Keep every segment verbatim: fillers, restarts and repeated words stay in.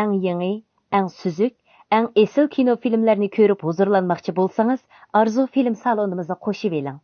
ئەڭ يېڭى، ئەڭ سۈزۈك، ئەڭ ئېسىل كىنو فىلىملەرنى كۆرۈپ ھۇزۇرلانماقچى بولسىڭىز، ئارزۇ فىلىم سالونىمىزغا قوشۇۋېلىڭ.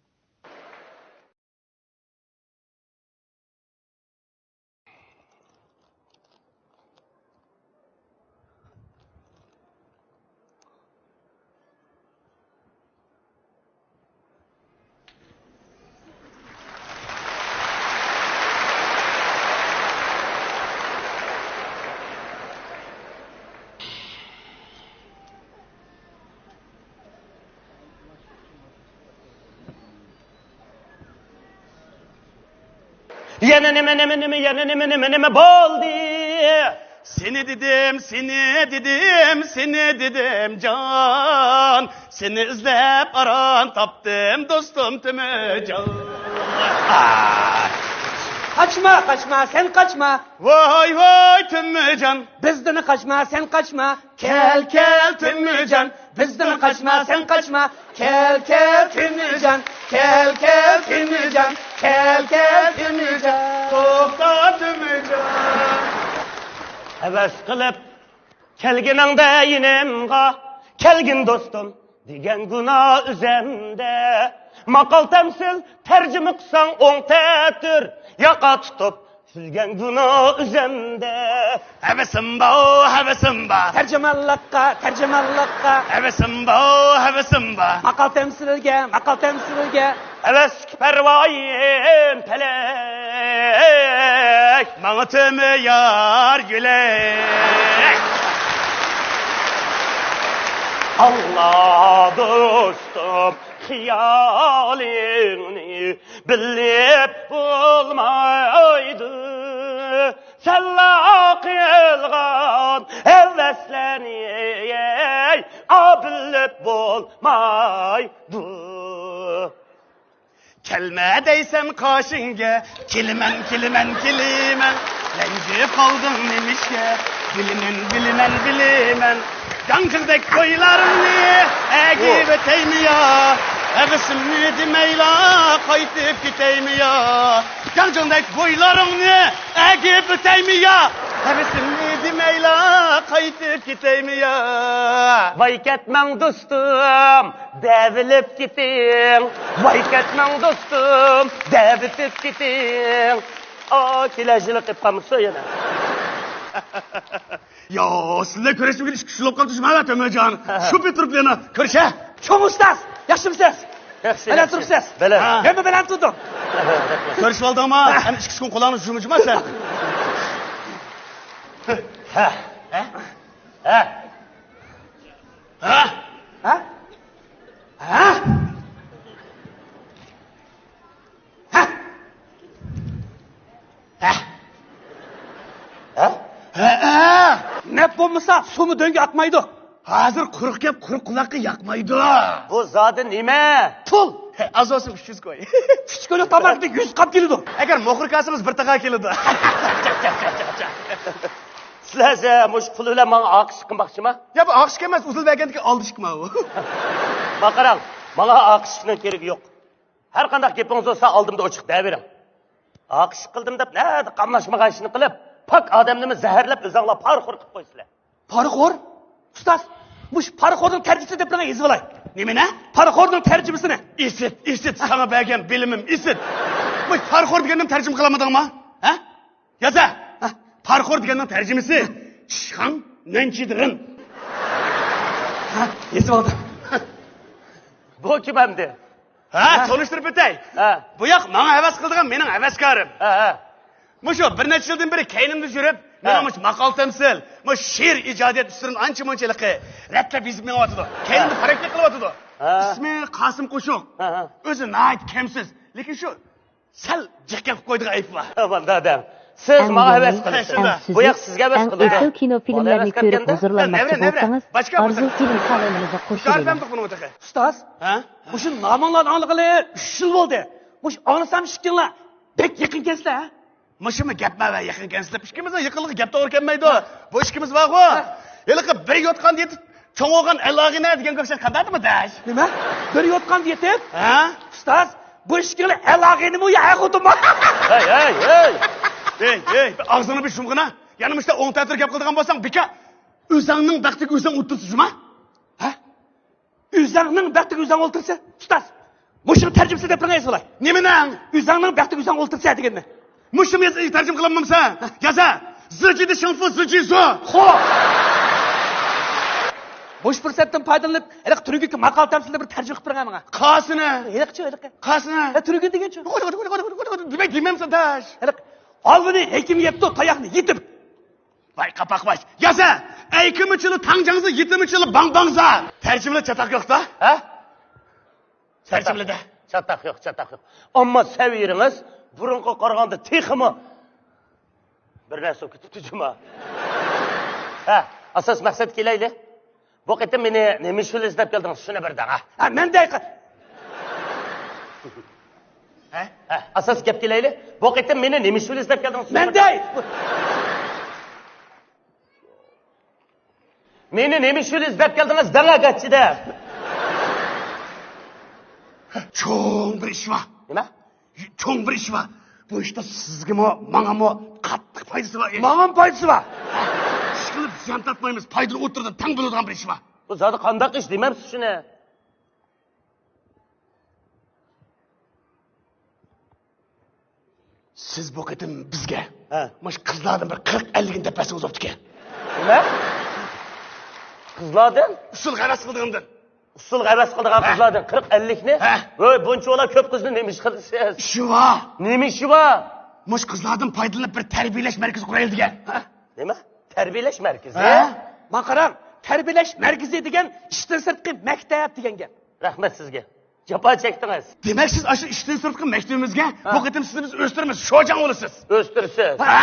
يەنە نېمە، نېمە، نېمە، يەنە نېمە، نېمە، نېمە بولدى؟ سېنى دېدىم، سېنى دېدىم، سېنى دېدىم جان. سېنى ئىزدەپ ئاران تاپتىم دوستۇم تۆمۈرجان. قاچما، قاچما، سەن قاچما. ۋاي، ۋاي، تۆمۈرجان. بىزدىن قاچما، سەن قاچما. كەل، كەل، تۆمۈرجان، بىزدىن قاچما، سەن قاچما. كەل، كەل، تۆمۈرجان، كەل، كەل، تۆمۈرجان، كەل، كەل، تۆمۈرجان. توختا، تۆمۈرجان. ھەۋەس قىلىپ كەلگىنىڭدە يېنىمغا، كەلگىن دوستۇم دېگەن گۇنا ئۆزەمدە. ماقال تەمسىل تەرجىمە قىلساڭ ئوڭ تەتۈر، ياقا تۇتۇپ سۈزگەن گۇنا ئۆزەمدە. ھەۋىسىم بار، ھەۋىسىم بار. تەرجىمانلىققا، تەرجىمانلىققا. ھەۋىسىم بار، ھەۋىسىم بار. ماقال تەمسىلگە، ماقال تەمسىلگە. ھەۋەسكە پەرۋايىم پەلەك، ماڭا تۆمۈر يار يۆلەك. ئاڭلا دوستۇم خىيالىڭنى، بىلىپ بولمايدۇ سەنلا قىلغان ھەۋەسلەرنى، ئا، بىلىپ بولمايدۇ. كەلمە دەيسەن قېشىڭغا، كېلىمەن، كېلىمەن، كېلىمەن. رەنجىپ قالدىڭ نېمىشقا؟ بىلىمەن، بىلىمەن، بىلىمەن. گاڭجىڭدەك بويلارنى ئەگىۋېتەيمۇ يا؟ ھەۋىسىمنى دېمەيلا قايتىپ كېتەيمۇ يا؟ گاڭجىڭدەك بويلىرىڭنى ئەگىپ ئۆتەيمۇ يا؟ ھەۋىسىمنى دېمەيلا قايتىپ كېتەيمۇ يا؟ ۋاي كەتمەڭ دوستۇم، دەۋېلىپ كېتىڭ. ۋاي كەتمەڭ دوستۇم، دەۋېتىپ كېتىڭ. ئا، كېلەر يىلى قېلىپ قالمىسۇن يەنە. يا، سىلەر كۆرۈشمىگىلى ئىككى يىل بولۇپ قاپتۇ، جۇما تۆمۈرجان. شۇ پېتىرپلېنا كۆرۈشە. چوڭ ئۇستاز، ياخشىمۇسىز؟ ياخشى، بەلەن ياخشى. تۇرۇپسىز؟ بەلەن. ھە. ھەممە بەلەن تۇردۇم. كۆرۈشۈۋالدىڭما؟ ھە. ئەنە ئىككى كۈن قولۇڭنى جۇمۇ جۇما سەن. ھە. ھە. ھە. ھە؟ ھە؟ ھە؟ ھە؟ ھە؟ ھە، ھە. نەپ بولمىسا، سۇمۇ دۆڭگە ئاقمايدۇ. ھازىر قۇرۇق گەپ قۇرۇق قۇلاققا ياقمايدۇ. بۇ زادى نېمە؟ پۇل. ئاز بولسا ئۈچ يۈز كوي. ئۈچ كويلۇق تاماقتا يۈز قاپ كېلىدۇ. ئەگەر موخور كالسىڭىز بىر تاغا كېلىدۇ. سىلەرچە مۇشۇ پۇل بىلەن ماڭا ئاقىشىق قىلماقچىما؟ يا، بۇ ئاقىشىق ئەمەس، ئۇسۇل بەرگەندىكى ئالدىشىقما ئۇ. ما قاراڭ، ماڭا ئاقىشىقنىڭ كېرىكى يوق. ھەر قانداق گېپىڭىز بولسا ئالدىمدا ئوچۇق دەۋېرىڭ. ئاقىشىق قىلدىم دەپ نەدە قاملاشمىغان ئىشنى قىلىپ، پاك ئادەمنىمۇ زەھەرلەپ ئۆزۈڭلار پارىخور قىلىپ قويىسىلەر. پارىخور؟ ئۇستاز، مۇشۇ پارىخورنىڭ تەرجىمىسىنى دەپ بېرىڭ، يېزىۋالاي. نېمىنى؟ پارىخورنىڭ تەرجىمىسىنى. ئىسىت، ئىسىت، ساڭا بەرگەن بىلىمىم ئىسىت. مۇشۇ پارىخور دېگەننى تەرجىمە قىلالمىدىڭما؟ ھە؟ يازە! ھە؟ پارىخور دېگەننىڭ تەرجىمىسى چىشخاڭ نەنچىدىرىن. ھە، يېزىۋالدىم. بۇ كىم ئەمدى؟ ھە، ھە؟ تونۇشتۇرۇپ ئۆتەي. ھە. بۇ ياق ماڭا ھەۋەس قىلىدىغان مېنىڭ ھەۋەسكارىم. ھە، ھە. مۇشۇ بىر نەچچە يىلدىن بېرى كەينىمدە يۈرۈپ، ھە، مېنىڭ مۇشۇ ماقال تەمسىل، مۇشۇ شېئىر ئىجادىيەت ئۈستىدىن ئانچە-مۇنچە ھېلىقى رەتلەپ يېزىپ مېڭىۋاتىدۇ. كەينىمدە، ھە، پاراكەت قىلىۋاتىدۇ. ھە. ئىسمى قاسىم قوشۇق. ھە، ھە. ئۆزى ناھايىتى كەمسىز. لېكىن شۇ سەل جىق گەپ قىلىپ قويىدىغان ئەيىبى بار. ئە، بۇنداق دەڭ. سىز ماڭا ھەۋەس قىلىسىز. بۇ ياق سىزگە ھەۋەس قىلىدۇ. ئەڭ ئېسىل كىنو فىلىملەرنى كۆرۈپ ھۇزۇرلانماقچى بولسىڭىز، ئارزۇ فىلىم سالونىمىزغا قوشۇلۇڭ. ئۇستاز، ھە؟ مۇشۇ نامىڭلارنى ئاڭلىغىلى ئۈچ يىل بولدى. مۇشۇ ئاڭلىسام ئىككىڭلار بەك يېقىنكەنسىلەر، ھە؟ مۇشۇمۇ گەپمۇ ۋە يېقىنكەنسىلەر؟ ئىككىمىزنىڭ يېقىنلىقى گەپ توغرا كەلمەيدۇ. بۇ ئىككىمىز بارغۇ، ھە، ھېلىقى بىر يوتقاندا يېتىپ چوڭ بولغان ئەل ئاغىنە دېگەن گەپ قانداق دەش؟ نېمە؟ بىر يوتقاندا يېتىپ؟ ھە؟ ئۇستاز، بۇ ئىككىڭلار ئەل ئاغىنىمۇ يا ئەر خوتۇنمۇ؟ ھەي، ھەي، ھەي! ھەي، ھەي، بىر ئاغزىڭنى بىر يۇمغىنا. يەنە مۇشۇنداق ئوڭ تەتۈر گەپ قىلىدىغان بولساڭ، بىكا، ئۆزەڭنىڭ بەختىگە ئۆزەڭ ئولتۇرسا جۇما. ھە؟ ئۆزەڭنىڭ بەختىگە ئۆزەڭ ئولتۇرسا، ئۇستاز. مۇشۇنىڭ تەرجىمىسىنى دەپ بېرىڭ ئەسۋالاي. نېمىنىڭ؟ ئۆزەڭنىڭ بەختىگە ئۆزەڭ ئولتۇرسا دېگەننى. مۇشۇنى ياز-، تەرجىمە قىلالمامسەن؟ يازا. زىجىدە شىڭفۇ زىجى زو. خو. بوش پۇرسەتتىن پايدىلىنىپ، ھېلىقى تۈنۈگۈنكى ماقالە تەمسىلىنى بىر تەرجىمە قىلىپ بېرىڭە ماڭا. قاسىنى. ھېلىقىچۇ، ھېلىقى. قاسىنى. ھە، تۈنۈگۈن دېگەنچۇ؟ دېمەي دېمەمسەن داش. ھېلىقى. ھالۋىنى ھېكىم يەپتۇ، تاياقنى يېتىپ. ۋاي قاپاق باش. يازا. ئەيكىمىچىلى تاڭجاڭزا، يېتىمىچىلى باڭباڭزا. تەرجىمىلە چاتاق يوقتا؟ ھە؟ تەرجىمىلىدە. چاتاق يوق، چاتاق يوق. ئەمما سەۋىيىڭىز بۇرۇنقىغا قارىغاندا تېخىمۇ بىر نەرسە بولۇپ كېتىپتۇ جۇما. ھە، ئاساس مەقسەتكە كېلەيلى. بۇ قېتىم مېنى نېمە ئىش بىلەن ئىزدەپ كەلدىڭىز؟ شۇنى بىر دەڭ، ھە. ھە، مەن دەي. ھە؟ ھە، ئاساس گەپ كېلەيلى. بۇ قېتىم مېنى نېمە ئىش بىلەن ئىزدەپ كەلدىڭىز؟ مەن دەي. مېنى نېمە ئىش بىلەن ئىزدەپ كەلدىڭىز دەڭ ئەگەرچىدە. چوڭ بىر ئىش بار. نېمە؟ چوڭ بىر ئىش بار. بۇ ئىشتا سىزگىمۇ، ماڭىمۇ قاتتىق پايدىسى بار. ماڭىمۇ پايدىسى بار. ئىشقىلىپ زىيان تارتمايمىز، پايدىنى ئوتتۇرىدىن تەڭ بۆلىدىغان بىر ئىش بار. بۇ زادى قانداق ئىش دېمەمسىز شۇنى؟ سىز بۇ قېتىم بىزگە، ھە، مانا شۇ قىزلاردىن بىر قىرىق ئەللىكنى دەپ بەرسىڭىز بوپتىكەن. نېمە؟ قىزلاردىن؟ ئۇسسۇلغا ھەۋەس قىلىدىغاندىن. ئۇسسۇلغا ھەۋەس قىلىدىغان، ھە، قىزلاردىن قىرىق ئەللىكنى؟ ھە. ۋوي، بۇنچىۋالا كۆپ قىزنى نېمە ئىش قىلىسىز؟ ئىشى بار. نېمە ئىشى بار؟ مۇشۇ قىزلاردىن پايدىلىنىپ بىر تەربىيەلەش مەركىزى قۇرايلى دېگەن. ھە؟ نېمە؟ تەربىيەلەش مەركىزى؟ ھە؟ ماڭا قاراڭ، تەربىيەلەش مەركىزى دېگەن ئىشتىن سىرتقى مەكتەپ دېگەن گەپ. رەھمەت سىزگە. جاپا چەكتىڭىز. دېمەك، سىز ئاشۇ ئىشتىن سىرتقى مەكتىۋىمىزگە، ھە، بۇ قېتىم سىزنى بىز ئۆستۈرىمىز، شوجاڭ بولىسىز. ئۆستۈرسىز. ھە؟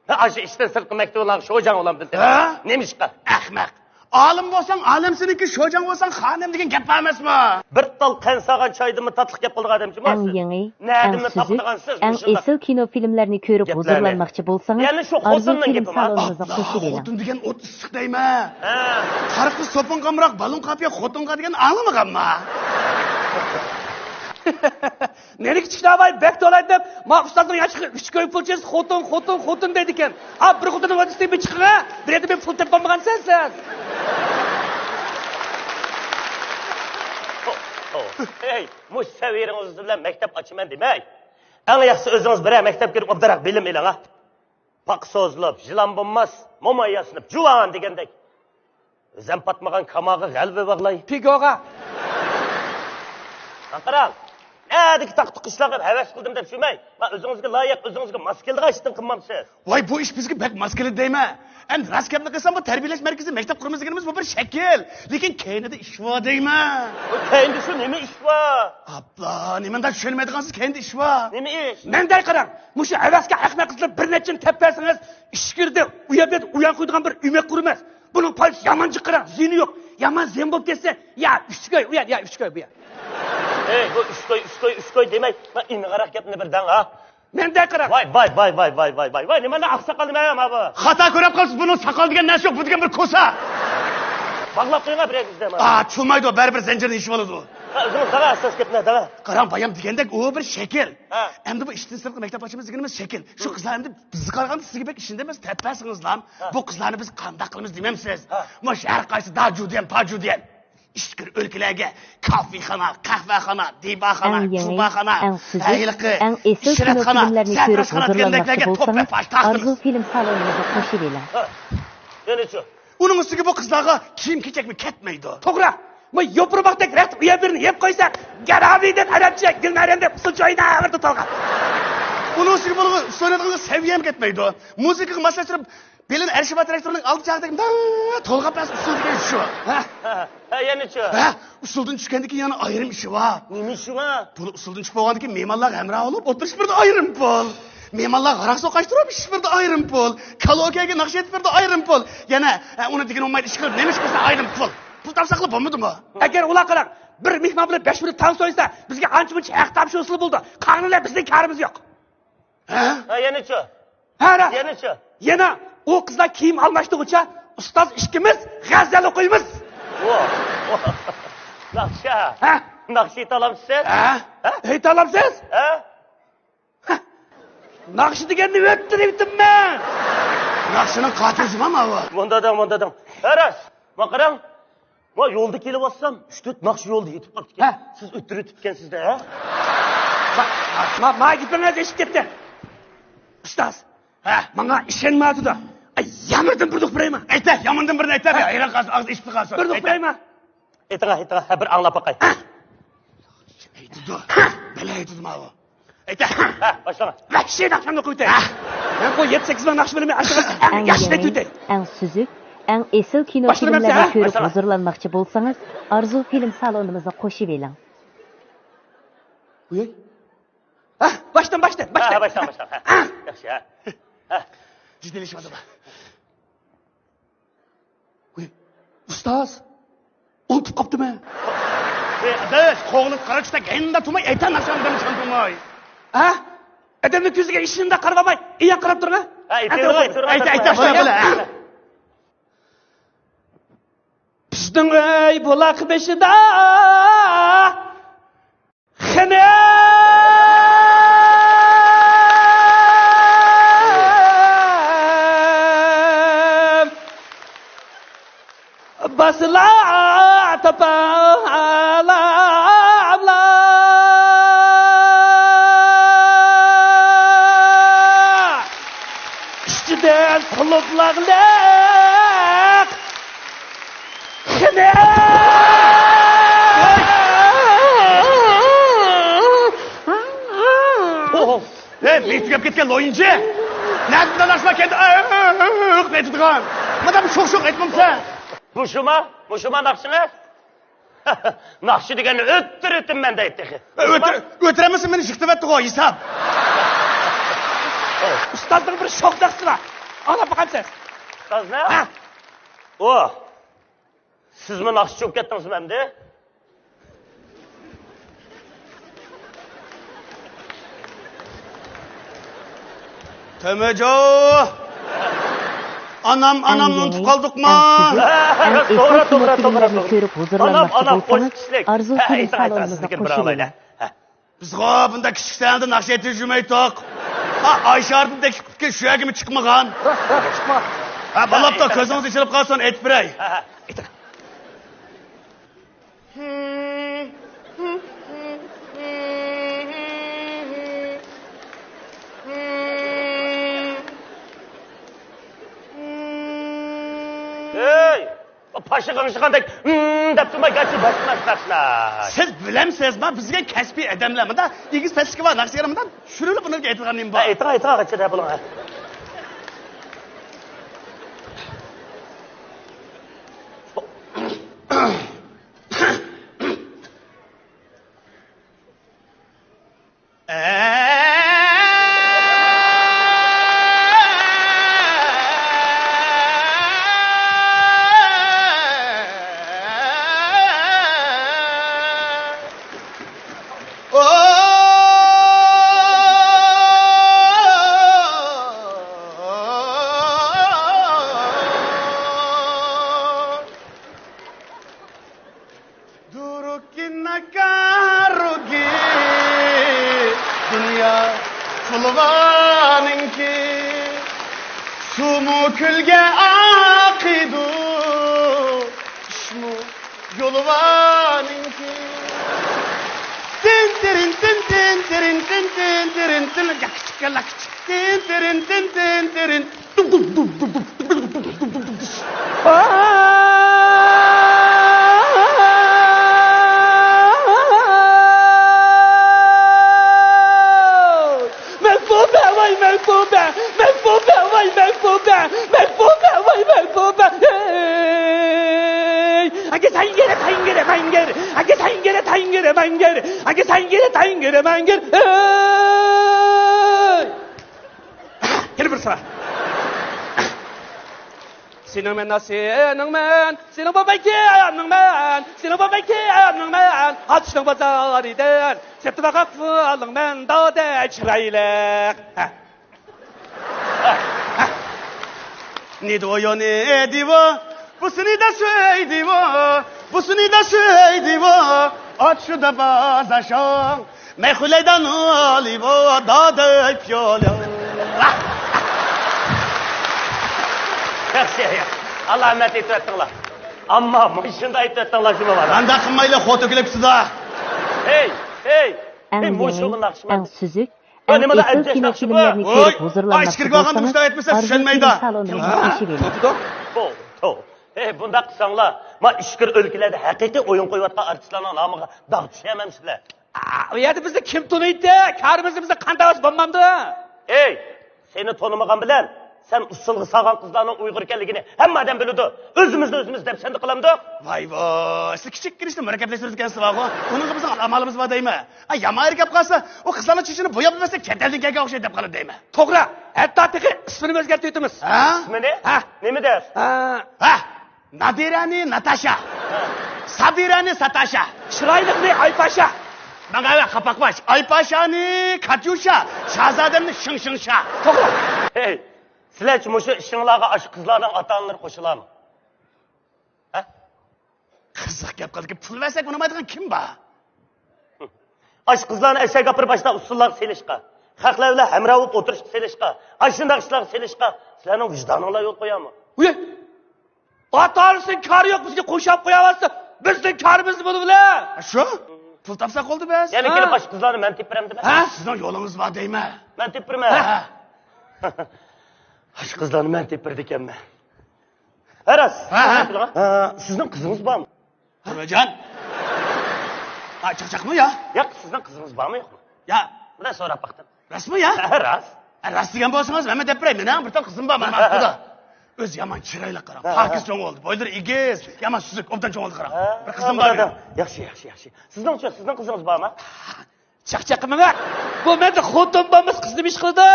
ئاشۇ ئىشتىن سىرتقى مەكتىۋىڭلارغا شوجاڭ بولامدىم. ھە؟ نېمىشقا؟ ئەخمەق. ئالىم بولساڭ ئالىمسىنىكى، شوجاڭ بولساڭ خانىم دېگەن گەپ بار ئەمەسمۇ؟ بىر تال قەنت سالغان چايدىنمۇ تاتلىق گەپ قىلىدىغان ئادەمچىمۇ ئەڭ سىز؟ يېڭى، نەدىمۇ ئەڭ سۈزۈك، تاپىدىغانسىز ئەڭ مۇشۇنداق ئېسىل كىنو فىلىملەرنى كۆرۈپ گەپلەرنى؟ ھۇزۇرلانماقچى بولسىڭىز، يەنە شۇ ئارزۇ خوتۇننىڭ فىلىم گېپىما؟ سالونىمىزغا قوشۇلۇڭ. خوتۇن دېگەن ئوت ئىسسىق دەيمەن. ھە. قارىقى سوپۇن قامراق، بالون قاپىيە خوتۇنغا دېگەن ئاڭلىمىغانما؟ نېرى كىچىك ناۋاي بەك تولايدۇ دەپ، ما ئۇستازنىڭ ياشىقى ئۈچ كوي پۇل چېسىز، خوتۇن، خوتۇن، خوتۇن دەيدىكەن. ئا، بىر خوتۇننىڭ ۋەدىسىدىن بىر چىقىڭ، ھە؟ بىر يەردە بىر پۇل تېپىپ بولمىغانسىز سىز. ھو، ھو. ھەي، مۇشۇ سەۋىيىڭىز بىلەن مەكتەپ ئاچىمەن دېمەي. ئەڭ ياخشىسى ئۆزىڭىز بىرەر مەكتەپكە كىرىپ ئوبدانراق بىلىم ئېلىڭ، ھە. پاقا سوزۇلۇپ، يىلان بولماس، موماي ياسىنىپ، جۇۋان دېگەندەك. ئۆزەم پاتمىغان كاماغا غەلۋە باغلاي. پىگوغا. قاراڭ، نەدىكى تاقتۇق ئىشلارغا ھەۋەس قىلدىم دەپ شۇمەي. ما ئۆزىڭىزگە لايىق، ئۆزىڭىزگە ماس كېلىدىغان ئىشتىن قىلمامسىز؟ ۋاي، بۇ ئىش بىزگە بەك ماس كېلىدۇ دەيمەن. ئەمدى راست گەپنى قىلسام، بۇ تەربىيەلەش مەركىزى مەكتەپ قۇرىمىز دېگىنىمىز بۇ بىر شەكىل. لېكىن كەينىدە ئىش بار دەيمەن. بۇ كەينىدە شۇ نېمە ئىش بار؟ ئاپلا، نېمانداق چۈشەنمەيدىغانسىز، كەينىدە ئىش بار. نېمە ئىش؟ مەن دەي قاراڭ، مۇشۇ ھەۋەسكە ئەخمەق قىزلار بىر نەچچىنى تەپ بەرسىڭىز، ئىچكىرىدە ئۇ يەردە ئۇيان قويىدىغان بىر ئۆمەك قۇرىمىز. بۇنىڭ پايدىسى يامان جىق قاراڭ، زىيىنى يوق. يامان زىيان بولۇپ كەتسە، يا ئۈچ كوي ئۇ يەر، يا ئۈچ كوي بۇ يەر. ئەي، بۇ ئۈچ كوي، ئۈچ كوي، ئۈچ كوي دېمەي، ما ئېنىقراق گەپنى بىر دەڭ ھا. مەن دەي قاراڭ. ۋاي، ۋاي، ۋاي، ۋاي، ۋاي، ۋاي، ۋاي، نېمە ئاقساقال نېمە ما بۇ؟ خاتا كۆرۈپ قالسىز، بۇنىڭ ساقال دېگەن نەرسە يوق، بۇ دېگەن بىر كوسا. باغلاپ قويۇڭ بىر يەرگە ئىزدەيمەن. ئا، چۇلمايدۇ، بەرىبىر زەنجىرنى يېشىۋالىدۇ. ھە، ئۆزىڭىز دەڭ ئاساس گەپنى دەڭ. قاراڭ، بايام دېگەندەك ئۇ بىر شەكىل. ھە. ئەمدى بۇ ئىشتىن سىرتقى مەكتەپ ئاچىمىز دېگىنىمىز شەكىل. شۇ قىزلار ئەمدى بىزگە قارىغاندا سىزگە بەك ئىشىنىدۇ ئەمەس، تەپپەسىڭىزلام. ھە. بۇ قىزلارنى بىز قانداق قىلىمىز دېمەمسىز؟ ھە. مۇشۇ ھەر قايسى داجۇديەن، پاجۇديەن. ئىچكىرى ئۆلكىلەرگە كافېخانا، قەھۋەخانا، دىباخانا، ئەڭ يېڭى، چۇباخانا، ئەڭ سۈزۈك، ھەيلىقى، ئەڭ ئېسىل كىنو ئىشرەتخانا، فىلىملەرنى كۆرۈپ سەرپەرشخانا ھۇزۇرلانماقچى دېگەنلىكلەرگە توپ بولسىڭىز، بەرپاش تارتىمىز. ئارزۇ فىلىم سالونىمىزغا قوشۇۋېلىڭ. ھە، يەنىچۇ؟ ئۇنىڭ ئۈستىگە بۇ قىزلارغا كىيىم-كېچەكمۇ كەتمەيدۇ. توغرا. ما يوپۇرماقتەك رەت ئۇ يەر بىرنى يەپ قويسا، گەرابىدىن ئەرەبچە گۈلنارەم دەپ ئۇسسۇل چويناۋېرىدۇ تالغا. ئۇنىڭ ئۈستىگە بۇنىڭغا ئۇسسۇل ئوينايدىغانغا سەۋىيەم كەتمەيدۇ. مۇزىكىغا ماسلاشتۇرۇپ، بېلىنى ئەرشىبات تىراكتورنىڭ ئالدى چاغدەك داڭ تولغاپ بەرسە ئۇسسۇل دېگەن شۇ. ھە؟ ھە، ھە، يەنىچۇ؟ ھە، ئۇسسۇلدىن چۈشكەندىن كېيىن يەنە ئايرىم ئىشى بار. نېمە ئىشى بار؟ بۇنى ئۇسسۇلدىن چۈشۈپ بولغاندىن كېيىن مېھمانلارغا ھەمراھ بولۇپ ئولتۇرۇش بىردە ئايرىم پۇل. مېھمانلارغا ھاراق سوقاشتۇرۇپ ئىچىش بىردە ئايرىم پۇل. كارائوكېگە ناخشا ئېيتىپ بىردە ئايرىم پۇل. يەنە، ھە، ئۇنى دېگىنى بولمايدۇ، ئىشقىلىپ نېمە ئىش قىلسا ئايرىم پۇل. پۇل تاپساقلا بولمىدىمۇ؟ ئەگەر ئۇلار قاراڭ، بىر مېھمان بىلەن بەش مىنۇت تانسا ئوينىسا، بىزگە ئانچە-مۇنچە ھەق تاپشۇرسىلا بولىدۇ. قالغىنى بىلەن بىزنىڭ كارىمىز يوق. ھە؟ ھە، يەنىچۇ؟ ھە، راست. يەنىچۇ؟ يەنە ئۇ قىزلار كىيىم ئالماشتۇرغۇچە ئۇستاز ئىككىمىز غەزەل ئوقۇيمىز. ۋا. ناخشا. ھە؟ ناخشا ئېيتالامسىز؟ ھە؟ ھە؟ ئېيتالامسىز؟ ھە؟ ھە. ناخشا دېگەننى ئۆتتۈرۈۋېتىممەن. ناخشىنىڭ قاتىلى جۇما ماۋۇ. مۇنداق دەڭ، مۇنداق دەڭ. ھە راست. ما قاراڭ. ما يولدا كېلىۋاتسام، ئۈچ تۆت ناخشا يولدا يېتىپ قاپتىكەن. ھە. سىز ئۆتتۈرۈۋېتىپتىكەنسىز-دە، ھە؟ ما، ما، ما گېپىڭىز ئېشىپ كەتتى. ئۇستاز. ھە. ماڭا ئىشەنمەيۋاتىدۇ. ئاي، يامىنىدىن بىر دوق بېرەيمۇ؟ ئېيتە، يامىنىدىن بىرنى ئېيتە، ھە. ھەيران قالسۇن، ئاغزى ئېچىلىپ قالسۇن. بىر دوق بېرەيمۇ؟ ئېيتىڭا، ئېيتىڭا، ھە، بىر ئاڭلاپ باقاي. ئېيتىدۇ. بەلە ئېيتىدۇ ماۋۇ. ئېيتە. ھە، باشلاڭ. ۋەھشىي ناخشامنى ئوقۇۋېتەي. ھە. مەن بۇ يەتتە سەككىز مىڭ ناخشا بىلىمەن، ئاشۇ ئەڭ ياخشى يېڭى، ئېيتىۋېتەي. ئەڭ سۈزۈك، ئەڭ ئېسىل كىنو باشلىمامسەن، فىلىملەرنى ھە؟ كۆرۈپ باشلىما. ھۇزۇرلانماقچى بولسىڭىز، ئارزۇ فىلىم سالونىمىزغا قوشۇۋېلىڭ. ئۇي. ھە، باشتىن، باشتىن، ھە، باشتىن. باشلاڭ، باشلاڭ. ھە. ھە. ياخشى، ھە. ھە. جىددىيلىشىۋاتىدۇ. ۋۇي، ئۇستاز، ئۇنتۇپ قاپتىمەن. ئەي، ئاداش، قوڭلۇق قارا چۈشتەك ھەينىدە تۇرماي، ئېيتە ناخشاڭنى دەم چىقىرىپ تۇرماي. ھە؟ ئادەمنىڭ كۆزىگە ئىشىنىمدە قارىماي، ئىيان قاراپ تۇرما. ھە، ئېيتىۋېرىڭ، ئېيتىۋېرىڭ، ئېيتە، ئېيتە، ئېيتە. بىزنىڭ ئۆي بۇلاق بېشىدا. خېنىم! باسىلا تاپالاملا. ئۈستىدىن قۇلۇپلاغلىق. ئوھو. ئەي، مېيىپ تۈگەپ كەتكەن لويۇنچى. نەدىن داناشما كەلدى؟ ئېيتىدىغان. مادام شوق-شوق ئېيتمامسەن. مۇشۇما؟ مۇشۇما ناخشىڭىز؟ ناخشا دېگەننى ئۆتتۈرۈۋېتىمەن دەيدۇ تېخى. ئۆتۈر-، ئۆتۈرەلمىسە مېنى يىقىتىۋەتتىغۇ ھېساب. ئۇستازنىڭ بىر شوخ ناخشىسى بار. ئاڭلاپ باقامسىز؟ ئۇستازنى؟ ھە. ئۇ. سىزمۇ ناخشىچى بولۇپ كەتتىڭىزمۇ ئەمدى؟ تۆمۈرجو! ئانام، ئانامنى ئۇنتۇپ قالدۇقما؟ ئەڭ يېڭى، ئەڭ سۈزۈك، ئەڭ ئېسىل كىنو فىلىملەرنى كۆرۈپ ھۇزۇرلانماقچى بولسىڭىز، ئارزۇ فىلىم سالونىمىزغا قوشۇلۇڭ. بىزغۇ بۇنداق كىچىك سەھنىدە ناخشا ئېيتىش يۈرمەيتتۇق. ھە، ئايشاردىن تېكىپ كېتىپ شۇ يەرگىمۇ چىقمىغان. راست، راست، چىقما. ھە، بولۇپتۇ، كۆزىڭىز ئېچىلىپ قالسۇن، ئېيتىپ بېرەي. ھە، ھە، ئېيتىڭ. ھەي! پاشا غىڭشىغاندەك، ھىم، دەپ تۇرماي، گاچى باشقا ناخشا. سىز بىلەمسىز، ما، بىزگە كەسپىي ئادەملەر، مۇنداق ئېگىز پەسلىكى بار ناخشىلار، مۇنداق چۈشۈرۈلۈپ بۇنىڭغا ئېيتىدىغان نېمە بار؟ ھە، ئېيتىڭ، ئېيتىڭ، غەچچە دەپ بولۇڭ. دۇرۇككىناكارۇگى دۇنيا پۇلۋانىڭكى، سۇمۇ كۆلگە ئاقىدۇ، ئىشمۇ يولۋانىڭكى. تىن تىرىن تىن تىن تىرىن تىن تىرىن تىن، لاكىچىككا لاكىچىك، تىن تىرىن تىن تىن تىرىن. مەھبۇبە، ۋاي مەھبۇبە، مەھبۇبە، ۋاي مەھبۇبە، مەھبۇبە، ۋاي مەھبۇبە. ھەي! ئاكا سايىنگىرە، تايىنگىرە، مايىنگىر. ئاكا سايىنگىرە، تايىنگىرە، مايىنگىر. ئاكا سايىنگىرە، تايىنگىرە، مايىنگىر. ھەي! يەنە بىر سىرا. سېنىڭ مەن، سېنىڭ مەن، سېنىڭ بولمايكى ئايامنىڭ مەن، سېنىڭ بولمايكى ئايامنىڭ مەن، ئاتۇشنىڭ بازارىدىن سەپتىماقاق پۇلىڭ مەن دادە چىرايلىق. ھە. ھە. ھە. نېدىۋو يو نېدىۋو، بۇسىنى دا سۆيدىۋو، بۇسىنى دا سۆيدىۋو، ئاتۇشىدا بازاشاڭ. مەخۇلەيدان ئولىۋو دادەي پىيولە. ياخشى، ياخشى. ئالامەت ئېيتىۋەتتىڭلار. ئەمما مۇشۇنداق ئېيتىۋەتتىڭلار شۇ بالىلار. مانداق قىلمايلى، خوتۇن كېلىپ سىدا. ھەي، ھەي. ئەڭ ھەي، يېڭى، مۇشۇ ئەڭ ناخشىمەن. سۈزۈك، ئەڭ ئەنە مانا ئېسىل ئەجەب كىنو ناخشىمەن. فىلىملەرنى ۋوي، كۆرۈپ ھۇزۇرلانماقچى ئاي، ئىچكىرىگە بارغاندا بولسىڭىز، مۇشۇنداق ئېيتمىسا، ئارزۇ چۈشەنمەيدۇ. فىلىم سالونىمىزغا ھە؟ قوشۇۋېلىڭ. توپىدۇ. بولدى، توپ. ھەي، بۇنداق قىلساڭلار، ما ئىچكىرى ئۆلكىلەردە ھەقىقىي ئويۇن قويۇۋاتقان ئارتىسلارنىڭ نامىغا داغ چۈشەرمەمسىلەر؟ ئا، ئۇ يەردە بىزنى كىم تونۇيتتى؟ كارىمىزنى بىزنى قانداق ئەۋەتسە بولمامدۇ؟ ئەي، سېنى تونۇمىغان بىلەن سەن ئۇسسۇلغا سالغان قىزلارنىڭ ئۇيغۇر ئىكەنلىكىنى ھەممە ئادەم بىلىدۇ. ئۆزىمىزنى ئۆزىمىز دەپسەندە قىلامدۇق؟ ۋاي ۋاي، سىز كىچىككىنىچە مۇرەككەپلەشتۈرىدىكەنسىز بارغۇ. ئۇنىڭغا بىزنىڭ ئامالىمىز بار دەيمەن. ئا، يامان يېرى كەپ قالسا، ئۇ قىزلارنىڭ چېچىنى بوياپ بەرمەسلىك چەت ئەلدىن كەلگەن ئوخشايدۇ دەپ قالىدۇ دەيمەن. توغرا، ھەتتا تېخى ئىسمىنى ئۆزگەرتىۋېتىمىز. ھە؟ ئىسمىنى؟ ھە. نېمە دەپ؟ ھە. ھە. نادىرەنى ناتاشا. سابىرەنى ساتاشا. چىرايلىقنى ئايپاشا. ماڭا قاپاق باش. ئايپاشانى كاتيۇشا. شاھزادەمنى شىڭ شىڭ شا. توغرا. ھەي، سىلەرچۇ مۇشۇ ئىشىڭلارغا ئاشۇ قىزلارنىڭ ئاتا-ئانىلىرى قوشۇلامۇ؟ ھە؟ قىزىق گەپ قىلدىكى، پۇل بەرسەك ئۇنىمايدىغان كىم بار؟ ئاشۇ قىزلارنى ئەشەگە ئاپىرىپ ئاشۇنداق ئۇسسۇللارغا سېلىشقا، خەقلەر بىلەن ھەمراھ بولۇپ ئولتۇرۇشقا سېلىشقا، ئاشۇنداق ئىشلارغا سېلىشقا سىلەرنىڭ ۋىجدانىڭلار يول قويامۇ؟ ئۇي! ئاتا-ئانىسىنىڭ كارى يوق، بىزگە قوشاپ قوياۋاتسا، بىزنىڭ كارىمىزنى بولۇۋېلە! شۇ؟ پۇل تاپساق بولدى بەس. يەنە ھە. كېلىپ ئاشۇ قىزلارنى مەن تېپىپ بېرەمدىمەن؟ ھە؟ سىزنىڭ يولىڭىز بار دەيمەن. مەن تېپىپ بېرىمەن. ھە. ئاشۇ قىزلارنى مەن تېپىپ بېرىدىكەنمەن. ھە، راست. ھە، ھە. ھە، سىزنىڭ قىزىڭىز بارمۇ؟ تۆمۈرجان. ھە، چاقچاقمۇ يا؟ ياق، سىزنىڭ قىزىڭىز بارمۇ يوقمۇ؟ يا. مانا سوراپ باقتىم. راستمۇ يا؟ ھە، راست. ھە، راست دېگەن بولسىڭىز، مەن دەپ بېرەي. مېنىڭ بىر تال قىزىم بار، مانا، ھە، ھە. خۇدا. ئۆزى يامان چىرايلىق قاراڭ. ھە، ھە. پاكىز چوڭ بولدى. بويلىرى ئېگىز، يامان سۈزۈك، ئوبدان چوڭ بولدى قاراڭ. ھە، بىر قىزىم بار مېنىڭ. ياخشى، ياخشى، ياخشى. سىزنىڭچۇ، سىزنىڭ قىزىڭىز بارمۇ؟ چاقچاق قىلماڭ. بۇ مەندە خوتۇن بولمىسا قىز نېمە ئىش قىلىدۇ؟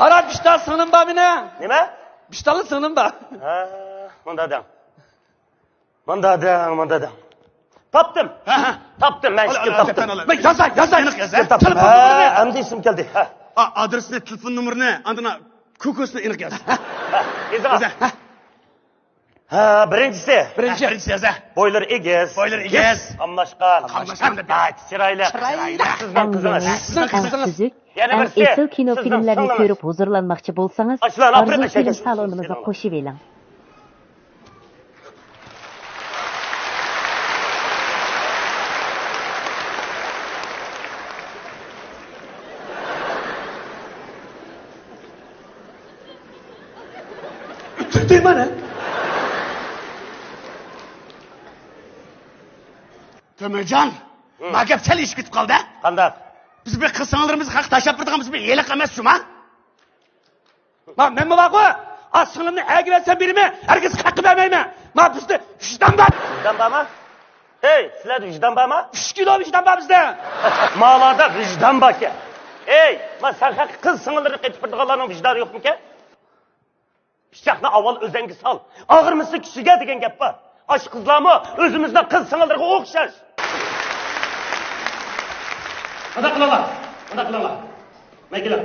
ئاران ئۈچ دانە سىڭلىم بار مېنىڭ. نېمە؟ ئۈچ دانە سىڭلىم بار. ھە، مۇنداق دەڭ. مۇنداق دەڭ، مۇنداق دەڭ. تاپتىم. ھە، ھە. تاپتىم، مەن ئىككىنى تاپتىم. مەن يازاي، يازاي. ئېنىق يازاي. تاپتىم. ھە، ئەمدى ئېسىمگە كەلدى. ھە. ئا، ئادرېسنى، تېلېفون نومۇرىنى، ئاندىن كوكوسنى ئېنىق ياز. ھە، يېزىڭ. يازاي. ھە. ھە، بىرىنچىسى. بىرىنچى. ھە، بىرىنچىسى يازا. بويلىرى ئېگىز. بويلىرى ئېگىز. قاملاشقان. قاملاشقان دەپ. ھە، چىرايلىق. چىرايلىق. سىزنىڭ ئەڭ قىزىڭىز. يېڭى، سىزنىڭ ئەڭ قىزىڭىز. سۈزۈك، يەنە ئەڭ بىرسى، ئېسىل كىنو سىزنىڭ فىلىملەرنى سىڭلىڭىز. كۆرۈپ ھۇزۇرلانماقچى بولسىڭىز، ئاشۇلارنى ئارزۇ ئاپىرىپ فىلىم ئەكەلسۇن. سالونىمىزغا سىزنىڭ قوشۇۋېلىڭ. ئۆتتۈردى مانا. تۆمۈرجان، ھە. ما گەپ سەل ئېشىپ كېتىپ قالدى. قانداق؟ بىز بىر قىز سىڭىللىرىمىزنى خەققە تاشلاپ بېرىدىغان بىز بىر ھېلىقى ئەمەس شۇ ما. ما، مەنمۇ بارغۇ. ئا، سىڭلىمنى ئەگىۋەتسەم بېرىمەن، ھەرگىز خەققە بەرمەيمەن. ما، بىزدە ۋىجدان بار. ۋىجدان بارمۇ؟ ھەي، سىلەردە ۋىجدان بارمۇ؟ ئۈچ كىلو ۋىجدان بار بىزدە. ماڭىلاردا ۋىجدان باركەن. ھەي، ما، سەن خەققە قىز سىڭىللىرىنى قېتىپ بېرىدىغانلارنىڭ ۋىجدانى يوقمىكەن؟ پىچاقنى ئاۋۋال ئۆزەڭگە سال، ئاغرىمىسا كىشىگە دېگەن گەپ بار. ئاشۇ قىزلارمۇ ئۆزىمىزنىڭ قىز سىڭىللىرىغا ئوخشاش. مۇنداق قىلىڭلار، مۇنداق قىلىڭلار. مەن كېلىڭ.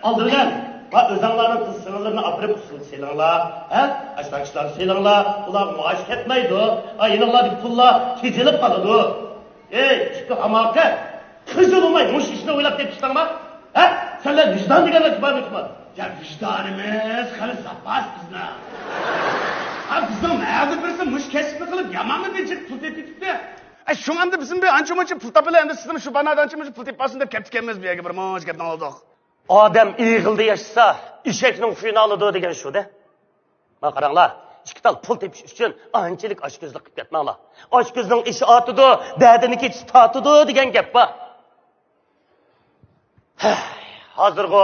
ئالدى بىلەن، ما ئۆزەڭلارنىڭ قىز سىڭىللىرىنى ئاپىرىپ ئۇسسۇل سېلىڭلار. ھە؟ ئاشۇنداق ئىشلارنى سېلىڭلار. ئۇلارغا مائاش كەتمەيدۇ. ئا، يېنىڭلاردىكى پۇللار تېجىلىپ قالىدۇ. ئەي، ئىككى ھاماقەت! قىزىلماي مۇشۇ ئىشنى ئويلاپ تېپىشتىڭما؟ ھە؟ سەنلەر ۋىجدان دېگەنلەر بارمىكىن؟ يا، ۋىجدانىمىز خېلى زاپاس بىزنىڭ. ھە، بىزنىڭ مەھەللىدە بىرسى مۇشۇ كەسىپنى قىلىپ يامانمۇ نېچە پۇل تېپىپ كېتىپتۇ. ئە، شۇڭا ئەمدى بىزمۇ بىر ئانچە مۇنچە پۇل تاپىلى، ئەمدى سىزمۇ شۇ بانادا ئانچە مۇنچە پۇل تېپىپ ئالسۇن دەپ كەپتىكەنمىز بۇ يەرگە، بىر مۇنچە گەپنى ئاڭلىدۇق. ئادەم ئېغىلدا ياشىسا، ئېشەكنىڭ خۇيىنى ئالىدۇ دېگەن شۇ-دە. مانا قاراڭلار، ئىككى تال پۇل تېپىش ئۈچۈن ئانچىلىك ئاچكۆزلۈك قىلىپ كەتمەڭلار. ئاچكۆزنىڭ ئېشى ئارتىدۇ، دەردىنىڭ كېچىسى تارتىدۇ دېگەن گەپ بار. ھەي، ھازىرغۇ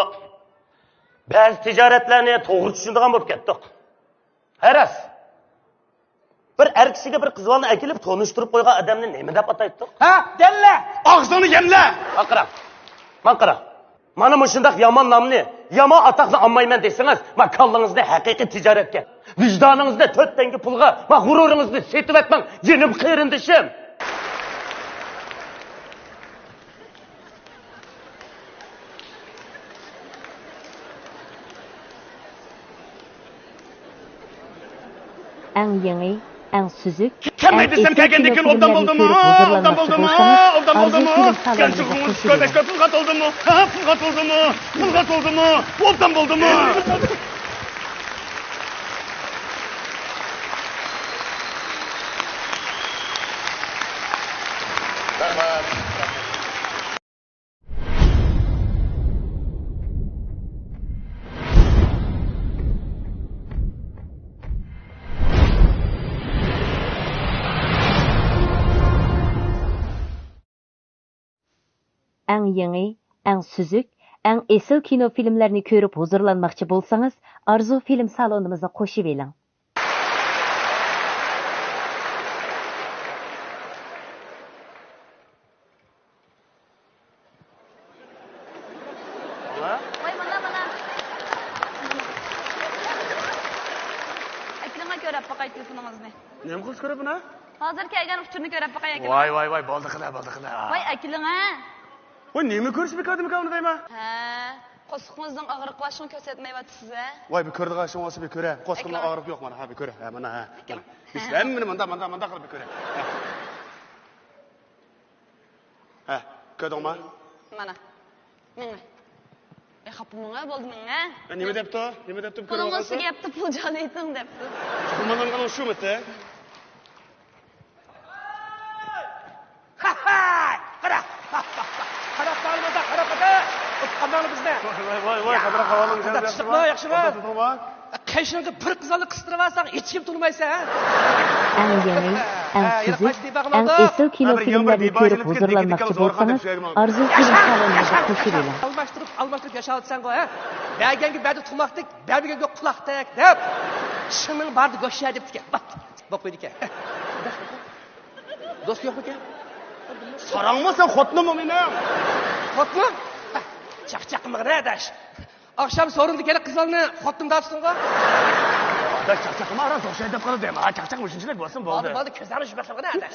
بەزى تىجارەتلەرنى توغرا چۈشىنىدىغان بولۇپ كەتتۇق. ھە، راست. بىر ئەر كىشىگە بىر قىز بالىنى ئەكېلىپ تونۇشتۇرۇپ قويغان ئادەمنى نېمە دەپ ئاتايتتۇق؟ ھە، دەللە! ئاغزىڭنى يەملە! مانا قاراڭ. مانا قاراڭ. مانا مۇشۇنداق يامان نامنى، يامان ئاتاقنى ئالمايمەن دېسىڭىز، ما كاللىڭىزنى ھەقىقىي تىجارەتكە، ۋىجدانىڭىزنى تۆت تەڭگە پۇلغا، ما غۇرۇرىڭىزنى سېتىۋەتمەڭ، جېنىم قېرىندىشىم. ئەڭ يېڭى، ئەڭ سۈزۈك، كەلمەي ئەڭ دېسەم ئېسىل كەلگەندىن كېيىن ئوبدان كىنو بولدىمۇ؟ فىلىملەرنى ئوبدان كۆرۈپ بولدىمۇ؟ ھۇزۇرلانماقچى بولسىڭىز، ئارزۇ فىلىم سالونىمىزغا قوشۇلۇڭ. پۇلغا تولدىمۇ؟ پۇلغا تولدىمۇ؟ پۇلغا تولدىمۇ؟ ئوبدان بولدىمۇ؟ ئەڭ يېڭى، ئەڭ سۈزۈك، ئەڭ ئېسىل كىنو فىلىملەرنى كۆرۈپ ھۇزۇرلانماقچى بولسىڭىز، ئارزۇ فىلىم سالونىمىزنى قوشۇۋېلىڭ. ۋاي، مانا، مانا. ئەكېلىڭە، كۆرۈپ باقاي تېلېفونىڭىزنى. نېمە قىلىش كېرەك بۇنى؟ ھازىر كەلگەن ئۇچۇرنى كۆرۈپ باقاي، ئەكېلىڭە. ۋاي، ۋاي، ۋاي، بولدى قىلە، بولدى قىلە. ۋاي، ئەكېلىڭە. ۋاي، نېمە كۆرۈش بىكار، نېمە كار دەيمەن؟ ھە، قورسىقىڭىزنىڭ ئاغرىقى بار، شۇڭا كۆرسەتمەيۋاتىسىز، ھە؟ ۋاي، بىر كۆرىدىغان ئىشىڭ بولسا بىر كۆرە. قورسىقىمدا ئەكېلىڭە. ئاغرىق يوق مانا، ھە، بىر كۆرە. ھە، مانا، ھە. ئەكېلىڭە. مانا. ھە. ھەممىنى مۇنداق، مۇنداق، مۇنداق قىلىپ بىر كۆرە. ھە. ھە، كۆردۈڭمۇ؟ مانا. مېڭە. ئەي، خاپا مېڭە، بولدى مېڭە. ئە، نېمە دەپتۇ؟ نېمە دەپتۇ؟ پۇلۇڭ بولسا گەپتۇ، پۇل جانى ئېيتىڭ دەپتۇ. گۇمانلانغىنىڭ شۇمۇ؟ ھەي! قارا! قاراپ قالمىسا، قاراپ قاتا! ئۇتقانماڭلار بىزنى! ۋاي، ۋاي، ۋاي، قادىر قاۋانلىق ياخشىمۇ؟ ياخشىمۇ؟ قېشىڭغا بىر قىزالنى قىستۇرۇپ ئالساڭ، ھېچكىمنى تونۇمايسەن، ھە؟ ئەڭ يېڭى، ئەڭ سۈزۈك، ئەڭ ئېسىل كىنو فىلىملەرنى كۆرۈپ ھۇزۇرلانماقچى بولسىڭىز، ئارزۇ فىلىم سالونىمىزغا قوشۇلۇڭ. ئالماشتۇرۇپ، ئالماشتۇرۇپ ياشاۋاتىسەنغۇ، ھە؟ بەرگەنگە بەردى تۇماقتەك، بەرمىگەنگە قۇلاقتەك دەپ، چىشىڭنىڭ بارىدا گۆش يە دەپتىكەن. بوپ قويدىكەن. دوست يوقمىكەن؟ ساراڭمۇ سەن، خوتۇنۇممۇ مېنىڭ؟ خوتۇنۇم؟ چاقچاقمىغىن ئاداش. ئاخشام سورۇندا كېلىپ قىزلارنى خوتۇنۇم دەپسىڭغۇ؟ ئاداش، چاقچاقما، ئاران زوشاي دەپ قالدى. ھا، چاقچاق مۇشۇنچىلىك بولسۇن، بولدى. بولدى، بولدى، كۆزۈڭنى يۇمۇشلىما ئاداش.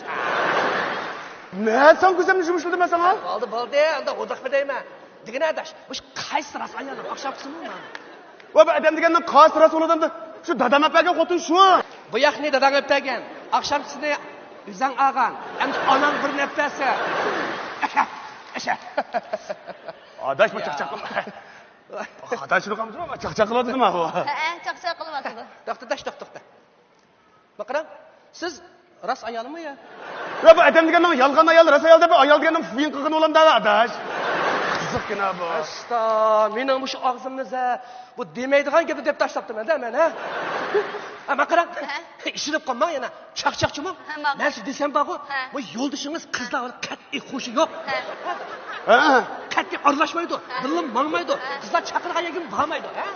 مەن ساڭا كۆزۈمنى يۇمۇشلىدىم مەن ساڭا؟ بولدى، بولدى، ئاندا ھودۇقما دەيمەن. دېگىنە ئاداش، مۇشۇ قايسى راست ئايالنىڭ ئاخشام قىسمى؟ ۋە بۇ ئادەم دېگەننىڭ قايسى راست بولىدۇ؟ شۇ دادام ئەپ بەرگەن خوتۇن شۇ. بۇ ياقنى داداڭ ئەپ بەرگەن. ئاخشامچىسىنى ئۆزەڭ ئالغان. ئەمدى ئاناڭ بىرنى ئەپ بەرسە. ئەشە، ئەشە. ئاداش، بۇ يا. چاقچاق قىلما. ئاداش، شۇنى قامدۇرما، چاقچاق قىلىۋاتىدۇ ما بۇ. ھەئە، چاقچاق قىلىۋاتىدۇ. توختا، داش، توختا، توختا. ما قاراڭ، سىز راست ئايالمۇ يا؟ يا، بۇ ئادەم دېگەننىڭ يالغان ئايال، راست ئايال دەپ، ئايال دېگەننىڭ فىيىن قىلغىنى بولامدا، ئاداش. قىزىقكىنا بۇ. ئاستا، مېنىڭ مۇشۇ ئاغزىمنى زە، بۇ دېمەيدىغان گەپنى دەپ تاشلاپتىمەن-دە مەن، ھە؟ ھە، ما قاراڭ. ھە؟ ئىشىنىپ قالماڭ يەنە. چاقچاقچىمۇ؟ ھە، ماقۇل. مەن سىزگە دېسەم بارغۇ، ھە. بۇ يولدىشىڭىز قىزلار بىلەن قەتئىي خۇشى يوق. ھە. ھە. قەتئىي ئارىلاشمايدۇ. ھە. بىللە ماڭمايدۇ. ھە. قىزلار چاقىرغان يەرگىمۇ بارمايدۇ. ھە؟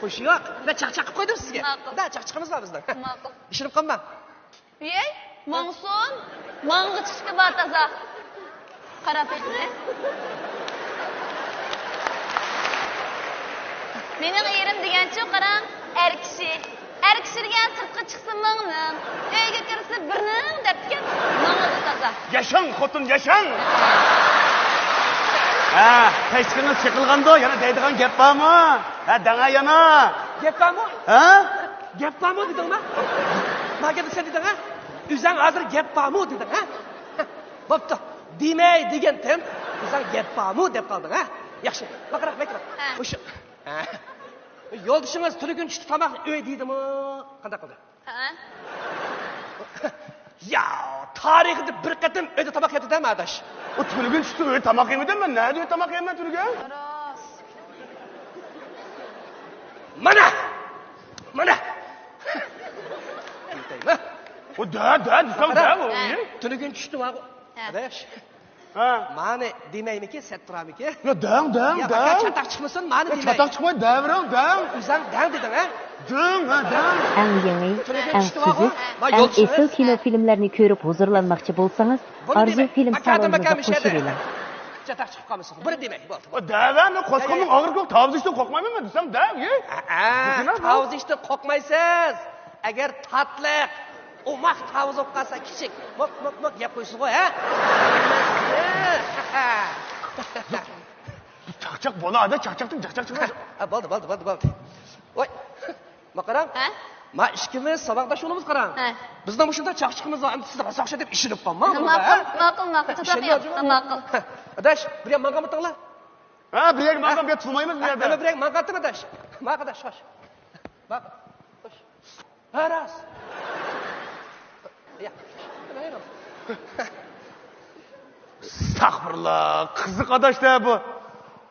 خۇشى يوق. مەن چاقچاق قىلىپ قويدۇم سىزگە. ماقۇل. دا، چاقچىقىمىز بار بىزنىڭ. ماقۇل. ئىشىنىپ قالماڭ. ئەي، ماڭسۇن، ماڭغۇچىسى بار تازا. قاراپ بېقىڭە. مېنىڭ ئېرىم دېگەنچۇ، قاراڭ، ئەر كىشى. ئەر كىشى دېگەن سىرتقا چىقسا ماڭنىڭ، ئۆيگە كىرسە بىرنىڭ دەپتىكەن، ماڭىدۇ تازا. ياشاڭ، خوتۇن، ياشاڭ! ھە، تەشتىقىڭىز چېقىلغاندۇ، يەنە دەيدىغان گەپ بارمۇ؟ ھە، دەڭە يەنە. گەپ بارمۇ؟ ھە؟ گەپ بارمۇ دېدىڭما؟ ما گەپنى سەن دېدىڭ، ھە؟ ئۆزەڭ ھازىر گەپ بارمۇ دېدىڭ، ھە؟ بوپتۇ. دېمەي دېگەنتىم، ئۆزەڭ گەپ بارمۇ دەپ قالدىڭ، ھە؟ ياخشى. باقراق، باقراق. ھە. مۇشۇ، ھە. يولدىشىڭىز تۈنۈگۈن چۈشتە تاماقنى ئۆي دېدىمۇ؟ قانداق قىلدى؟ ھە؟ يا، تارىخىدا بىر قېتىم ئۆيدە تاماق يەپتۇ دەم ئاداش. ئۇ تۈنۈگۈن چۈشتە ئۆيدە تاماق يېمىدىم مەن. نەدە ئۆيدە تاماق يەيمەن تۈنۈگۈن؟ راست. مانا! مانا! ئۇ دە، دە، دېسەڭ دە، ئۇ. ھە. تۈنۈگۈن چۈشتە ماغۇ. ھە. ئاداش. ھە. مانى دېمەيمىكى، سەت تۇرامىكى؟ يا، دەڭ، دەڭ، يا، دەڭ. چاتاق چىقمىسۇن، مانى يا، دېمەي. چاتاق چىقماي، دەۋېرىڭ، دەڭ. ئۆزەڭ دەڭ دېدىڭ، ھە؟ دەڭ، ھە، دەڭ. ئەڭ يېڭى، ئەڭ سۈزۈك، ئەڭ ئېسىل كىنو فىلىملەرنى كۆرۈپ ھۇزۇرلانماقچى بولسىڭىز، ئارزۇ فىلىم سالونىمىزغا قوشۇۋېلىڭ. چاتاق چىقىپ قالمىسۇن. بىر دېمەي، بولدى. دەۋە، مەن قورسىقىمنىڭ ئاغرىقى يوق، تاۋۇز ئىچتىن قورقمايمەن مەن دېسەم، دەۋ، يە. ھە، تاۋۇز ئىچتىن قورقمايسىز. ئەگەر تاتلىق ئوماق تاۋۇز بولۇپ قالسا، كىچىك موك، موك، موك يەپ قويسىغۇ، ھە؟ چاقچاق بولا، ئادا، چاقچاقتىن چاقچاق چىقىدۇ. ھە، بولدى، بولدى، بولدى، بولدى. ۋاي، ما قاراڭ. ھە؟ ما ئىككىمىز ساۋاقداش بولىمىز، قاراڭ. ھە. بىزنىڭ مۇشۇنداق چاقچىقىمىز بار، ئەمدى سىز راست ئوخشاش دەپ ئىشىنىپ قالماڭ. ماقۇل، ھە؟ ماقۇل، ماقۇل، چاتاق يوق، ماقۇل. ئاداش، بىر يەر ماڭغانمىتىڭلار؟ ھە، بىر يەرگە ماڭغان، بىر يەر تۇرمايمىز بۇ يەردە. ھە، بىر يەر ماڭغانتىم، ئاداش. ماڭ، ئاداش، خوش. ماقۇل. خوش. ھە، راست. يا. ئەستەغپۇرۇللا، قىزىق ئاداش-دە بۇ.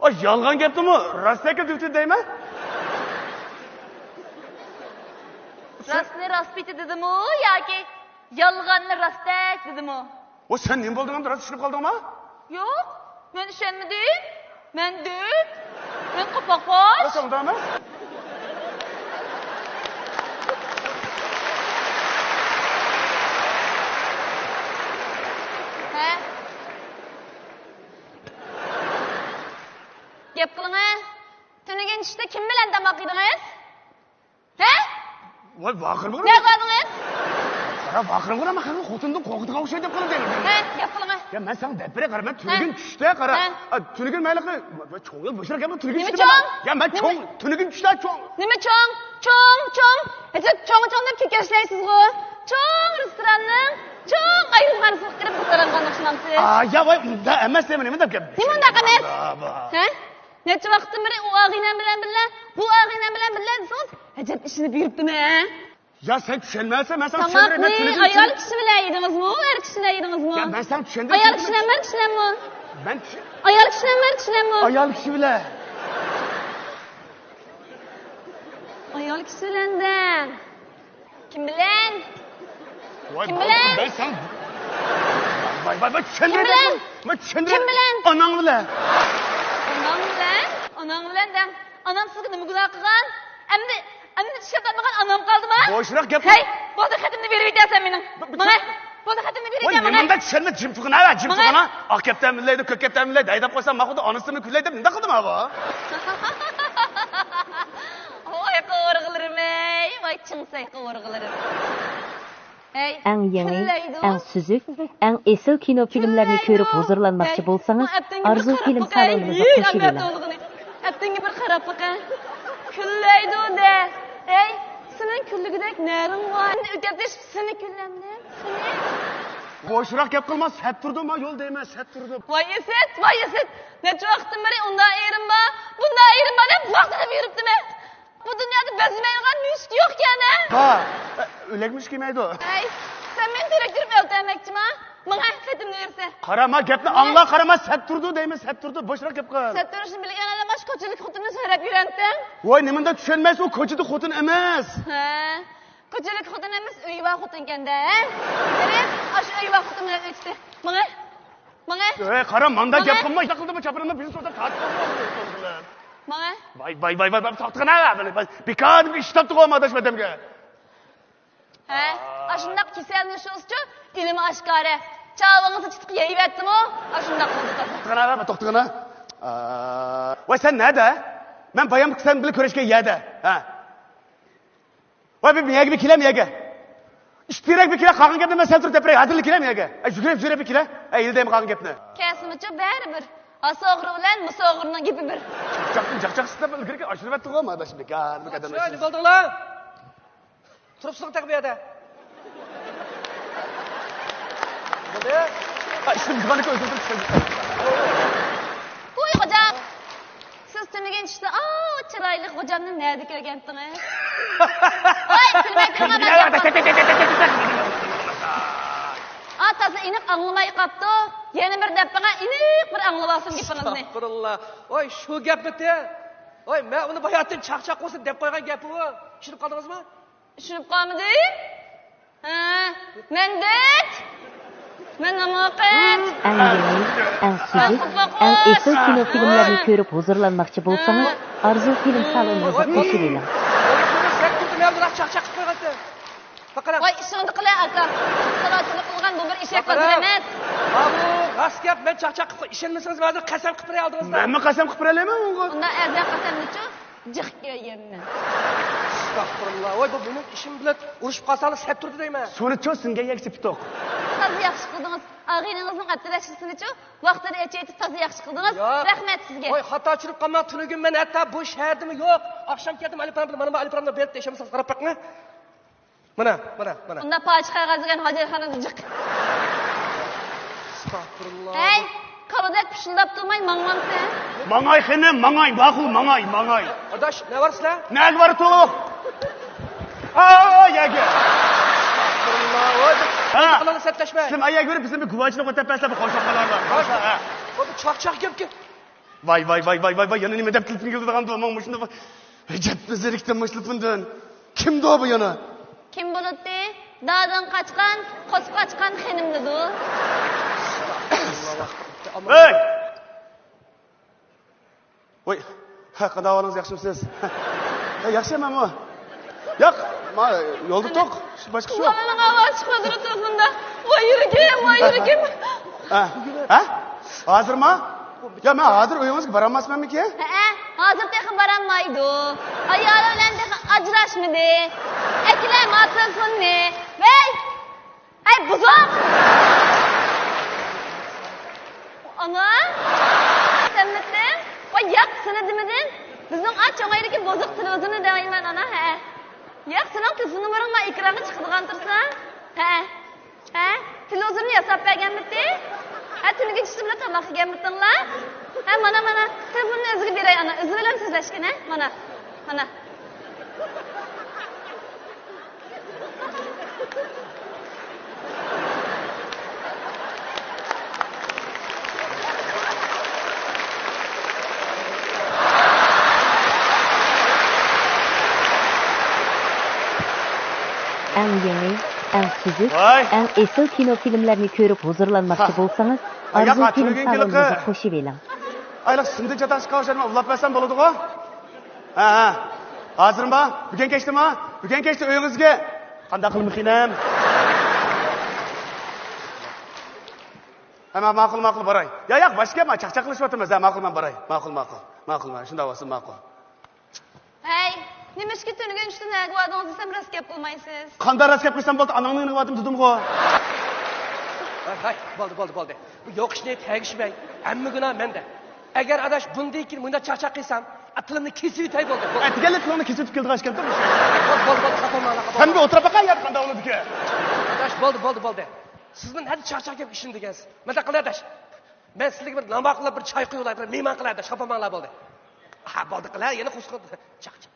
ئا، يالغان گەپنىمۇ راست گەپكە دۈۋتىدى دەيمەن. راستنى راست پېتى دېدىمۇ ياكى يالغاننى راستەك دېدىمۇ؟ ۋە سەن نېمە بولدۇڭ ئەمدى، راست چۈشىنىپ قالدىڭما؟ يوق. مەن ئىشەنمىدىم. مەن دۆت. مەن قاپاقباش. يا، سەن ئۇنداق ئەمەس. ھە؟ گەپ قىلىڭە. تۈنۈگۈن چۈشتە كىم بىلەن تاماق يېدىڭىز؟ ھە؟ ۋاي، ۋاقىرمىغىن. نەگە باردىڭىز؟ قارا، ۋاقىرمىغىن، ئەمما قېنى خوتۇندىن قورقىدىغان ئوخشايدۇ دەپ قالدى. ھە، گەپ قىلىڭە. يا، مەن ساڭا دەپ بېرەي، قارا، مەن تۈنۈگۈن چۈشتە، قارا. ھە. ئا، تۈنۈگۈن مەن ھېلىقى، ۋاي، چوڭ يول بوشراق گەپنى تۈنۈگۈن نېمە چۈشتە چوڭ؟ يا، مەن نېمە؟ چوڭ، تۈنۈگۈن چۈشتە چوڭ. نېمە چوڭ؟ چوڭ، چوڭ. ھەجەپ چوڭ، چوڭ دەپ كېكەشلەيسىزغۇ. چوڭ رېستوراننىڭ چوڭ ئايرىمخانىسىغا كىرىپ رېستورانغا ئوخشىمامسىز؟ ئا، يا، ۋاي، ئۇنداق ئەمەس، نېمە، نېمە دەپ گەپ؟ نېمە ئۇنداق ئەمەس؟ ھە؟ نەچچە ۋاقىتتىن بېرى ئۇ ئاغىنەم بىلەن بىللە، بۇ ئاغىنەم بىلەن بىللە دېسىڭىز، ئەجەب ئىشىنىپ يۈرۈپتىمەن. يا، سەن چۈشەنمەيسەن، مەن ساڭا چۈشەندۈرىمەن، تاماقنى تۈنۈگۈن ئايال كىشى بىلەن يېدىڭىزمۇ، ئەر كىشى بىلەن يېدىڭىزمۇ؟ يا، مەن ساڭا چۈشەندۈرۈپ، ئايال كىشى بىلەن، ئەر كىشى بىلەنمۇ؟ مەن چۈشەن- ئايال كىشى بىلەن، ئەر كىشى بىلەنمۇ؟ ئايال كىشى بىلەن. ئايال كىشى بىلەن دە. كىم بىلەن؟ ۋاي، كىم بىلەن؟ مەن ساڭا، ۋاي، ۋاي، ۋاي، چۈشەندۈرەي. كىم بىلەن؟ مەن چۈشەندۈرەي. كىم بىلەن؟ ئاناڭ بىلەن. ئاناڭ بىلەن؟ ئاناڭ بىلەن دەڭ. ئانام سىزگە نېمە گۇناھ قىلغان؟ ئەمدى، ئەمدى چىشلەپ تارتمىغان ئانام قالدىما؟ بوشراق گەپ. ھەي، بولدى، خېتىمنى بېرىۋېتەرسەن مېنىڭ. بىر، بىر ماڭە. بولدى، خېتىمنى ۋاي، بېرىۋېتەر، ماڭە. نېمانداق چۈشەنمە، جىم تۇرغىنا، جىم تۇرغىنا. ئاق كەپتەرمىلەيدۇ، كۆك كەپتەرمىلەيدۇ، ھەيدەپ قويسام، ماقۇلدا ئانىسىنى كۈنلەي دەپ نېمانداق قىلدىم ھاۋا؟ ۋاي قورغىلىرىم ئەي، ۋاي چىڭسەي قورغىلىرىم. ھەي، ئەڭ يېڭى، كۈنلەيدۇ. ئەڭ سۈزۈك، ئەڭ ئېسىل كىنو فىلىملەرنى كۆرۈپ ھۇزۇرلانماقچى بولساڭىز، ئارزۇ فىلم سالونىمىزغا قوشۇلۇڭ. ئەپتىڭگە بىر قاراپ باقاي. كۈنلەيدۇ دە. ھەي، سېنىڭ كۈنلىگۈدەك نەرىڭ بار؟ ئۆتۈپ سېنى كۈنلەمدىم، سېنى. بوشراق گەپ قىلما، سەت تۇردۇم، ما يول دەيمەن، سەت تۇردۇم. ۋاي ئىسىت، ۋاي ئىسىت. نەچچە ۋاقىتتىن بېرى ئۇنداق ئېرىم بار، بۇنداق ئېرىم بار دەپ ۋاقتىدىن يۈرۈپتىمەن. بۇ دۈنيادا بەزمەيدىغان مۈشۈك يوقكەن، ھە؟ ھا، ئۆلەك مۈشۈك يېمەيدۇ. ھەي، سەن مېنى تېرىكتۈرۈپ ئۆلتۈرمەكچىما؟ ماڭا خېتىمنى بېرىسەن. قارا، ما گەپنى ئاڭلا، قارا، ما سەت تۇردۇ دەيمەن، سەت تۇردۇ، بوشراق گەپ قىل. سەت تۇرۇشنى بىلگەن ئادەم ئاشۇ كوچىلىك خوتۇننى سۆرەپ يۈرەمتىڭ؟ ۋاي، نېمانداق چۈشەنمەيسىز، ئۇ كوچىدا خوتۇن ئەمەس. ھە، كوچىلىك خوتۇن ئەمەس، ئۆيۋا خوتۇنكەن-دە، ھە؟ قېرى، ئاشۇ ئۆيۋا خوتۇن بىلەن ئۆتتى. ماڭا. ماڭە. ئەي، قارا، مانداق گەپ قىلما، ئىشتا قىلدىمۇ چاپىنىمنى بىزنى سوزا تارتىپ قويدۇڭ. ماڭە. ۋاي، ۋاي، ۋاي، ۋاي، ۋاي، توختىغىنا، بىكار ئىش تاپتىغۇ ئاداش ئادەمگە. ھە، ئاشۇنداق كېسەلنى شۇسچۇ، ئىلمى ئاشكارا. چاۋىڭىزنى چىتىق يەيۋەتتىمۇ، ئاشۇنداق بولدى. توختىغىنا، توختىغىنا. ۋاي، سەن نەدە؟ مەن بايام سەن بىلەن كۆرۈشكەن يەردە. ھە. ۋاي، بىر يەگە بىر كېلەم يەگە. ئىشتىرەك بىر كېلە، قالغان گەپنى مەن سەن تۇرۇپ دەپ بېرەي، ھازىرلا كېلەم يەگە. ئەي، يۈگۈرۈپ، يۈگۈرۈپ بىر كېلە. ئەي، ئىلدەيمە قالغان گەپنى. كەلسىمۇچۇ بەرىبىر. ھاسا ئوغرى بىلەن مۇسا ئوغرىنىڭ گېپى بىر. چاقچاقتىن چاقچاق سىزلەپ ئۈلگۈرگەن ئاشۇرۇۋەتتىغۇ، ما ئاداش بىكار، بىكار. شۇ، نېمە بولدۇڭلار؟ تۇرۇپسىزغۇ تېخى بۇ يەردە. بولدى. ھا، ئىشتىن بۇزغانلىقى ئۆزىدىن چۈشۈردى. ۋوي، خوجام! سىز تۈنۈگۈن چۈشتە ئاۋۇ چىرايلىق خوجامنى نەدە كۆرگەنتىڭىز؟ ۋاي، كۈلمەي تۇرما، بەك گەپ قىل. ئا، تازا ئېنىق ئاڭلىماي قاپتۇ. يەنە بىر دەپ بېقىڭ، ئېنىق بىر ئاڭلىۋالسۇن گېپىڭىزنى. ئەستەغپۇرۇللا. ۋاي، شۇ گەپمىتى؟ ۋاي، مەن ئۇنى باياتىن چاقچاق قىلسۇن دەپ قويغان گەپمۇ؟ چۈشىنىپ قالدىڭىزمۇ؟ چۈشىنىپ قالمىدىم. ھە، مەن دەت. مەن ھاماقەت. ئەڭ يېڭى، ئەڭ سۈزۈك، ئەڭ ئېسىل كىنو فىلىملەرنى كۆرۈپ ھۇزۇرلانماقچى بولسىڭىز، ئارزۇ فىلىم سالونىمىزغا قوشۇلۇۋېلىڭ. سەت تۇردى، مەن بۇنداق چاقچاق قىلىپ قويغانتىم. باققىنا. ۋاي، ئىشىڭنى قىلە، ئاكا. سالاچىلىق قىلغان بۇ بىر ئېشەك باققىنا. بازىرى ئەمەس. ھا، بۇ راست گەپ، مەن چاقچاق قىلىپ قوي-، ئىشەنمىسىڭىز، ھازىر قەسەم قىلىپ بېرەي ئالدىڭىزدا. مەنمۇ قەسەم قىلىپ بېرەلەيمەن ئۇنىڭغا. ئۇنداق ئەرزان قەسەمنىچۇ؟ جىق كۆرگەنمەن. ئەستەغپۇرۇللا. ۋاي، بۇ مېنىڭ ئىشىم بىلەن ئۇرۇشۇپ قالساڭلار سەت تۇردى دەيمەن. سۇنى چۇ سىڭگەن يەكسى پىتوق. تازا ياخشى قىلدىڭىز. ئاغىنىڭىزنىڭ ئەپتىلەشكىسىنىچۇ ۋاقتىدا ئېچىۋېتىپ تازا ياخشى قىلدىڭىز. ياق. رەھمەت سىزگە. ۋاي، خاتا چۈشۈرۈپ قالماڭ. تۈنۈگۈن مەن ھەتتا بۇ شەھەردىمۇ يوق. ئاخشام كەلدىم، ئەلىپرامدىن، مانا بۇ ئەلىپرامنى بېرىپ تېشىمىسىڭىز قاراپ بېقىڭ. مانا، مانا، مانا. ئۇنداق پاچىق قەغەز دېگەن ھاجەتخانىدا جىق. ئەستەغپۇرۇللا. ھەي، كالىدەك پۇشۇلداپ تۇرماي ماڭمامسەن؟ ماڭاي خېنىم، ماڭاي، ماقۇل، ماڭاي، ماڭاي. ئاداش، نە بارسىلەر؟ نەگە بارىتۇق؟ ھا، يەگە. ئەستەغپۇرۇللا، ۋاي، ھا. قالىلا سەتلەشمەي. سىلەر ئەيەگە بېرىپ، بىزنى بىر گۇۋاچىلىق ئۆتەپ بەرسىلەر، بىر قوشۇپ قالارلار. ھا. بۇ چاقچاق گەپكە. ۋاي، ۋاي، ۋاي، ۋاي، ۋاي، ۋاي، يەنە نېمە دەپ كېلىپ كېلىدىغاندۇ، ماڭا مۇشۇنداق ئەجەبمۇ زېرىكتىم مۇشۇ لىپىندىن. كىمدۇ بۇ يەنە؟ كىم بولۇتتى؟ دادىدىن قاچقان، قوسۇپ قاچقان خېنىمدىدۇ. ھەي! ۋاي، ھە، قانداق ئەھۋالىڭىز، ياخشىمۇسىز؟ ھە، ياخشى مەنمۇ. ياق، ما، يولدا توق، باشقا ئىش يوق. بالىنىڭ ئاۋازى چىقىۋاتىدۇ تېلېفوندا. ۋاي يۈرىكىم، ۋاي يۈرىكىم. ھە؟ ھە؟ ھازىرما؟ يا، مەن ھازىر ئۆيىڭىزگە بارالماسمەنمىكىن؟ ھەئە، ھازىر تېخى بارالمايدۇ. ئايالى بىلەن تېخى ئاجراشمىدى. ئەكېلەي ما تېلېفوننى. ۋەي! ھەي، بۇزۇق! ئانا! سەنمىتىڭ؟ ۋاي، ياق، سېنى دېمىدىم. بىزنىڭ ئا چوڭ ئۆيدىكى بۇزۇق تېلېۋىزورنى دەۋەيمەن، ئانا، ھە. ياق، سېنىڭ تېلېفون نومۇرۇڭ ما ئېكرانغا چىقىدىغان تۇرسا. ھە. ھە؟ تېلېۋىزورنى ياساپ بەرگەنمىتى؟ ھە، تۈنۈگۈن چۈشتە بىللە تاماق يېگەنمىتىڭلار؟ ھە، مانا، مانا، تېلېفوننى ئۆزىگە بېرەي، ئانا، ئۆزى بىلەن سۆزلەشكىنە، مانا، مانا. ئەڭ يېڭى، ئەڭ سۈزۈك، ۋاي. ئەڭ ئېسىل كىنو فىلىملەرنى كۆرۈپ ھۇزۇرلانماقچى ھا. بولسىڭىز، ھا، ياق، ئارزۇ فىلىم ئاچىلىۋەرگەن سالونىمىزغا قېلىقى. قوشۇلۇۋېلىڭ. ئايلىق سىندى چاتاق چىقارغان ئۇلاپ بەرسەم بولىدىغۇ؟ ھە، ھە. ھازىرما؟ بۈگۈن كەچتىما؟ بۈگۈن كەچتە ئۆيىڭىزگە. قانداق قىلىمىخىنەم؟ ھە، ما-، ماقۇل، ماقۇل، باراي. يا، ياق، باشقا گەپ، ما-، چاقچاقلىشىۋاتىمىز. ھە، ماقۇل، مەن باراي. ماقۇل، ماقۇل. ماقۇل، ماقۇل. شۇنداق بولسۇن، ماقۇل. ھەي، نېمىشقا تۈنۈگۈن چۈشتە نەگە باردىڭىز دېسەم، راست گەپ قىلمايسىز. قانداق راست گەپ قىلسام بولدى، ئاناڭنىڭ يېنىغا باردىم دېدىمغۇ. ھەي، ھەي، بولدى، بولدى، بولدى. بۇ يوق ئىشنى تەگىشمەي، ھەممە گۇناھ مەندە. ئەگەر ئاداش بۇندىن كېيىن مۇنداق چاقچاق قىلسام، ئا، تىلىمنى كېسىۋېتەي بولدى. بولدى. ئەتىگەنلا تىلىڭنى كېسىۋېتىپ كېلىدىغان ئىكەن. بولدى، بولدى، بولدى، خاپا بولماڭلار، خاپا بولماڭلار. سەن بىر ئولتۇرۇپ باقە، يا قانداق بولىدىكەن. ئاداش، بولدى، بولدى، بولدى. سىز مەن ھەدە چاقچاق گەپكە ئىشىنىدىكەنسىز. مۇنداق قىلە ئاداش. مەن سىزلەرگە بىر نان باقىلاپ، بىر چاي قۇيۇۋالاي، بىر مېھمان قىلاي ئاداش، خاپا بولماڭلار بولدى. ھا، بولدى قىلە، يەنە قۇسقۇ. چاق، چاق.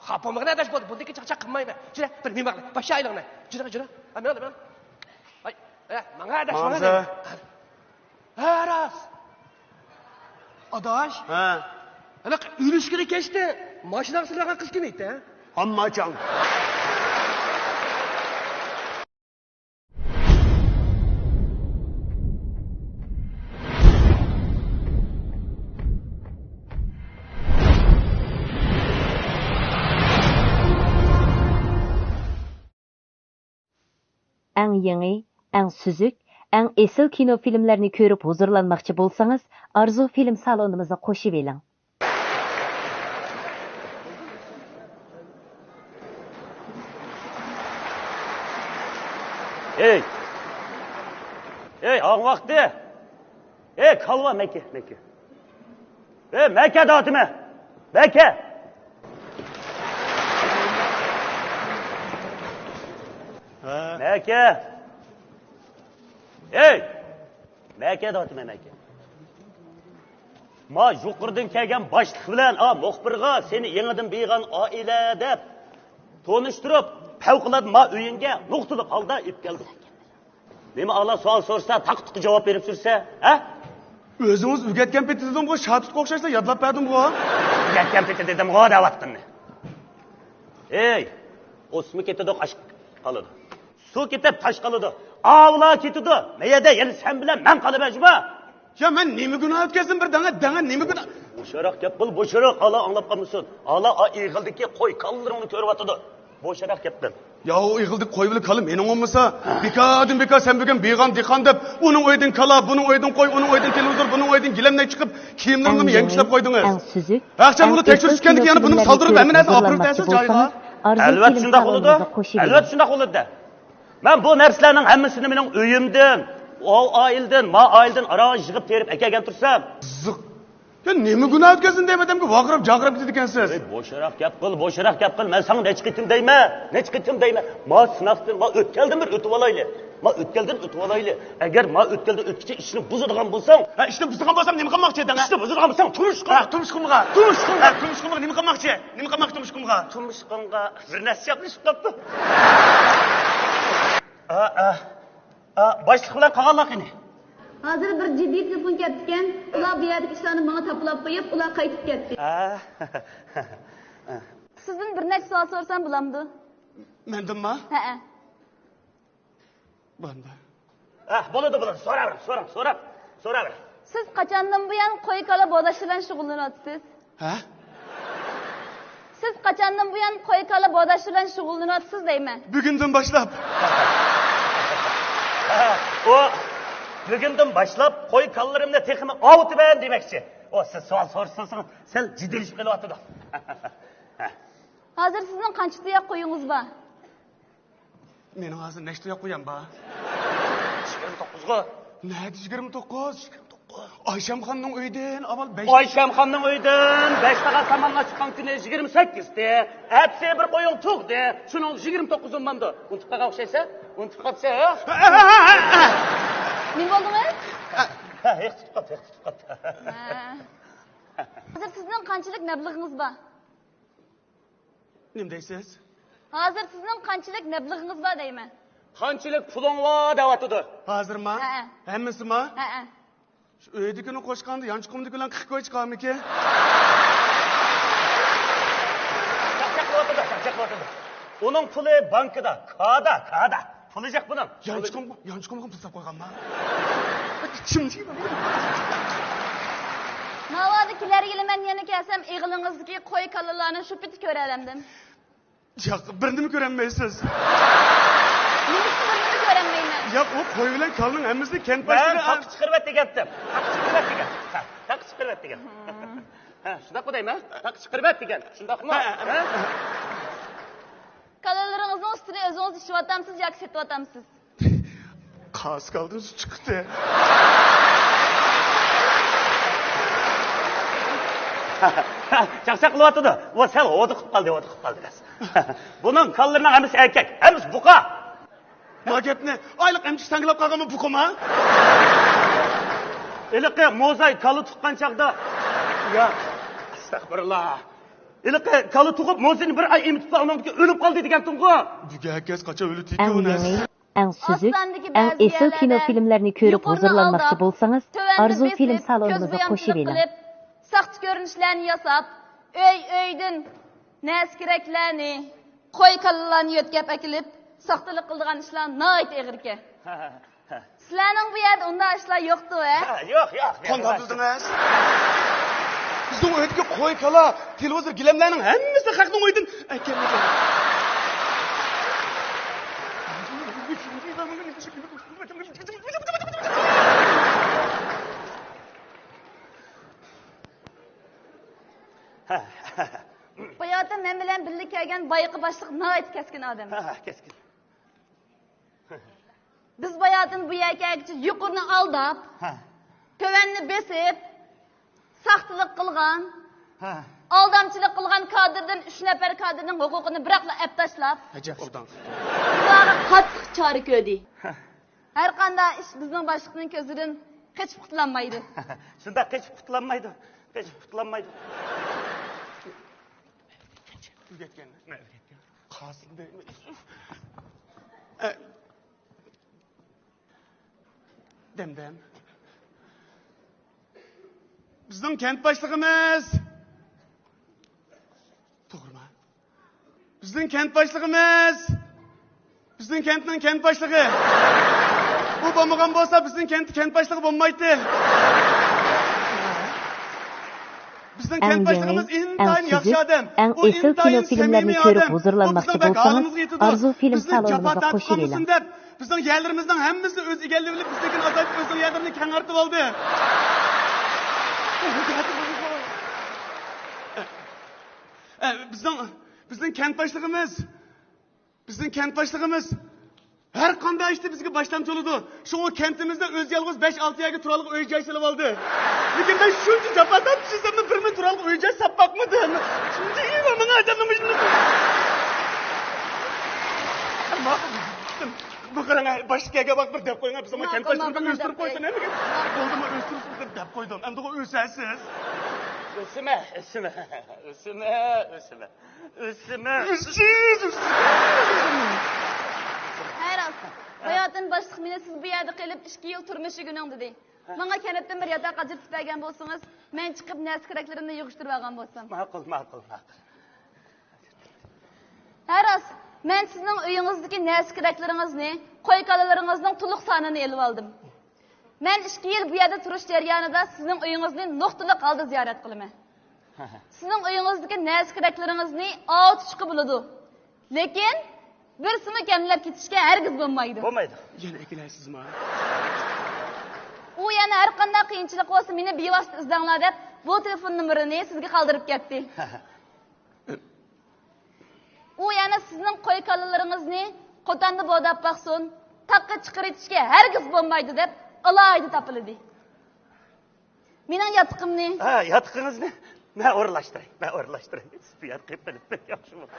خاپا بولمىغىن ئاداش، بولدى. بۇندىن كېيىن چاق، چاق قىلمايمەن. جۈرە، بىر مېھمان قىلاي. باشا ئايلىڭنى. جۈرە، جۈرە. ھا، مېڭە، مېڭە. ھاي، ئە، ماڭا ئاداش، ماڭا ماڭزا. ھە، راست. ئاداش. ھە. ھېلىقى ئۆلۈشكىنى كەچتە ماشىناغا سېلىۋالغان قىز كىم ئىدى؟ ھامماچاڭ. ئەڭ يېڭى، ئەڭ سۈزۈك، ئەڭ ئېسىل كىنو فىلىملەرنى كۆرۈپ ھۇزۇرلانماقچى بولسىڭىز، ئارزۇ فىلىم سالونىمىزغا قوشۇۋېلىڭ. ئەي! ئەي، ھاڭ ۋاقتى! ئەي، كالۋا، مەكە، مەكە! ئەي، مەكە دەۋاتىمەن! مەكە! ھە. مەكە! ئەي! مەكە دەۋاتىمەن، مەكە. ما يۇقىرىدىن كەلگەن باشلىق بىلەن، ئا، مۇخبىرغا سېنى يېڭىدىن بىيغان ئائىلە دەپ تونۇشتۇرۇپ، پەۋقۇلئاددە ما ئۆيۈڭگە نۇقتىلىق ھالدا ئېلىپ كەلدىم. نېمە ئالا سوئال سورىسا، تاقا-تۇقا جاۋاب بېرىپ يۈرسە، ھە؟ ئۆزىڭىز ئۆگەتكەن پېتى دېدىمغۇ، شاتۇتقا ئوخشاشلا يادلاپ بەردىمغۇ. ئۆگەتكەن پېتى دېدىمغۇ دەۋاتقىنىنى. ئەي، ئوسما كېتىدۇ، قاش قالىدۇ. سۇ كېتىپ، تاش قالىدۇ. ئاۋۇلار كېتىدۇ، مەيەردە يەنە سەن بىلەن مەن قالىمەن جۇما. يا، مەن نېمە گۇناھ ئۆتكەزدىم بىر دەڭە، دەڭە نېمە گۇناھ؟ بوشراق گەپ قىل، بوشراق، ئالا ئاڭلاپ قالمىسۇن. ئالا ئا ئېغىلدىكى قوي كالىلىرىڭنى كۆرۈۋاتىدۇ. بوشراق گەپ قىل. يا، ئۇ ئېغىلدىكى قوي بىلەن كالا مېنىڭ بولمىسا، بىكاردىن بىكار سەن بۈگۈن بىغان دېھقان دەپ، ئۇنىڭ ئۆيىدىن كالا، بۇنىڭ ئۆيىدىن قوي، ئۇنىڭ ئۆيىدىن تېلېۋىزور، بۇنىڭ ئۆيىدىن گىلەمنەك چىقىپ، كىيىملىرىمنىمۇ يەڭگۈشلەپ قويدىڭىز. ئەڭ سۈزۈك، ھەقىچان ئەڭ بۇنى تېكشۈرۈش ئېسىل چۈشكەندىن كېيىن بۇنى كىنو سالدۇرۇپ ھەممە نەرسىنى ئاپىرىپ بەرسە جايىغا. ئەلۋەتتە شۇنداق بولىدۇ. ئەلۋەتتە شۇنداق بولىدۇ. مەن بۇ نەرسىلەرنىڭ ھەممىسىنى مېنىڭ ئۆيۈمدىن، ئاۋۇ ئائىلىدىن، ما ئائىلىدىن ئاران يىغىپ تېرىپ ئەكەلگەن تۇرسام. زىق. يا، نېمە گۇناھ ئۆتكەزدىم دەيمەن، دەمگە ۋارقىراپ جارقىراپ كېتىدىكەنسىز. ئەي، بوشراق گەپ قىل، بوشراق گەپ قىل. مەن ساڭا نەچچە قېتىم دەيمەن، نەچچە قېتىم دەيمەن. ما سىناقتىن، ما ئۆتكەلدىن بىر ئۆتۈۋالايلى. ما ئۆتكەلدىن ئۆتۈۋالايلى. ئەگەر ما ئۆتكەلدىن ئۆتكۈچە ئىشنى بۇزىدىغان بولساڭ. ھە، ئىشنى بۇزىدىغان بولسام نېمە قىلماقچى ئىدىڭ، ھە؟ ئىشنى بۇزىدىغان بولساڭ تۇرمۇش قۇر. ھە، تۇرمۇش قۇرمىغا. تۇرمۇش قۇرمىغا. ھە، تۇرمۇش قۇرمىغا نېمە قىلماقچى؟ نېمە قىلماقچى تۇرمۇش قۇرمىغا؟ تۇرمۇش قۇرمىغا بىر نەرسە ياپلىشىپ قاپتۇ. ئا، ئا. ئا، باشلىق بىلەن قالغانلار قېنى؟ ھازىر بىر جىددىي تېلېفون كەپتىكەن، ئۇلار بۇ يەردىكى ئىشلارنى ماڭا تاپىلاپ قويۇپ، ئۇلار قايتىپ كەتتى. ھە. سىزدىن بىر نەچچە سوئال سورىسام بولامدۇ؟ مەندىنمۇ؟ ھەئە. بولدى. ھە، بولىدۇ، بولىدۇ. سوراۋېرىڭ، سوراڭ، سوراڭ، سوراۋېرىڭ. سىز قاچاندىن بۇيان قوي-كالا بوداش بىلەن شۇغۇللىنىۋاتىسىز؟ ھە؟ سىز قاچاندىن بۇيان قوي-كالا بوداش بىلەن شۇغۇللىنىۋاتىسىز دەيمەن. بۈگۈندىن باشلاپ. ئۇ بۈگۈندىن باشلاپ قوي-كالىلىرىمنى تېخىمۇ ئاۋۇتىمەن دېمەكچى. ئۇ سىز سوئال سورىسىڭىز سەل جىددىيلىشىپ قېلىۋاتىدۇ. ھازىر سىزنىڭ قانچە تۇياق قويىڭىز بار؟ مېنىڭ ھازىر نەچچە تۇياق قويام بار؟ يىگىرمە توققۇزغۇ. نەدە يىگىرمە توققۇز؟ يىگىرمە توققۇز. ئايشەمخاننىڭ ئۆيىدىن ئاۋۋال بەش. ئايشەمخاننىڭ ئۆيىدىن بەش تاغا سامانلار چىققان كۈنى يىگىرمە سەككىزدى. ئەتىسى بىر قويۇڭ تۇغدى. شۇنىڭ يىگىرمە توققۇزى بولمامدۇ؟ ئۇنتۇپ قالغان ئوخشايسەن. ئۇنتۇپ قاپسەن ھە؟ نېمە بولدىڭىز؟ ھە، ھېق تۇتۇپ قاپتۇ، ھېق تۇتۇپ قاپتۇ. ھە. ھازىر سىزنىڭ قانچىلىك مەبلىغىڭىز بار؟ نېمە دەيسىز؟ ھازىر سىزنىڭ قانچىلىك مەبلىغىڭىز بار دەيمەن. قانچىلىك پۇلۇڭ بار دەۋاتىدۇ. ھازىرما؟ ھەئە. ھەممىسىما؟ ھەئە. شۇ ئۆيدىكىنى قوشقاندا يانچۇقۇمدىكى بىلەن قىرىق كوي چىقارمىكىن؟ چاقچاق قىلىۋاتىدۇ، چاقچاق قىلىۋاتىدۇ. ئۇنىڭ پۇلى بانكىدا، كادا، كادا. پۇلى جىق بۇنىڭ. يانچۇقۇمغا، يانچۇقۇمغا پۇل ساپ قويغانما؟ ئىچىم جىم. ناۋادا كېلەر يىلى مەن يەنە كەلسەم، ئېغىلىڭىزدىكى قوي كالىلارنى شۇ پېتى كۆرەلەمدىم. ياق، بىرنىمۇ كۆرەلمەيسىز. نېمىشقا بىرنىمۇ كۆرەلمەيمەن؟ ياق، ئۇ قوي بىلەن كالىنىڭ ھەممىسىنى كەنت باشلىقى. مەن تاقا چىقىرىۋەت دېگەنتىم. تاقا چىقىرىۋەت دېگەن. ھە، تاقا چىقىرىۋەت دېگەن. ھە، شۇنداقمۇ دەيمەن؟ تاقا چىقىرىۋەت دېگەن. شۇنداقمۇ؟ ھە، ھە. كالىلىرىڭىزنىڭ سۈتىنى ئۆزىڭىز ئىچىۋاتامسىز ياكى سېتىۋاتامسىز؟ قاسىكالدىن سۈت چىقتى. چاقچاق قىلىۋاتىدۇ. ئۇ سەل ھودۇقۇپ قالدى، ھودۇقۇپ قالدى بەس. بۇنىڭ كالىلىرىنىڭ ھەممىسى ئەركەك، ھەممىسى بۇقا. ما گەپنى ئايلىق ئەمچىك ساڭگىلاپ قالغانمۇ بۇقىما؟ ھېلىقى موزاي كالا تۇغقان چاغدا. يا، ئەستەغپۇرۇللا. ھېلىقى كالا تۇغۇپ موزىنى بىر ئاي ئېمىتىپلا ئۇنىڭدىن كېيىن ئۆلۈپ قالدى دېگەنتىڭغۇ. بۈگۈن ھەركەس قاچان ئۆلىدىكى ئۇ نەرسە. ئەڭ سۈزۈك، ئەڭ ئېسىل كىنو فىلىملەرنى كۆرۈپ ھۇزۇرلانماقچى بولسىڭىز، ئارزۇ فىلىم سالونىمىزغا قوشۇۋېلىڭ. ساختا كۆرۈنۈشلەرنى ياساپ، ئۆي ئۆيدىن نەرسە كېرەكلەرنى، قوي كالىلارنى يۆتكەپ ئەكېلىپ، ساختىلىق قىلىدىغان ئىشلار ناھايىتى ئېغىركەن. سىلەرنىڭ بۇ يەردە ئۇنداق ئىشلار يوقتۇ ھە؟ يوق يوق. قانداق بىلدىڭىز؟ بىزنىڭ ئۆيدىكى قوي كالا، تېلېۋىزور، گىلەملەرنىڭ ھەممىسى خەقنىڭ ئۆيىدىن ئەكەلمىگەن. باياتىن مەن بىلەن بىللە كەلگەن بايىقى باشلىق ناھايىتى كەسكىن ئادەم. كەسكىن. بىز باياتىن بۇ يەرگە كەلگۈچە يۇقىرىنى ئالداپ، تۆۋەننى بېسىپ، ساختىلىق قىلغان، ئالدامچىلىق قىلغان كادىردىن ئۈچ نەپەر كادىرنىڭ ھوقۇقىنى بىراقلا ئەپ تاشلاپ، ئەجەب ئوبدان قىپتۇ. ئۇلارغا قاتتىق چارە كۆردى. ھەرقانداق ئىش بىزنىڭ باشلىقنىڭ كۆزىدىن قېچىپ قۇتۇلالمايدۇ. شۇنداق، قېچىپ قۇتۇلالمايدۇ. قېچىپ قۇتۇلالمايدۇ. ئۆگەتكەن. قاسىم دەيمەن. دەمدەم. بىزنىڭ كەنت باشلىقىمىز. توغرىما؟ بىزنىڭ كەنت باشلىقىمىز. بىزنىڭ كەنتنىڭ كەنت باشلىقى. ئۇ بولمىغان بولسا، بىزنىڭ كەنتتە كەنت باشلىقى بولمايتتى. بىزنىڭ كەنت باشلىقىمىز ئىنتايىن ياخشى ئادەم. ئۇ ئىنتايىن سەمىمىي ئادەم. ئۇ بىزنىڭ بەك ھالىمىزغا يېتىدۇ. بىزنىڭ جاپا تارتىپ قالمىسۇن دەپ، بىزنىڭ يەرلىرىمىزنىڭ ھەممىسىنى ئۆزى ئىگىلىۋېلىپ، بىزدىكىنى ئازايتىپ، ئۆزىنىڭ يەرلىرىنى كەڭ ئارتىۋالدى. ئە، بىزنىڭ، بىزنىڭ كەنت باشلىقىمىز، بىزنىڭ كەنت باشلىقىمىز ھەر قانداق ئىشتا بىزگە باشلامچى بولىدۇ. شۇڭا كەنتىمىزدە ئۆزى يالغۇز بەش-ئالتە يەرگە تۇرالغۇ ئۆي-جاي سېلىۋالدى. لېكىن مەن شۇنچە جاپا تارتىپ ئىشلىسەممۇ، بىرمۇ تۇرالغۇ ئۆي-جاي ساپ باقمىدىم. شۇنچە ئىمانىڭ ئادەمنىڭ مۇشۇنداق. بۇ قاراڭ، باشلىق كەلگەن ۋاقىت بىر دەپ قويۇڭ، بىزمۇ كەنت باشلىقىنى ئۆستۈرۈپ قويسۇن، ھەممىگە. بولدىمۇ، ئۆستۈرۈپ دەپ قويدۇم. ئەمدىغۇ ئۆسەرسىز. ئۆسىمە، ئۆسىمە، ئۆسىمە، ئۆسىمە. ئۆسىمە. ئۆسىمە. ھە، راست. باياتىن باشلىق مېنى، سىز بۇ يەردە قېلىپ ئىككى يىل تۇرمۇشىگىنىڭ دېدى. ماڭا كەنتتىن بىر ياتاق ئاجرىتىپ بەرگەن بولسىڭىز، مەن چىقىپ نەرسە-كېرەكلىرىمنى يىغىشتۇرۇۋالغان بولسام. ماقۇل، ماقۇل، ماقۇل. ھە، راست. مەن سىزنىڭ ئۆيىڭىزدىكى نەرسە-كېرەكلىرىڭىزنى، قوي-كالىلىرىڭىزنىڭ تولۇق سانىنى ئېلىۋالدىم. مەن ئىككى يىل بۇ يەردە تۇرۇش جەريانىدا سىزنىڭ ئۆيىڭىزنى نۇقتىلىق ھالدا زىيارەت قىلىمەن. سىزنىڭ ئۆيىڭىزدىكى نەرسە-كېرەكلىرىڭىزنى ئاۋۇتۇشقا بولىدۇ. لېكىن بىرسىمۇ كەملەپ كېتىشكە ھەرگىز بولمايدۇ. بولمايدۇ. يەنە ئەكېلەرسىزما؟ ئۇ يەنە ھەر قانداق قىيىنچىلىق بولسا مېنى بىۋاسىتە ئىزدەڭلار دەپ بۇ تېلېفون نومۇرىنى سىزگە قالدۇرۇپ كەتتى. ئۇ يەنە سىزنىڭ قوي-كالىلىرىڭىزنى قوتاندا بورداپ باقسۇن، تاغقا چىقىرىۋېتىشكە ھەرگىز بولمايدۇ دەپ ئالاھىدە تاپىلىدى. مېنىڭ ياتىقىمنى. ھە، ياتىقىڭىزنى مەن ئورۇنلاشتۇراي، مەن ئورۇنلاشتۇراي. سىز بۇ يەردە قېلىپ بەك ياخشى بولدى.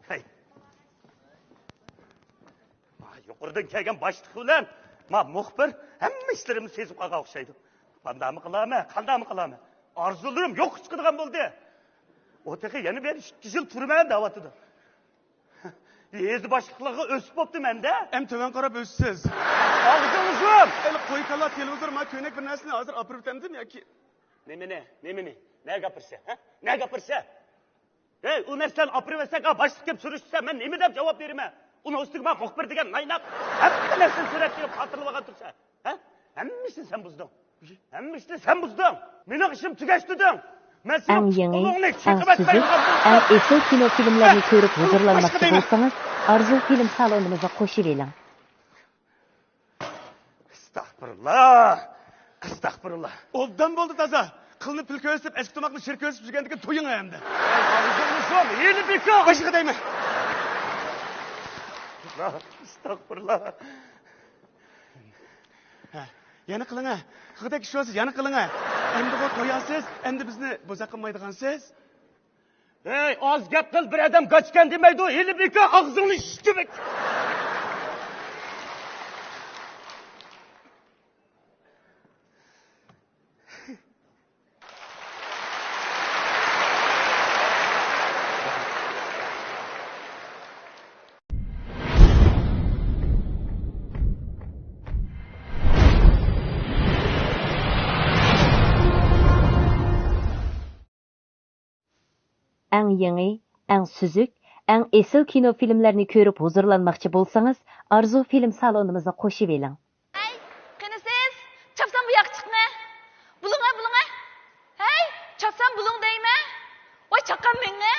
ھەي. ما يۇقىرىدىن كەلگەن باشلىق بىلەن ما مۇخبىر ھەممە ئىشلىرىمنى سېزىپ قالغان ئوخشايدۇ. قانداقمۇ قىلارمەن، قانداقمۇ قىلارمەن؟ ئارزۇلىرىم يوققا چىقىدىغان بولدى. ئۇ تېخى يەنە بىر ئىككى يىل تۈرمەن دەۋاتىدۇ. يېزا باشلىقلىقىغا ئۆسۈپ بوپتۇ مەندە. ئەم تۆۋەن قاراپ ئۆسىسىز. ئاغزىڭنى يۇم! ئەلى قوي كالا تېلېۋىزور، ما كۆينەك بىر نەرسىنى ھازىر ئاپىرىۋېتەمدىم ياكى؟ نېمىنى؟ نېمىنى؟ نەگە ئاپىرىسەن؟ ھە؟ نەگە ئاپىرىسەن؟ ھەي، ئۇ نەرسىلەرنى ئاپىرىۋەتسەك، ھا، باشلىق كېلىپ سۈرۈشتۈرسە، مەن نېمە دەپ جاۋاب بېرىمەن؟ ئۇنىڭ ئۈستىگە مانا مۇخبىر دېگەن نايناپ، ھەممە نەرسىنى سۈرەتكە ئېلىپ خاتىرىلىۋالغان تۇرسا. ھە؟ ھەممە ئىشنى سەن بۇزدۇڭ. ھەممە ئىشنى سەن بۇزدۇڭ. مېنىڭ ئىشىم تۈگەش دېدىڭ. مەن سېنىڭ ئەڭ يېڭى، پۇت-قولۇڭنى ئەڭ سۈزۈك، ئەڭ ئېسىل كىنو فىلىملەرنى كۆرۈپ ھۇزۇرلانماقچى بولسىڭىز، ئارزۇ فىلىم سالونىمىزغا قوشۇۋېلىڭ. ئەستەغپۇرۇللا! ئەستەغپۇرۇللا! ئوبدان بولدى تازا! قىلنى پىل كۆرسىتىپ، ئەسكى تاماقنى شىر كۆرسىتىپ يۈرگەندىكىن تويۇڭ ئەمدى. ئاغزىڭنى سول، ھىيلە بىكار! باشقا دەيمەن! ئەستەغپۇرۇللا! ھە، يەنە قىلىڭ، ھە. قىلغۇدەك ئىش بولسا يەنە قىلىڭ، ھە. ئەمدىغۇ توياسىز، ئەمدى بىزنى بوزەك قىلمايدىغانسىز. ھەي، ئاز گەپ قىل، بىر ئادەم گاچكەن دېمەيدۇ، ھىيلە بىكار، ئاغزىڭنى شىشتىمەك. ئەڭ يېڭى، ئەڭ سۈزۈك، ئەڭ ئېسىل كىنو فىلىملەرنى كۆرۈپ ھۇزۇرلانماقچى بولسىڭىز، ئارزۇ فىلىم سالونىمىزغا قوشۇۋېلىڭ. ھەي، قېنى سىز؟ چاپسان بۇ ياققا چىقىڭە. بولۇڭە، بولۇڭە. ھەي، چاپسان بولۇڭ دەيمەن. ۋاي، چاققان مېڭە.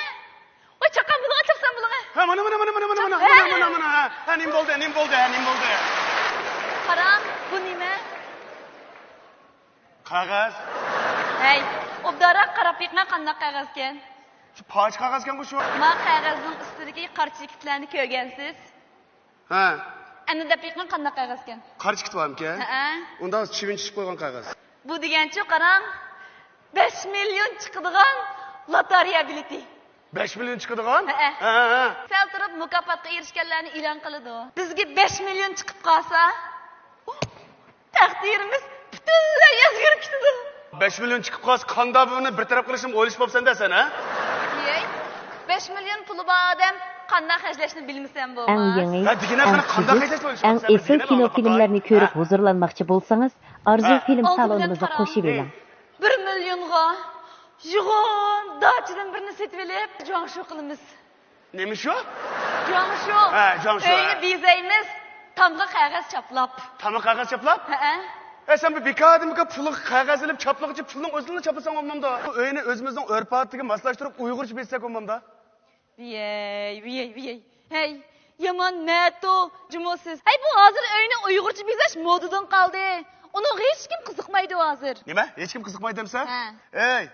ۋاي، چاققان بولۇڭە، چاپسان بولۇڭە. ھە، مانا، مانا، مانا، ھە، ھە، نېمە بولدى، نېمە بولدى، ھە، نېمە بولدى؟ قاراڭ، بۇ نېمە؟ قەغەز. ھەي، ئوبدانراق قاراپ بېقىڭە، قانداق قەغەزكەن؟ شۇ پاچ قەغەزكەنغۇ شۇ. ما قەغەزنىڭ ئۈستىدىكى قارا چېكىتلەرنى كۆرگەنسىز؟ ھە. ئەمدى دەپ بېقىڭ، قانداق قەغەزكەن؟ قارا چېكىت بارمىكەن؟ ھەئە. ئۇنداق چىۋىن چۈشۈپ قويغان قەغەز. بۇ دېگەنچۇ، قاراڭ، بەش مىليون چىقىدىغان لوتارىيە بېلىتى. بەش مىليون چىقىدىغان؟ ھەئە. ھە، ھە، ھە. سەل تۇرۇپ مۇكاپاتقا ئېرىشكەنلەرنى ئېلان قىلىدۇ. بىزگە بەش مىليون چىقىپ قالسا، تەقدىرىمىز پۈتۈنلەي ئۆزگىرىپ كېتىدۇ. بەش مىليون چىقىپ قالسا، قانداق بۇنى بىر تەرەپ قىلىشنى ئويلىشىپ بوپسەن-دە سەن، ھە؟ يەي، بەش مىليون پۇلى بار ئادەم قانداق خەجلەشنى بىلمىسەم بولماس. ئەڭ يېڭى، ھە، دېگىنە ئەڭ قېنى، قانداق سۈزۈك، خەجلەشنى ئويلىشىپ ئەڭ بوپسەن، ئېسىل بىلگىنە كىنو ئالدى قاراڭ. فىلىملەرنى كۆرۈپ ھە. ھۇزۇرلانماقچى بولسىڭىز، ئارزۇ ھە. فىلىم ئالدى بىلەن سالونىمىزغا قاراڭ. قوشۇۋېلىڭ. بىر مىليونغا يوغان داچىدىن بىرنى سېتىۋېلىپ، جۇاڭشۇ قىلىمىز. نېمە شۇ؟ جۇاڭشۇ. ھە، جۇاڭشۇ، ئۆينى ھە. بېزەيمىز، تامغا قەغەز چاپلاپ. تامغا قەغەز چاپلاپ؟ ھەئە. ئە، سەن بۇ بىكاردىن بىكار پۇلغا قەغەز ئېلىپ، چاپلىغۇچە پۇلنىڭ ئۆزىنىلا چاپلىساڭ بولمامدۇ؟ بۇ ئۆينى ئۆزىمىزنىڭ ئۆرپ-ئادىتىگە ماسلاشتۇرۇپ، ئۇيغۇرچە بېزىسەك بولمامدۇ؟ ۋىيەي، ۋىيەي، ۋىيەي. ھەي، يامان نەتۇ جۇمۇ سىز. ھەي، بۇ ھازىر ئۆينى ئۇيغۇرچە بېزەش مودىدىن قالدى. ئۇنىڭغا ھېچكىم قىزىقمايدۇ ھازىر. نېمە؟ ھېچكىم قىزىقمايدۇ دېمىسە؟ ھە. ھەي،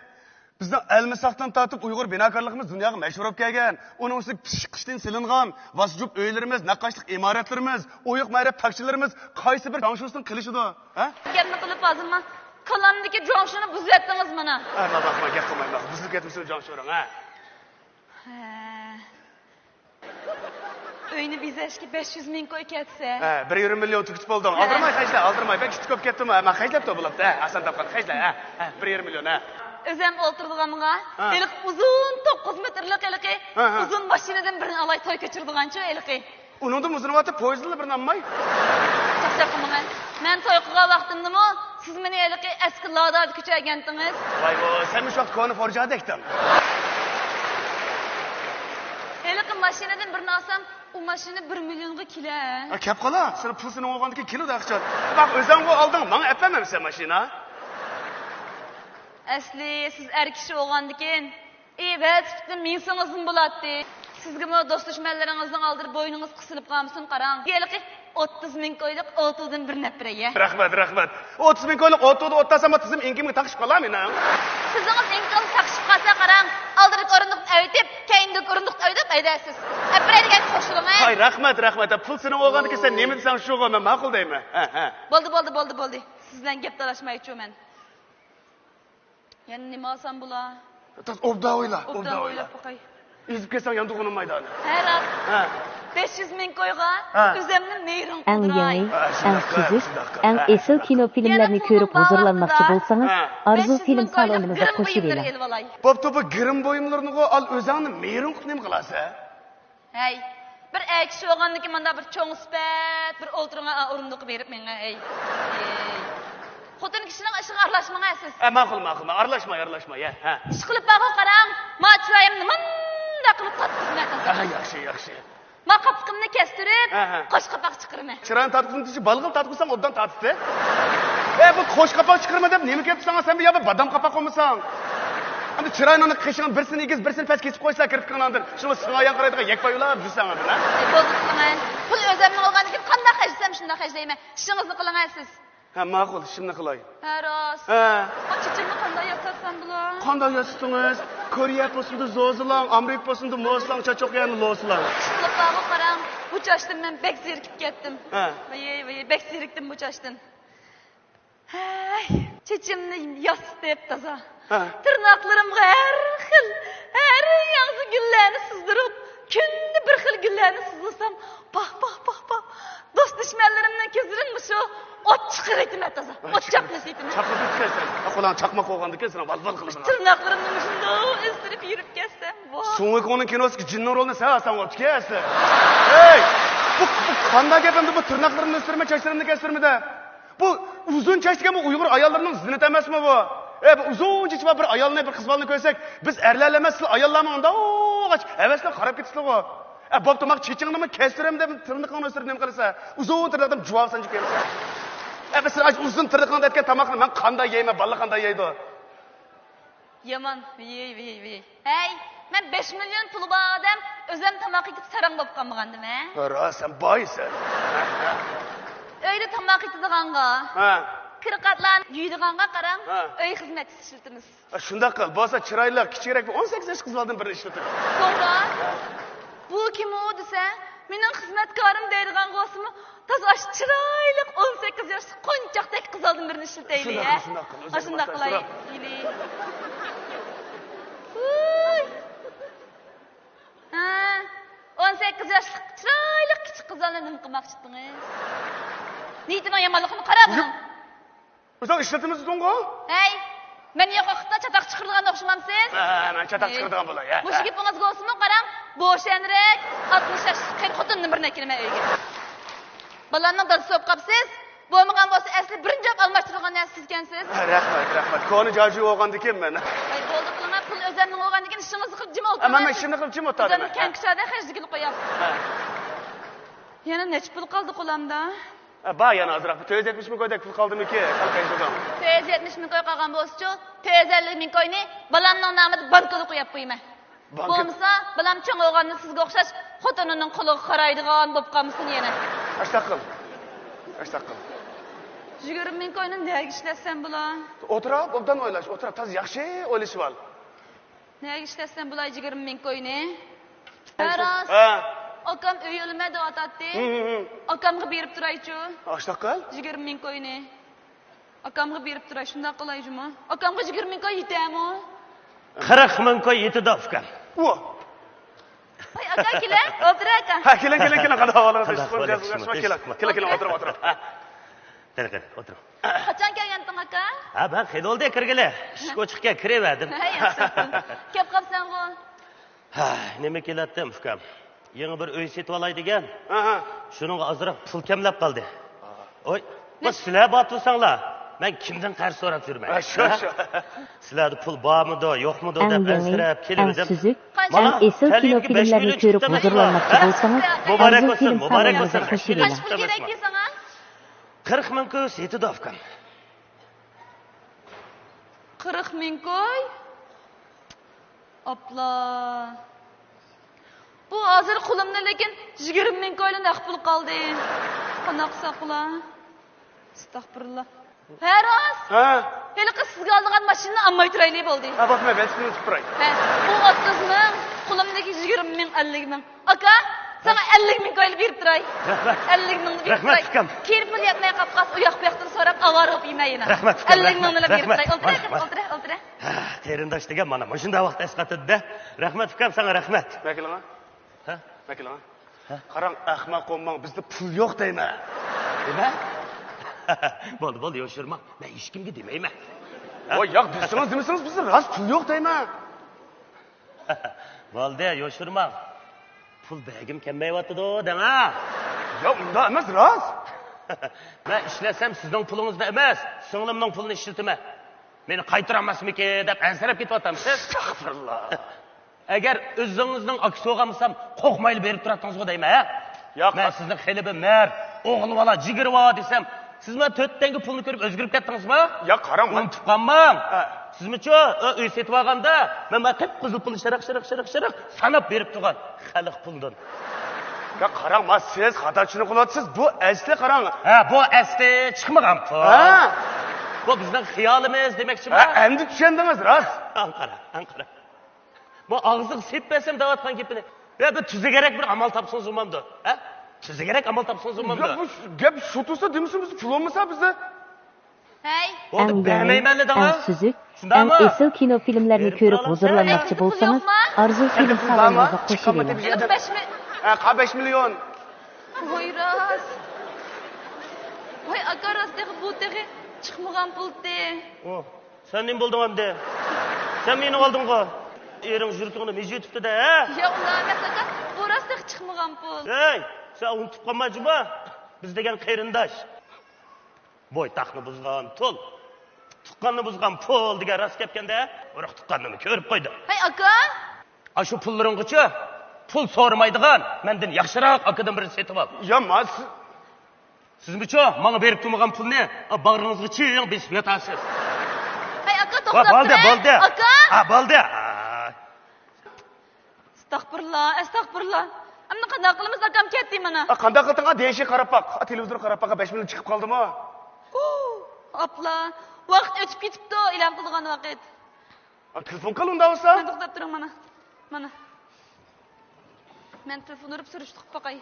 بىزنىڭ ئەلمىساقتىن تارتىپ ئۇيغۇر بىناكارلىقىمىز دۇنياغا مەشھۇر بولۇپ كەلگەن. ئۇنىڭ ئۈستىگە پىششىق قىشتىن سېلىنغان ۋاسا جۈپ ئۆيلىرىمىز، نەققاشلىق ئىمارەتلىرىمىز، ئويۇق مەرەپ تاكچىلىرىمىز قايسى بىر جۇاڭشۇسىنىڭ قىلىشىدۇ؟ ھە؟ گەپنى قىلىپ ھازىرما كاللامدىكى جۇاڭشۇنى بۇزۇۋەتتىڭىز مانا. ھە، ما باقما، گەپ قىلمايما. بۇزۇلۇپ كەتمىسۇن جۇاڭشۇنىڭ، ھە؟ ھە. ئۆينى بېزەشكە بەش يۈز مىڭ كوي كەتسە. ھە، بىر يېرىم مىليون تۈگىتىپ بولدۇڭ. ھە. ئالدىرماي خەجلە، ئالدىرماي. بەك كۈچلۈك بولۇپ كەتتىمۇ؟ ھە، ما خەجلەپتۇ بولۇپتۇ. ھە، ئاسان تاپقان خەجلە. ھە، ھە، بىر يېرىم مىليون، ھە. ئۆزۈم ئولتۇرىدىغانغا ھە. ھېلىقى ئۇزۇن توققۇز مېتىرلىق ھېلىقى ھە، ھە. ئۇزۇن ماشىنىدىن بىرنى ئالاي، توي كۆچۈرىدىغانچۇ ھېلىقى. ئۇنىڭدىن ئۇزۇنراۋاتىدۇ، پويىزدىنلا بىرنى ئالماي. چاقچاق قىلمىغىن. مەن توي قىلغان ۋاقتىمدىمۇ سىز مېنى ھېلىقى ئەسكى لادادا كۆچۈرگەنتىڭىز. ۋاي ۋو، سەن مۇشۇ ۋاقىت كونا فورجادەكتىڭ. ھېلىقى ماشىنىدىن بىرنى ئالسام، ئۇ ماشىنا بىر مىليونغا كېلە. ھە، كەپ قالا. سېنىڭ پۇل سېنىڭ بولغاندىكىن كېلىدۇ ئەخچان. باق، ئۆزۈڭغۇ ئالدىڭ، ماڭا ئەپەرمەمسەن ماشىنا. ئەسلى سىز ئەر كىشى بولغاندىكىن، ئى، ۋەدە سۈپىتىدىن مىنسىڭىزمۇ بولاتتى. سىزگىمۇ دوست-دۈشمەنلىرىڭىزنىڭ ئالدىدا بوينىڭىز قىسىلىپ قالمىسۇن، قاراڭ. ھېلىقى ئوتتۇز مىڭ كويلۇق ئوتوغىدىن بىر نەپ بېرەي. رەھمەت، رەھمەت. ئوتتۇز مىڭ كويلۇق ئوتوغا ئولتۇرسام، تىزىم ئېڭىكىمگە تاقىشىپ قالار مېنىڭ. سىزىڭىز ئېڭىكىڭىز تاقىشىپ قالسا، قاراڭ، ئالدىدىكى ئورۇندۇقنى ئەۋېتىپ، كەينىدىكى ئورۇندۇقنى ئەۋېتىپ ھەيدەيسىز. ئەپ بېرەي دېگەنگە قوشۇلۇڭ، ھە. ھاي، رەھمەت، رەھمەت. پۇل سېنىڭ بولغاندىكىن سەن نېمە دېسەڭ شۇغۇ، مەن ماقۇل دەيمەن. ھە، ھە. بولدى، بولدى، بولدى، بولدى. سىز بىلەن گەپ تالاشمايچۇ مەن. يەنە نېمە ئالسام بولا؟ تاز ئوبدان ئويلا، ئوبدان ئوبدان ئويلا. ئويلاپ باقاي. ئېزىپ كەتسەڭ ياندۇرغىنىم مايدا. ھە، راست. ھە. بەش يۈز مىڭ كويغا ھە. ئۆزۈمنى مېھرىڭ ئەڭ قىلدۇراي. يېڭى، ھە، ئەڭ شۇنداق قىل، سۈزۈك، شۇنداق قىل. ئەڭ ھە. ئېسىل كىنو فىلىملەرنى كۆرۈپ ھۇزۇرلانماقچى بولسىڭىز، ھە. ئارزۇ فىلىم سالونىمىزدا قوشۇۋېلىڭ. بوپتۇ، بۇ گىرىم بۇيۇملىرىنىغۇ ئال، ئۆزۈڭنى مېھرىڭ قىلىپ نېمە قىلاسەن؟ ھەي، بىر ئەر كىشى بولغاندىكىن مانداق بىر چوڭ سۈپەت، بىر ئولتۇرۇڭا ئورۇندۇققا بېرىپ مېڭە، ھەي. ھەي. خوتۇن كىشىنىڭ ئىشىغا ئارىلاشمىڭە سىز. ئە، ماقۇل، ماقۇل، ماقۇل. ئارىلاشماي، ئارىلاشماي، ھە، ھە. ئىشقىلىپ بارغۇ قاراڭ، ما چىرايىمنى مۇنداق قىلىپ تارتقۇزىمەن. ھە، ياخشى، ياخشى. ما قاپىقىمنى كەستۈرۈپ، ھە، ھە. قوش قاپاق چىقىرىمەن. چىراينى تارتقۇزۇپ دېسە، بالغىل تارتقۇزساڭ ئوبدان تارتىسەن. ئە، بۇ قوش قاپاق چىقىرىمەن دەپ نېمە كەپتۇ ساڭا؟ سەن بۇ يەردە بادام قاپاق بولمىساڭ. ئەمدى چىراينىڭ قېشىڭ بىرسىنى ئېگىز، بىرسىنى پەس كېسىپ قويسا، كىرپىكىڭنى ئاندىن. شۇڭا ساڭا يان قارايدىغان يەكپاي ئۇلاپ يۈرسەڭ ئاندىن، ھە؟ ئەي، بولدى قىلىڭە. پۇل ئۆزۈمنىڭ بولغاندىكىن قانداق خەجلىسەم شۇنداق خەجلەيمەن. ئىشىڭىزنى قىلىڭە سىز. ھە، ماقۇل، ئىشىمنى قىلاي. ھە، راست. ھە. ئا، چېچىمنى قانداق ياساتسام بولا؟ قانداق ياسىتىڭىز؟ كورېيە بولسىمۇ زوزىلاڭ، ئامېرىكا بولسىمۇ موسىلاڭ، چاچ ئوقيانى لوسىلاڭ. ئىشقىلىپ بارغۇ قاراڭ، بۇ چاچتىن مەن بەك زېرىكىپ كەتتىم. ھە. ۋاي، ۋاي، بەك زېرىكتىم بۇ چاچتىن. ھەي، چېچىمنى ياسىتىپ تازا. ھە. تىرناقلىرىمغا ھەر خىل، ھەر ياڭزا گۈللەرنى سىزدۇرۇپ، كۈندە بىر خىل گۈللەرنى سىزلىسام، پاھ، پاھ، پاھ، پاھ. دوست-دۈشمەنلىرىمنىڭ كۆزلىرىدىن مۇشۇ ئوت چىقىرىۋېتىمەن تازا. ئوت چاقنىتىۋېتىمەن. چاقنىتىپ كەتسەن. قولۇڭ چاقماق بولغاندىكىن سېنىڭ ۋال-ۋال قىلىدىغان. تىرناقلىرىمنى مۇشۇنداق ئۆستۈرۈپ يۈرۈپ كەتسەم، ۋاھ. سۇڭ ۋۇكۇڭنىڭ كىنوسىدىكى جىننىڭ رولىنى سەن ئالساڭ بوپتىكەن. ھەي! بۇ، بۇ قانداق گەپ ئەمدى؟ بۇ تىرناقلىرىمنى ئۆستۈرىمەن، چاچلىرىمنى كەستۈرىمەن دەپ. بۇ ئۇزۇن چاچ دېگەن بۇ ئۇيغۇر ئاياللىرىنىڭ زىننىتى ئەمەسمۇ بۇ؟ ئە، بۇ ئۇزۇن چېچى بار بىر ئايالنى، بىر قىز بالىنى كۆرسەك، بىز ئەرلەرلا ئەمەس، سىلەر ئاياللارمۇ ئۇنداق ھەۋەس بىلەن قاراپ كېتىسىلەرغۇ. ئە، بوپتۇ، ماڭا چېچىڭنىمۇ كەستۈرەم دەپ تىرنىقىڭنى ئۆستۈرۈپ نېمە قىلىسەن؟ ئۇزۇن تىرناقتىن جۇۋاۋ سانجىپ كەلسەن. ئە، بىز سىلەر ئۇزۇن تىرنىقىڭدا ئەتكەن تاماقنى مەن قانداق يەيمەن، بالىلار قانداق يەيدۇ؟ يامان، ۋىي، ۋىي، ۋىي. ھەي، مەن بەش مىليون پۇلى بار ئادەم، ئۆزۈم تاماق ئېتىپ ساراڭ بولۇپ قالمىغاندىم، ھە؟ راست، سەن بايسەن. ئۆيدە تاماق ئېتىدىغانغا، ھە. كىرقاتلارنى يۇيىدىغانغا قاراڭ، ھە. ئۆي خىزمەتچىسى ئىشلىتىمىز. ھە، شۇنداق قىل. بولسا چىرايلىق، كىچىكرەك بىر ئون سەككىز ياش قىز بالىدىن بىرنى ئىشلىتىمىز. توغرا. بۇ كىم ئۇ دېسە، مېنىڭ خىزمەتكارىم دەيدىغان بولسىمۇ، تازا ئاشۇ چىرايلىق ئون سەككىز ياشلىق قونچاقتەك قىزالدىن بىرنى ئىشلىتەيلى، ھە؟ شۇنداق قىل، شۇنداق قىل. ئاشۇنداق قىلايلى. ھە، ئون سەككىز ياشلىق چىرايلىق كىچىك قىزالنى نېمە قىلماقچى ئىدىڭىز؟ نىيىتىنىڭ يامانلىقىنى قارا بۇنىڭ. ئۆزۈڭ ئىشلىتىمىز دېدىڭغۇ؟ ھەي، مەن يوق ۋاقىتتا چاتاق چىقىرىدىغان ئوخشىمامسىز؟ ھە، مەن چاتاق چىقىرىدىغان بولاي، ھە، مۇشۇ ھە. گېپىڭىزگە بولسىمۇ قاراڭ، بوشەنرەك، ئاتمىش ياشلىق قېرى خوتۇننى بىرنى ئەكىلىمەن ئۆيگە. بالامنىڭ دادىسى بولۇپ قاپسىز، بولمىغان بولسا ئەسلى بىرىنچى بولۇپ ئالماشتۇرىدىغان نەرسە سىزكەنسىز. ھە، رەھمەت، رەھمەت. كونا جاجۇ بولغاندىكىن مەن. ۋاي، بولدى قىلىڭا، پۇل ئۆزەمنىڭ بولغاندىكىن ئىشىڭىزنى قىلىپ جىم ئولتۇرۇڭ. ھە، مەن، مەن ئىشىمنى قىلىپ جىم ئولتۇردۇم، ئۆزۈمنى ھە. كەڭ كۇچادا خەجلىگىلى قوياي. ھە. يەنە نەچچە پۇل قالدى قولامدا؟ ئە، بار يەنە ئازراق. بىر تۆت يۈز يەتمىش مىڭ كويدەك پۇل قالدىمىكى؟ قالقايدىغان. تۆت يۈز يەتمىش مىڭ كوي قالغان بولسىچۇ، تۆت يۈز ئەللىك مىڭ كوينى بالامنىڭ نامىدا بانكىغا قويۇپ قويىمەن. بانكا. بولمىسا، بالام چوڭ بولغاندا سىزگە ئوخشاش خوتۇنىنىڭ قولىغا قارايدىغان بولۇپ قالمىسۇن يەنە. ئاشتاق قىل. ئاشتاق قىل. يىگىرمە مىڭ كوينى نەگە ئىشلەتسەم بولا؟ ئولتۇراپ، ئوبدان ئويلاش. ئولتۇراپ، تازا ياخشى ئويلىشىۋال. نەگە ئىشلەتسەم بۇلار يىگىرمە مىڭ كوينى؟ ھە، راست. ھە. ئاكام ئۆي ئالىمەن دەۋاتاتتى. ھىم، ھىم، ھىم. ئاكامغا بېرىپ تۇرايچۇ. ئاشتاق قىل. يىگىرمە مىڭ كوينى. ئاكامغا بېرىپ تۇراي، شۇنداق قىلاي جۇمۇ. ئاكامغا يىگىرمە مىڭ كوي يېتەرمۇ؟ قىرىق مىڭ كوي يېتىدۇ، ئۇكام. ۋا. ۋاي، ئاكا، كېلە، ئولتۇر، ئاكا. ھە، كېلىڭ، كېلىڭ، كېلىڭ، قانداق ئەھۋالىڭىز؟ قانداق ئەھۋالىڭىز؟ كېلىڭ، كېلىڭ، كېلىڭ، ئولتۇرۇڭ، ئولتۇرۇڭ. ھە. قېنى، قېنى، ئولتۇرۇڭ. قاچان كەلگەنتىڭ، ئاكا؟ ھە، مەن خېلى بولدى كىرگىلى. ئىشىك ئوچۇقكەن، كىرىۋەردىم. ھە، ياخشى. كەپ قاپسەنغۇ. ھە، نېمە كېلەتتىم، ئۇكام؟ يېڭى بىر ئۆي سېتىۋالاي دېگەن. ئاھا. شۇنىڭغا ئازراق پۇل كەملەپ قالدى. ئوي، بۇ سىلەر باتۇرساڭلار. مەن كىمدىن قەرز سوراپ يۈرمەن؟ ھە، شۇ، ھە؟ شۇ. سىلەردە پۇل بارمىدۇ، يوقمۇدۇ ئەڭ دەپ يېڭى، ئەنسىرەپ ئەڭ كېلىۋىدىم. سۈزۈك، مانا، ئەڭ ئېسىل كىنو فىلىملەرنى كۆرۈپ ھۇزۇرلانماقچى بولسىڭىز، مۇبارەك ئارزۇ بولسۇن، فىلىم مۇبارەك سالونىمىزغا بولسۇن. قوشۇلۇڭ. قاچ پۇل كېرەك ساڭا؟ قىرىق مىڭ كوي سېتىدۇ، ئۇكام. قىرىق مىڭ كوي؟ ئاپلا. بۇ ھازىر قولۇمدا لېكىن يىگىرمە مىڭ كويلا نەق پۇل قالدى. قانداق قىلساق بولا؟ ئەستەغپۇرۇللا. ھە، راست. ھە. ھېلىقى سىزگە ئالىدىغان ماشىنىنى ئالماي تۇرايلى بولدى. ھە، بولسا مەن بەش مىڭ تۇتۇپ تۇراي. ھە، بۇ ئوتتۇز مىڭ، قولۇمدىكى يىگىرمە مىڭ، ئەللىك مىڭ. ئاكا، ساڭا ئەللىك مىڭ كويلا بېرىپ تۇراي. رەھمەت. ئەللىك مىڭنى بېرىپ تۇراي. رەھمەت، ئۇكام. كېيىن پۇل يەتمەي قاپ قالسا، ئۇ ياق بۇ ياقتىن سوراپ، ئاۋارە بولۇپ يۈرمەي يەنە. رەھمەت، ئۇكام، ئەللىك مىڭنىلا بېرىپ تۇراي. ئولتۇر، ئولتۇر، ئولتۇر. ھە، قېرىنداش دېگەن مانا مۇشۇنداق ۋاقىتتا ئەسقاتىدۇ-دە. رەھمەت، ئۇكام، ساڭا رەھمەت. ۋەكىلىڭە. ھە؟ ۋەكىلىڭە. ھە؟ قاراڭ، ئەخمەق بولماڭ، بىزدە پۇل يوق دەيمەن. نېمە؟ بولدى، بولدى، يوشۇرماڭ. مەن ھېچكىمگە دېمەيمەن. ۋاي، ياق، دېسىڭىز دېمىسىڭىز، بىز راست پۇل يوق دەيمەن. بولدى، يوشۇرماڭ. پۇل بەرگۈم كەلمەيۋاتىدۇ دەڭا. ياق، ئۇنداق ئەمەس، راست. مەن ئىشلەتسەم سىزنىڭ پۇلىڭىزنى ئەمەس، سىڭلىمنىڭ پۇلىنى ئىشلىتىمەن. مېنى قايتۇرالماسمىكىن دەپ ئەنسىرەپ كېتىۋاتامسىز؟ ئەستەغپۇرۇللا. ئەگەر ئۆزىڭىزنىڭ ئاكىسى بولغان بولسام، قورقمايلا بېرىپ تۇراتتىڭىزغۇ دەيمەن، ھە؟ ياق. مەن سىزنى خېلى بىر مەرد، ئوغلىۋالا، جىگىرى بار دېسەم، سىز مانا تۆت تەڭگە پۇلنى كۆرۈپ ئۆزگىرىپ كەتتىڭىزمۇ؟ ياق، قاراڭ، مەن ئۇنتۇپ قالماڭ. ھە. سىزمۇچۇ، ئۆ-، ئۆي سېتىۋالغاندا، مەن مانا قىپقىزىل پۇلنى شىرىق، شىرىق، شىرىق، شىرىق ساناپ بېرىپ تۇرغان خەلق پۇلىدىن. ياق، قاراڭ، مانا سىز خاتا چۈشىنىپ قېلىۋاتىسىز. بۇ ئەسلى، قاراڭ. ھە، بۇ ئەسلى چىقمىغان پۇل. ھە. بۇ بىزنىڭ خىيالىمىز دېمەكچىمەن. ھە، ئەمدى چۈشەندىڭىز، راست. ئەڭ قارا، ئەڭ قارا. بۇ ئاغزىغا سېلىپ بەرسەم دەۋاتقان گېپىنى. يا، بىر تۈزۈگەرەك بىر ئامال تاپسىڭىز بولمامدۇ؟ ھە؟ تۈزۈگەرەك ئامال تاپسىڭىز بولمامدۇ؟ ياق، بۇ گەپ شۇ تۇرسا دېمىسۇن، بىز پۇل بولمىسا بىزدە. ھەي. بولدى، ئەڭ يېڭى، بەرمەيمەنلە دەڭا. ئەڭ سۈزۈك، ئەڭ شۇنداقمۇ؟ ئېسىل كىنو فىلىملەرنى كۆرۈپ ھۇزۇرلانماقچى بولسىڭىز، ئارزۇ فىلىم سالونىمىزغا قوشۇلۇڭ. ھە، قا بەش مىليون. ۋاي راست. ۋاي ئاكا، راست تېخى بۇ تېخى چىقمىغان پۇلتى. ئۇ، سەن نېمە بولدۇڭ ئەمدى؟ سەن مېنى ئالدىڭغۇ. ئېرىڭ يۈرىكىڭنى مىجىۋېتىپتۇ-دە، ھە؟ ياق، ئۇنداق ئەمەس ئاكا. بۇ راست تېخى چىقمىغان پۇل. ھەي، سەن ئۇنتۇپ قالما جۇما. بىز دېگەن قېرىنداش. بويتاقنى بۇزغان تۇل، تۇغقاننى بۇزغان پۇل دېگەن راست گەپكەن-دە. ئۇرۇق تۇغقاننىمۇ كۆرۈپ قويدۇم. ھەي ئاكا! ئاشۇ پۇللىرىڭغىچۇ پۇل سورىمايدىغان، مەندىن ياخشىراق ئاكىدىن بىرنى سېتىۋال. يا، ما، سىز سىزمۇچۇ ماڭا بېرىپ تۇرمىغان پۇلنى باغرىڭىزغا چىڭ بېسىپ ياتارسىز. ھەي ئاكا، توختاپ تۇرە. بولدى، بولدى. ئاكا! ھە، بولدى. ئەستەغپۇرۇللا، ئەستەغپۇرۇللا. ئەمدى قانداق قىلىمىز؟ ئاكام كەتتى مانا. ئا، قانداق قىلدىڭ؟ ئا، دېيىشى قاراپ باق. ئا، تېلېۋىزور قاراپ باق. بەش مىليون چىقىپ قالدىمۇ؟ ھۇ، ئاپلا. ۋاقىت ئۆتۈپ كېتىپتۇ، ئېلان قىلىدىغان ۋاقىت. ئا، تېلېفون قىل ئۇنداق بولسا. مەن توختاپ تۇرۇڭ مانا. مانا. مەن تېلېفون ئۇرۇپ سۈرۈشتە قىلىپ باقاي.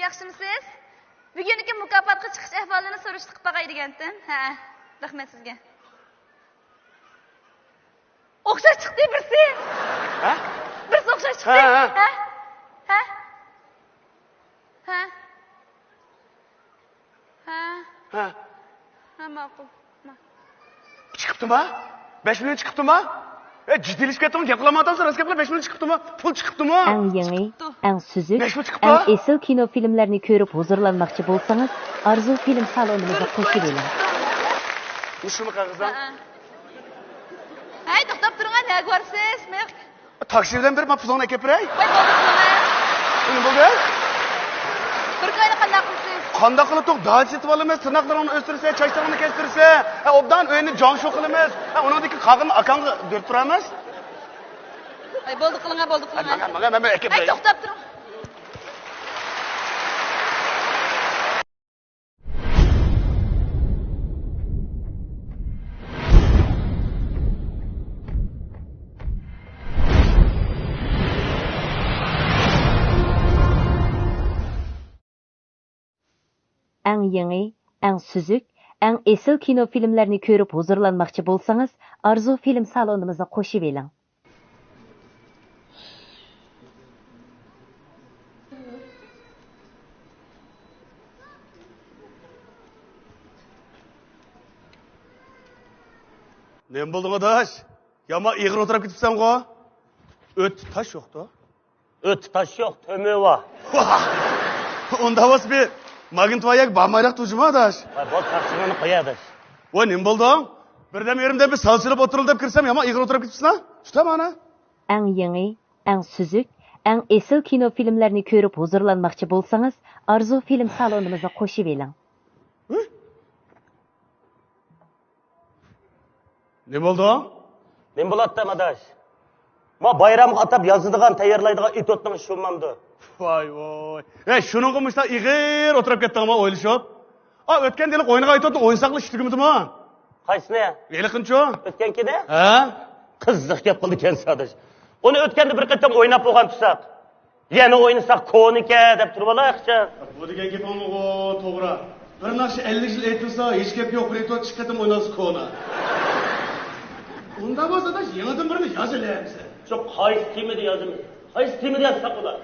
ياخشىمۇسىز؟ بۈگۈنكى مۇكاپاتقا چىقىش ئەھۋالىنى سۈرۈشتە قىلىپ باقاي دېگەنتىم. ھە، رەھمەت سىزگە. ئوخشاش چىقتى بىرسى. ھە؟ بىرسى ئوخشاش چىقتى. ھە، ھە. ھە؟ ھە؟ ھە؟ ھە؟ ھە؟ ھە، ماقۇل. ما. چىقىپتۇما؟ بەش مىليون چىقىپتۇما؟ ئە، جىددىيلىشىپ كەتتىڭمۇ؟ گەپ قىلالمايۋاتامسەن، راست گەپ قىل، بەش مىليون چىقىپتۇما؟ پۇل چىقىپتۇما؟ ئەڭ يېڭى، ئەڭ سۈزۈك، بەش مىليون چىقىپتۇ؟ ئەڭ ئېسىل كىنو فىلىملەرنى كۆرۈپ ھۇزۇرلانماقچى بولسىڭىز، ئارزۇ فىلىم سالونىمىزغا قوشۇلۇڭ. مۇشۇمۇ قەغىزىڭ؟ ھە. ھەي، توختاپ تۇرۇڭ، نەگە بارىسىز؟ مېنى تاكسى بىلەن بېرىپ، مانا پۇلۇڭنى ئەكەپ بېرەي. ۋاي، بولدى، بولدى. نېمە بولدى؟ بىر كوينى قانداق قىلىسىز؟ قانداق قىلىتۇق؟ داچا سېتىۋالىمىز، تىرناقلىرىڭنى ئۆستۈرىسەن، چاچلىرىڭنى كەستۈرىسەن. ھە، ئوبدان ئۆينى جاڭشۇ قىلىمىز. ھە، ئۇنىڭدىن كېيىن قالغىنىنى ئاكاڭغا بېرىپ تۇرىمىز. ۋاي، بولدى، قىلىڭە، بولدى، قىلىڭە. ماڭا، ماڭا، ماڭا، ماڭا ئەكەپ بېرەي. ھەي، توختاپ تۇرۇڭ. ئەڭ يېڭى، ئەڭ سۈزۈك، ئەڭ ئېسىل كىنو فىلىملەرنى كۆرۈپ ھۇزۇرلانماقچى بولسىڭىز، ئارزۇ فىلىم سالونىمىزغا قوشۇۋېلىڭ. نېمە بولدۇڭ، ئاداش؟ يامان ئېغىر ئولتۇرۇپ كېتىپسەنغۇ؟ ئۆت تاش يوقتۇ. ئۆت تاش يوق، تۆمۈر بار. ئۇنداق بولسا بىر ماگنىتوياگە بارمايراق تۇرجىما ئاداش. ۋاي، بول، تارتىشىڭنى قوي ئاداش. ۋاي، نېمە بولدۇڭ؟ بىردەم يېرىمدە بىر ساز چېلىپ ئولتۇرۇڭ دەپ كىرسەم، يامان ئېغىر ئولتۇرۇپ كېتىپسىلا. شۇنداق مانا. ئەڭ يېڭى، ئەڭ سۈزۈك، ئەڭ ئېسىل كىنو فىلىملەرنى كۆرۈپ ھۇزۇرلانماقچى بولسىڭىز، ئارزۇ فىلىم سالونىمىزغا قوشۇۋېلىڭ. نېمە بولدى؟ نېمە بولاتتى، ئاداش؟ ما بايرامغا ئاتاپ يازىدىغان، تەييارلايدىغان ئېتوتنىڭ ئىشى بولمامدۇ؟ ۋاي، ۋاي. ئەي، شۇنىڭغا مۇشۇنداق ئېغىر ئولتۇرۇپ كەتتىڭما ئويلىشىپ؟ ئا، ئۆتكەندە ھېلىقى ئوينىغان ئېتوتنى ئوينىساقلا ئىش تۈگىمىدىما؟ قايسىنى؟ ھېلىقىنىچۇ؟ ئۆتكەنكىنى؟ ھە؟ قىزىق گەپ قىلدىكەنسەن، ئاداش. ئۇنى ئۆتكەندە بىر قېتىم ئويناپ بولغان تۇرساق. يەنە ئوينىساق كونىكەن دەپ تۇرۇۋالايقىچە. بۇ دېگەن گېپىڭمۇغۇ توغرا. بىر ناخشا ئەللىك يىل ئېيتىلسا، ھېچ گەپ يوق، بىر ئېتوت ئىككى قېتىم ئوينالسا كونا. ئۇنداق بولسا، ئاداش، يېڭىدىن بىرنى يازىلى ئەمىسە. شۇ قايسى تېمىدا يازىمىز؟ قايسى تېمىدا يازساق بولار؟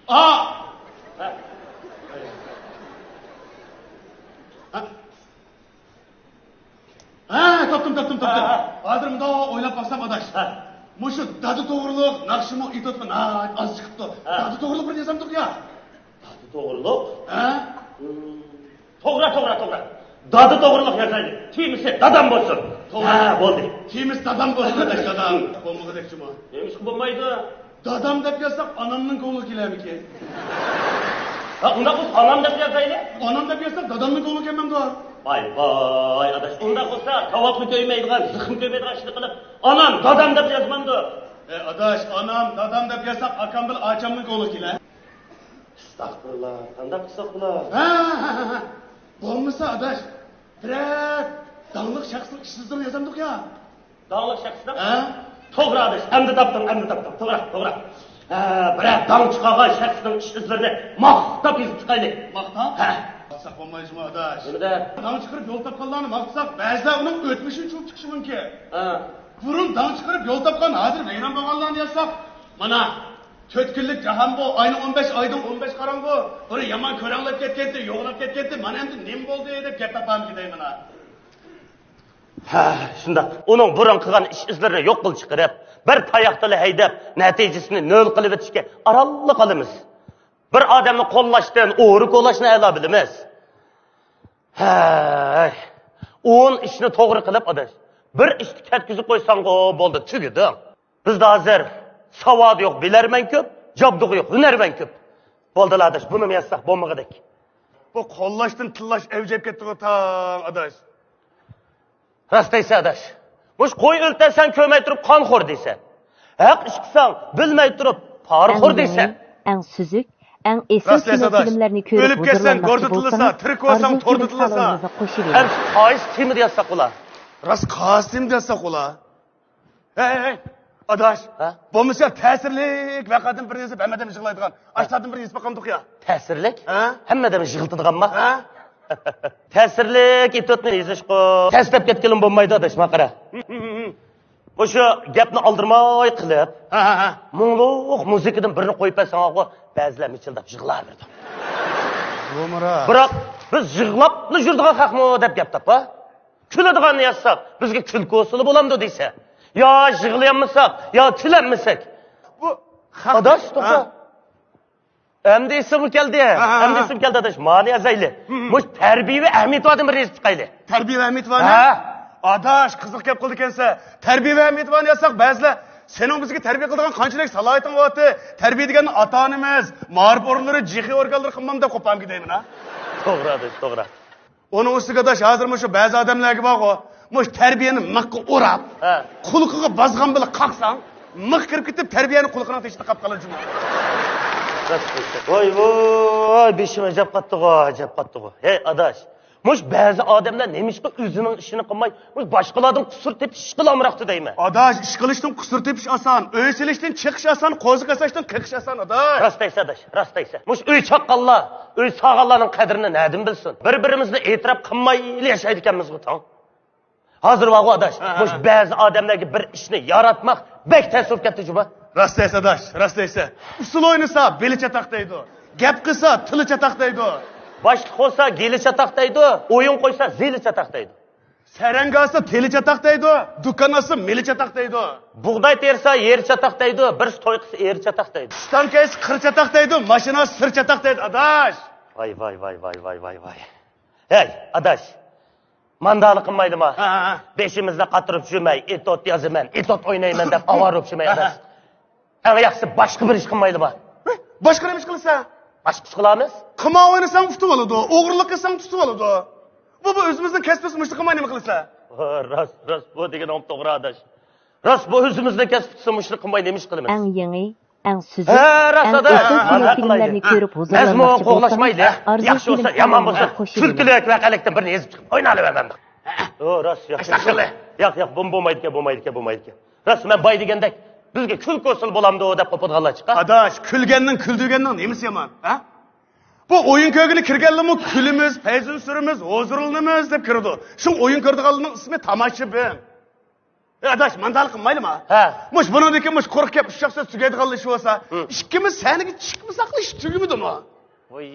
ئا! ھە. ھە. ھە، تاپتىم، تاپتىم، تاپتىم. ھە، ھە. ھازىر مۇنداق ئويلاپ باقسام، ئاداش. ھە. مۇشۇ دادا توغرۇلۇق ناخشىمۇ ئېتوتقا ناھايىتى ئاز چىقىپتۇ. ھە. دادا توغرۇلۇق بىر يازامدۇق يا؟ دادا توغرۇلۇق؟ ھە؟ توغرا، توغرا، توغرا. دادا توغرۇلۇق يازايلى. تېمىسى دادام بولسۇن. توغرا. ھە، بولدى. تېمىسى دادام بولسۇن، ئاداش، دادام. بولمىغۇدەك جۇما. نېمىشقا بولمايدۇ؟ دادام دەپ يازساق، ئانامنىڭ كۆڭلىگە كېلەرمىكىن؟ ھە، ئۇنداق بولسا، ئانام دەپ يازايلى. ئانام دەپ يازساق، دادامنىڭ كۆڭلىگە كەلمەمدۇ؟ ۋاي، ۋاي، ئاداش، ئۇنداق بولسا، كاۋاپمۇ كۆيمەيدىغان، زىخمۇ كۆيمەيدىغان ئىشنى قىلىپ، ئانام، دادام دەپ يازمامدۇ؟ ئە، ئاداش، ئانام، دادام دەپ يازساق، ئاكام بىلەن ئاچامنىڭ كۆڭلىگە كېلەر. ئەستەغپۇرۇللا، قانداق قىلساق بۇلار؟ ھە، ھە، ھە، ھە. بولمىسا، ئاداش، بىرەر داڭلىق شەخسنىڭ ئىش ئىزلىرىنى يازامدۇق يا؟ داڭلىق شەخسنىڭ؟ ھە؟ توغرا ئاداش، ئەمدى تاپتىڭ، ئەمدى تاپتىڭ. توغرا، توغرا. ھە، بىرەر داڭ چىقارغان شەخسنىڭ ئىش ئىزلىرىنى ماختاپ يېزىپ چىقايلى. ماختاپ؟ ھە. ماختىساق بولمايدۇ جۇمۇ ئاداش. نېمىدە؟ داڭ چىقىرىپ يول تاپقانلارنى ماختىساق، بەزىلەر ئۇنىڭ ئۆتمۈشىنى چۈشۈرۈپ چىقىشى مۇمكىن. ھە. بۇرۇن داڭ چىقىرىپ يول تاپقان، ھازىر ۋەيران بولغانلارنى يازساق، مانا، تۆت كۈنلۈك جاھان بۇ، ئاينىڭ ئون بەش، ئايدىڭ ئون بەش قاراڭغۇ، بىر يامان كۆرەڭلەپ كەتكەنتى، يوغىناپ كەتكەنتى، مانا ئەمدى نېمە بولدى دەپ گەپ تاپامدىكىن دەيمەن ھە. ھە، شۇنداق. ئۇنىڭ بۇرۇن قىلغان ئىش ئىزلىرىنى يوق قىلىپ چىقىرىپ، بىر تاياقتىلا ھەيدەپ، نەتىجىسىنى نۆل قىلىۋېتىشكە ئارانلا قالىمىز. بىر ئادەمنى قوللاشتىن ئورا كولاشنى ئەلا بىلىمىز. ھەي، ئون ئىشنى توغرا قىلىپ، ئاداش، بىر ئىشنى كەتكۈزۈپ قويساڭغۇ بولدى، تۈگىدى. بىزدە ھازىر ساۋادى يوق بىلەرمەن كۆپ، جابدۇقى يوق ھۈنەرمەن كۆپ. بولدىلا ئاداش، بۇنىمۇ يازساق بولمىغۇدەك. بۇ قوللاشتىن تىللاش ئەۋج ئېلىپ كەتتىغۇ تاڭ ئاداش. راست دەيسەن ئاداش. مۇشۇ قوي ئۆلتەرسەن كۆرمەي تۇرۇپ قانخور دەيسەن. ھەق ئىش قىلساڭ بىلمەي تۇرۇپ پارىخور دەيسەن. ئەڭ سۈزۈك، ئەڭ ئېسىل كىنو فىلىملەرنى كۆرۈپ ھۇزۇرلانماقچى بولسىڭىز، ئارزۇ فىلىم سالونىمىزغا قوشۇۋېلىڭ. ئۆلۈپ كەتسەڭ گوردا تىللىسا، تىرىك بولساڭ توردا تىللىسا. ئەمسە قايسى تېمىدا يازساق بولا؟ راست قايسى تېمىدا يازساق بولا؟ ھەي، ھەي، ھەي، ئاداش، ھە؟ بولمىسا تەسىرلىك ۋەقەدىن بىرنى يېزىپ، ھەممە ئادەم يىغلايدىغان ئاشۇنداق بىرنى يېزىپ باقامدۇق يا؟ تەسىرلىك؟ ھە؟ ھەممە ئادەم يىغلىتىدىغانما؟ ھە؟ تەسىرلىك ئېتيۇدنى يېزىشقۇ. تەس دەپ كەتكىلىمۇ بولمايدۇ، ئاداش، ماڭا قارا. مۇشۇ گەپنى ئالدىرىماي قىلىپ، ھە، ھە، ھە. مۇڭلۇق مۇزىكىدىن بىرنى قويۇپ بەرسەڭغۇ، بەزىلەر مىچىلداپ يىغلاۋېرىدۇ. بىراق، بىز يىغلاپلا يۈرىدىغان خەقمۇ دەپ گەپ تاپا. كۈلىدىغاننى يازساق، بىزگە كۈلكە ئۇسۇلى بولامدۇ دەيسەن. يا يىغلىيالمىساق، يا كۈلەلمىسەك. بۇ خەق-، ئاداش، توختا. ھە؟ ئەمدى ئېسىمگە كەلدى. ھە، ھە، ھە. ئەمدى ئېسىمگە كەلدى، ئاداش. مانى يازايلى. ھە، ھە. مۇشۇ تەربىيە ۋە ئەھمىيىتى باردىن بىر يېزىپ چىقايلى. تەربىيە ۋە ئەھمىيىتى بارنى؟ ھە. ئاداش، قىزىق گەپ قىلىدىكەنسەن. تەربىيە ۋە ئەھمىيىتى بارنى يازساق، بەزىلەر، سېنىڭ بىزگە تەربىيە قىلىدىغان قانچىلىك سالاھىيىتىڭ بارتى؟ تەربىيە دېگەننى ئاتا-ئانىمىز، مائارىپ ئورۇنلىرى، جىخې ئورگانلىرى قىلمامدۇ دەپ قوپامدىكىن دەيمەن ھە. توغرا، ئاداش، توغرا. ئۇنىڭ ئۈستىگە ئاداش، ھازىر مۇشۇ بەزى ئادەملەرگە بارغۇ، مۇشۇ تەربىيەنى مىخقا ئوراپ، ھە، قۇلىقىغا بازغان بىلەن قاقساڭ، مىخ كىرىپ كېتىپ، تەربىيەنى قۇلىقىنىڭ تېشىدا قاپقالىدۇ جۇمۇ. راست ئېيتتىڭ. ۋاي، ۋاي، بېشىم ئەجەب قاتتىغۇ، ئەجەب قاتتىغۇ. ھەي، ئاداش، مۇشۇ بەزى ئادەملەر نېمىشقا ئۆزىنىڭ ئىشىنى قىلماي، مۇشۇ باشقىلاردىن قۇسۇر تېپىشقىلا ئامراقتۇ دەيمەن. ئاداش، ئىش قىلىشتىن قۇسۇر تېپىش ئاسان، ئۆي سېلىشتىن چېقىش ئاسان، قوزا كاساشتىن قېقىش ئاسان، ئاداش. راست دەيسەن، ئاداش، راست دەيسەن. مۇشۇ ئۆي چاققانلار، ئۆي سالغانلارنىڭ قەدرىنى نەدىن بىلسۇن؟ بىر-بىرىمىزنى ئېتىراپ قىلمايلا ياشايدىكەنمىزغۇ تاڭ. ھازىر بارغۇ ئاداش، ھە، ھە، مۇشۇ ھە، بەزى ئادەملەرگە بىر ئىشنى ياراتماق بەك تەس بولۇپ كەتتى جۇما. راست دەيسەن ئاداش، راست دەيسەن. ئۇسسۇل ئوينىسا بېلى چاتاق دەيدۇ. گەپ قىلسا تىلى چاتاق دەيدۇ. باشلىق بولسا گېلى چاتاق دەيدۇ، ئويۇن قويسا زېلى چاتاق دەيدۇ. سەرەڭگە ئالسا تېلى چاتاق دەيدۇ، دۇكان ئالسا مېلى چاتاق دەيدۇ. بۇغداي تېرىسا يېرى چاتاق دەيدۇ، بىرسى توي قىلسا ئېرى چاتاق دەيدۇ. ئىشتان كەيسە قىر چاتاق دەيدۇ، ماشىنا ئالسا سىر چاتاق دەيدۇ، ئاداش. ۋاي، ۋاي، ۋاي، ۋاي، ۋاي، ۋاي، ۋاي. ھەي، ئاداش، ماندالىق قىلمايلىما؟ ھە، ھە، ھە. بېشىمىزنى قاتۇرۇپ يۈرمەي، ئېتوت يازىمەن، ئېتوت ئوينايمەن دەپ ئاۋارە بولۇپ يۈرمەي، ھە، ھە. ئاداش. ئەڭ ياخشىسى باشقا بىر ئىش قىلمايلىما؟ ھە؟ باشقا نېمە ئىش قىلىسەن؟ باشقا ئىش قىلامىز. قىمار ئوينىساڭ ئۇتۇپ ئالىدۇ، ئوغرىلىق قىلساڭ تۇتۇپ ئالىدۇ. بۇ، بۇ ئۆزىمىزنىڭ كەسپىمىز، مۇشۇنى قىلماي نېمە قىلىسەن؟ ھە، راست، راست، بۇ دېگىنىڭ توغرا، ئاداش. راست، بۇ ئۆزىمىزنىڭ كەسپى تۇتسا، مۇشۇنى قىلماي نېمە ئىش قىلىمىز؟ ئەڭ يېڭى، ئەڭ سۈزۈك، ھە، راست، ئەڭ ئاداش. ئەسلى كىنو فىلىملەرنى كۆرۈپ ھۇزۇرلانماقچى بولسىڭىز، قوغلاشمايلى. ياخشى بولسا، يامان بولسا، كۈلكىلىك ۋەقەلىكتىن بىرنى يېزىپ چىقىپ ئويناۋەرمەڭ. ئۇ راست، ياخشى. ئەستەغپۇرۇللا. ياق، ياق، بۇ بولمايدىكەن، بولمايدىكەن، بولمايدىكەن. راست، مەن باي دېگەندەك، بىزگە كۈلكە بولسىلا بولامدۇ دەپ قوپىدىغانلار چىقار. ئاداش، كۈلگەننىڭ، كۈلدۈرگەننىڭ نېمىسى يامان، ھە؟ بۇ ئويۇن كۆرگىلى كىرگەنلىمۇ كۈلىمىز، پەيزىن سۈرىمىز، ھۇزۇرلىنىمىز دەپ كىرىدۇ. شۇڭا ئويۇن كۆرىدىغانلارنىڭ ئىسمى تاماشىبىن. ئەي ئاداش، مانداق قىلمايلىما؟ ھە. مۇش بۇنىڭدىن كېيىن مۇش قۇرۇق گەپ، ئۇششاق سۆز تۈگەيدىغانلا ئىش بولسا، ھە، ئىككىمىز سەھنىگە چىقمىساقلا ئىش تۈگىمىدىمۇ؟ ۋوي،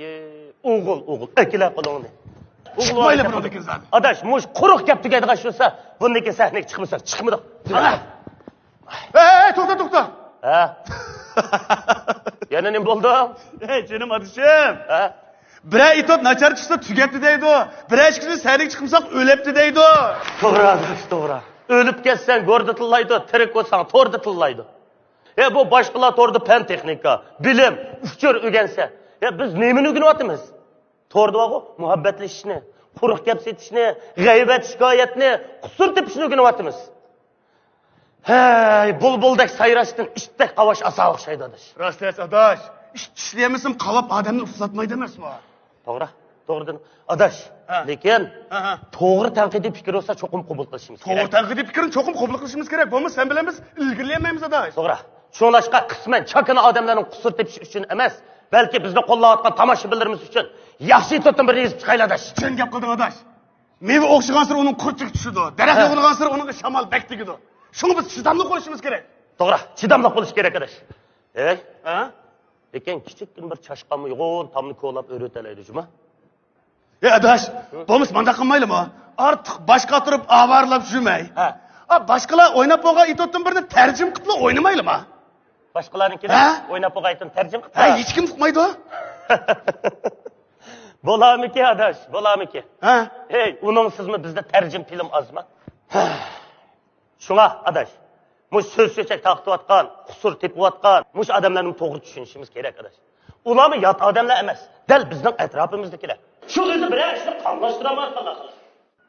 ئوغۇل، ئوغۇل، ئەكىلە قولۇڭنى. ئوغۇل، چىقمايلى بۇنىڭدىن كېيىن زادى. ئاداش، مۇش قۇرۇق گەپ تۈگەيدىغان ئىش بولسا، بۇندىن كېيىن سەھنىگە چىقمىساق، چىقمىدۇق. ئەي، ئەي، توختا، توختا. ھە؟ يەنە نېمە بولدى؟ ئەي، جېنىم ئادىشىم. ھە؟ بىرەر ئېتوت ناچار چىقسا تۈگەپتۇ دەيدۇ، بىرەر ئىككىسى سەھنىگە چىقمىساق ئۆلەپتۇ دەيدۇ. توغرا، ئاداش، توغرا. ئۆلۈپ كەتسەڭ گوردا تىللايدۇ، تىرىك بولساڭ توردا تىللايدۇ. ھە، بۇ باشقىلار توردا پەن تېخنىكا، بىلىم، ئۇچۇر ئۆگەنسە، ھە، بىز نېمىنى ئۆگىنىۋاتىمىز؟ توردا بارغۇ، مۇھەببەتلىشىشنى، قۇرۇق گەپ سېتىشنى، غەيۋەت شىكايەتنى، قۇسۇر تېپىشنى ئۆگىنىۋاتىمىز. ھەي، بۇلبۇلدەك سايراشتىن ئىتتەك قاۋاش ئاسان ئوخشايدۇ، ئاداش. راست ئەمەس، ئاداش. ئىت چىشلىيەلمىسىمۇ قاۋاپ ئادەمنى ئۇخلاتمايدۇ ئەمەسمۇ؟ توغرا، توغرىدىن. ئاداش، ھە، لېكىن ھە، ھە، توغرا تەنقىدىي پىكىر بولسا چوقۇم قوبۇل قىلىشىمىز كېرەك. توغرا تەنقىدىي پىكىرنى چوقۇم قوبۇل قىلىشىمىز كېرەك. بولمىسا سەن بىلەن بىز ئىلگىرىلىيەلمەيمىز، ئاداش. توغرا. شۇڭلاشقا قىسمەن چاكىنا ئادەملەرنىڭ قۇسۇر تېپىشى ئۈچۈن ئەمەس، بەلكى بىزنى قوللاۋاتقان تاماشىبىنلىرىمىز ئۈچۈن ياخشى ئېتوتتىن بىرنى يېزىپ چىقايلى، ئاداش. چىن گەپ قىلدىڭ، ئاداش. مېۋە ئوخشىغانسېرى ئۇنىڭ قۇرچىقى چۈشىدۇ، دەرەخ، ھە، يوغىنىغانسېرى ئۇنىڭغا شامال بەك تېگىدۇ. شۇڭا بىز چىداملىق بولۇشىمىز كېرەك. توغرا، چىداملىق بولۇش كېرەك، ئاداش. ھەي؟ ھە؟ لېكىن كىچىككىنە بىر چاشقانمۇ يوغان تامنى كولاپ ئۆرۈۋېتەلەيدۇ جۇما. ھەي ئاداش، ھە؟ بولمىسا مانداق قىلمايلىما؟ ئارتۇق باش قاتۇرۇپ ئاۋارىلاپ يۈرمەي. ھە. ئا، باشقىلار ئويناپ بولغان ئېتوتتىن بىرنى تەرجىمە قىلىپلا ئوينىمايلىما؟ باشقىلارنىڭكىنى، ھە، ئويناپ بولغان ئېتوتنى تەرجىمە قىلىپ، ھە، ھېچكىم ئۇقمايدۇ. بولامىكى ئاداش، بولامىكى؟ ھە؟ ھەي، ئۇنىڭسىزمۇ بىزدە تەرجىمە فىلىم ئازما؟ شۇڭا ئاداش، مۇشۇ سۆز چۆچەك تارقىتىۋاتقان، قۇسۇر تېپىۋاتقان مۇشۇ ئادەملەرنى توغرا چۈشىنىشىمىز كېرەك ئاداش. ئۇلارمۇ يات ئادەملەر ئەمەس، دەل بىزنىڭ ئەتراپىمىزدىكىلەر. شۇ ئۆزى بىرەر ئىشنى قاملاشتۇرالمايۋاتقانلار خالاس.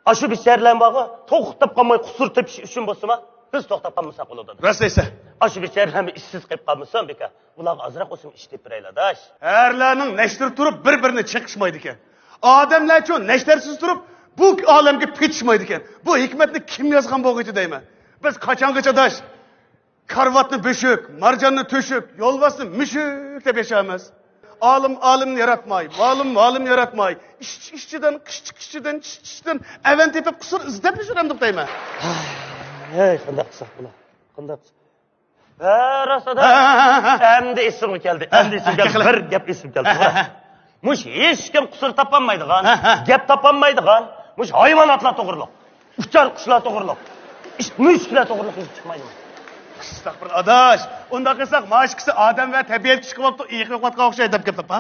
ئاشۇ بىچارىلەرمۇ بارغۇ، توختاپ قالماي قۇسۇر تېپىش ئۈچۈن بولسىمۇ، بىز توختاپ قالمىساق بولىدۇ. راست دەيسەن. ئاشۇ بىچارىلەرمۇ ئىشسىز قېلىپ قالمىسۇن بىكار. ئۇلارغا ئازراق بولسىمۇ ئىش تېپىپ بېرەيلى ئاداش. ھەرلەرنىڭ نەشتىرى تۇرۇپ بىر-بىرىنى چېقىشمايدىكەن. ئادەملەرچۇ نەشتەرسىز تۇرۇپ بۇ ئالەمگە پېتىشمايدىكەن. بۇ ھېكمەتنى كىم يازغان بولغىچە دەيمەن. بىز قاچانغىچە ئاداش كارىۋاتنى بۆشۈك، مارجاننى تۆشۈك، يولۋاسنى مۈشۈك دەپ ياشايمىز. ئالىم ئالىمنى ياراتماي، مۇئەللىم مۇئەللىمنى ياراتماي، ئىشچى ئىشچىدىن، قىشچى قىشچىدىن، ئىشچى ئىشچىدىن ئەۋەن تېپىپ قۇسۇر ئىزدەپ يۈرەمدۇق دەيمەن. ھەي، قانداق قىلساق بۇلار؟ قانداق قىلساق؟ ھە، راست ئاداش. ھە، ھە، ھە، ھە. ئەمدى ئېسىمگە كەلدى، ھە، ئەمدى ئېسىمگە كەلدى. ھە، بىر گەپ ئېسىمگە كەلدى. ھە، ھە، ھە. مۇشۇ ھېچكىم قۇسۇر تاپالمايدىغان، ھە، ھە، گەپ تاپالمايدىغان، مۇشۇ ھايۋاناتلار توغرۇلۇق، ئۇچار قۇشلار توغرۇلۇق، ئىت مۈشۈكلەر توغرۇلۇق يېزىپ چىقمايدىمۇ؟ ئەستەغپۇرۇللا ئاداش، ئۇنداق قىلساق مانا ئىككىسى ئادەم ۋە تەبىئەتكە چىقىۋاپتۇ، ئېيىق يوقاتقان ئوخشايدۇ دەپ گەپ تاپا.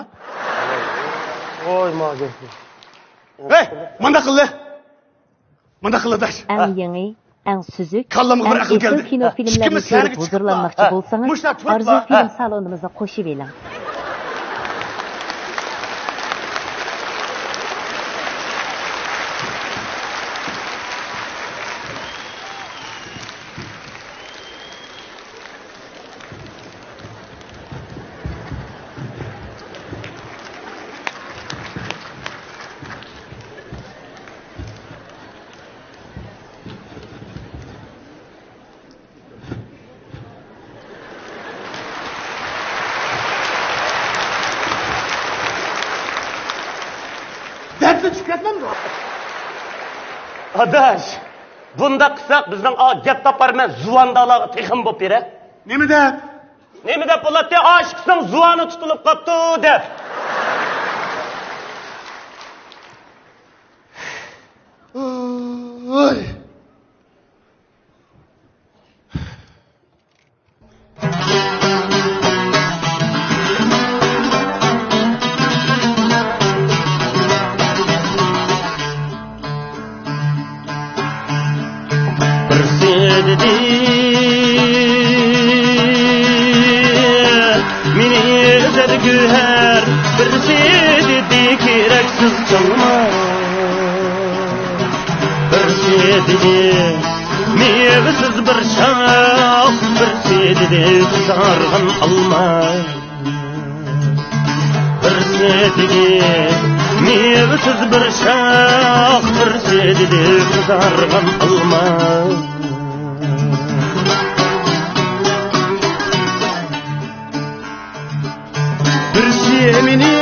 ۋوي، ما گەپ. ھەي، مانداق قىلدى. مانداق قىل ئاداش. ئەڭ يېڭى، ئەڭ سۈزۈك، كاللامغا بىر ئەڭ ئەقىل ئېسىل كېلىدى. كىنو ھە. فىلىملەرنى ئىككىمىز كۆرۈپ سەھنىگە چىقىپلا، ھۇزۇرلانماقچى ھە. بولسىڭىز، مۇشۇنداق تۇرۇپلا، ئارزۇ ھە. فىلىم سالونىمىزغا قوشۇۋېلىڭ. دەردىن چۈشۈپ كەتمەمدۇ؟ ئاداش، بۇنداق قىلساق بىزنىڭ ئا گەپ تاپارمەن زۇۋاندالارغا تېخىمۇ بولۇپ بېرە. نېمە دەپ؟ نېمە دەپ بولاتتى؟ ئاشىقىسىنىڭ زۇۋانى تۇتۇلۇپ قاپتۇ دەپ. ئوي. گۆھەر، بىرسى دېدى كېرەكسىز چالما. بىرسى دېدى مېۋىسىز بىر شاخ، بىرسى دېدى قىزارغان ئالما. بىرسى دېدى مېۋىسىز بىر شاخ، بىرسى دېدى قىزارغان ئالما. بىرسى مېنى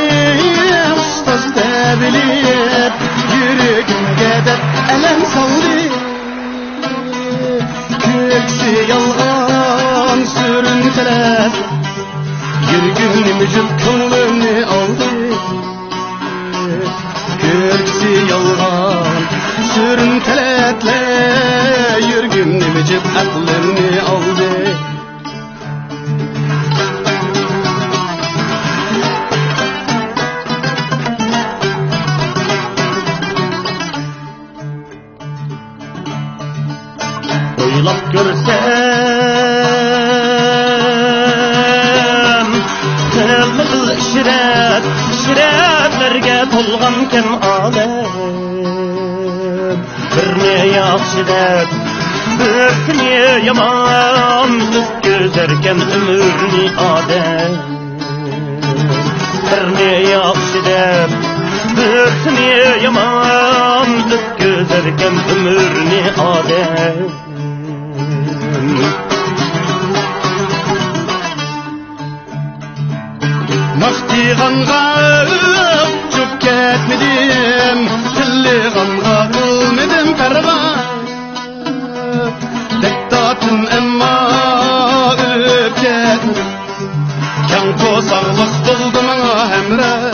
ئۇستاز دەپ بىلىپ، يۈرىكىمگە دەپ ئەلەم سالدى. كۆكسى يالغان سۈرۈنتىلەپ، يۈرىكىمنى مۈجۈپ كۆڭلۈمنى ئالدى. كۆكسى يالغان سۈرۈنتىلەپلە، يۈرىكىمنى مۈجۈپ ئەقلىمنى ئالدى. ئويلاپ كۆرسەم، خىلمۇ خىل ئىشرەت، ئىشرەتلەرگە تولغانكەن ئالەم. بىرنى ياخشى دەپ، بىرسىنى يامان، ئۆتكۈزەركەن ئۆمۈرنى ئادەم. بىرنى ياخشى دەپ، بىرسىنى يامان، ئۆتكۈزەركەن ئۆمۈرنى ئادەم. ماختىغانغا ئۇچۇپ كەتمىدىم، تىللىغانغا قىلمىدىم پەرۋا. دەردتاتىم ئەمما ئۆلۈپ كەتمىدىم، كەڭ قورساقلىق بولدى ماڭا ھەمراھ.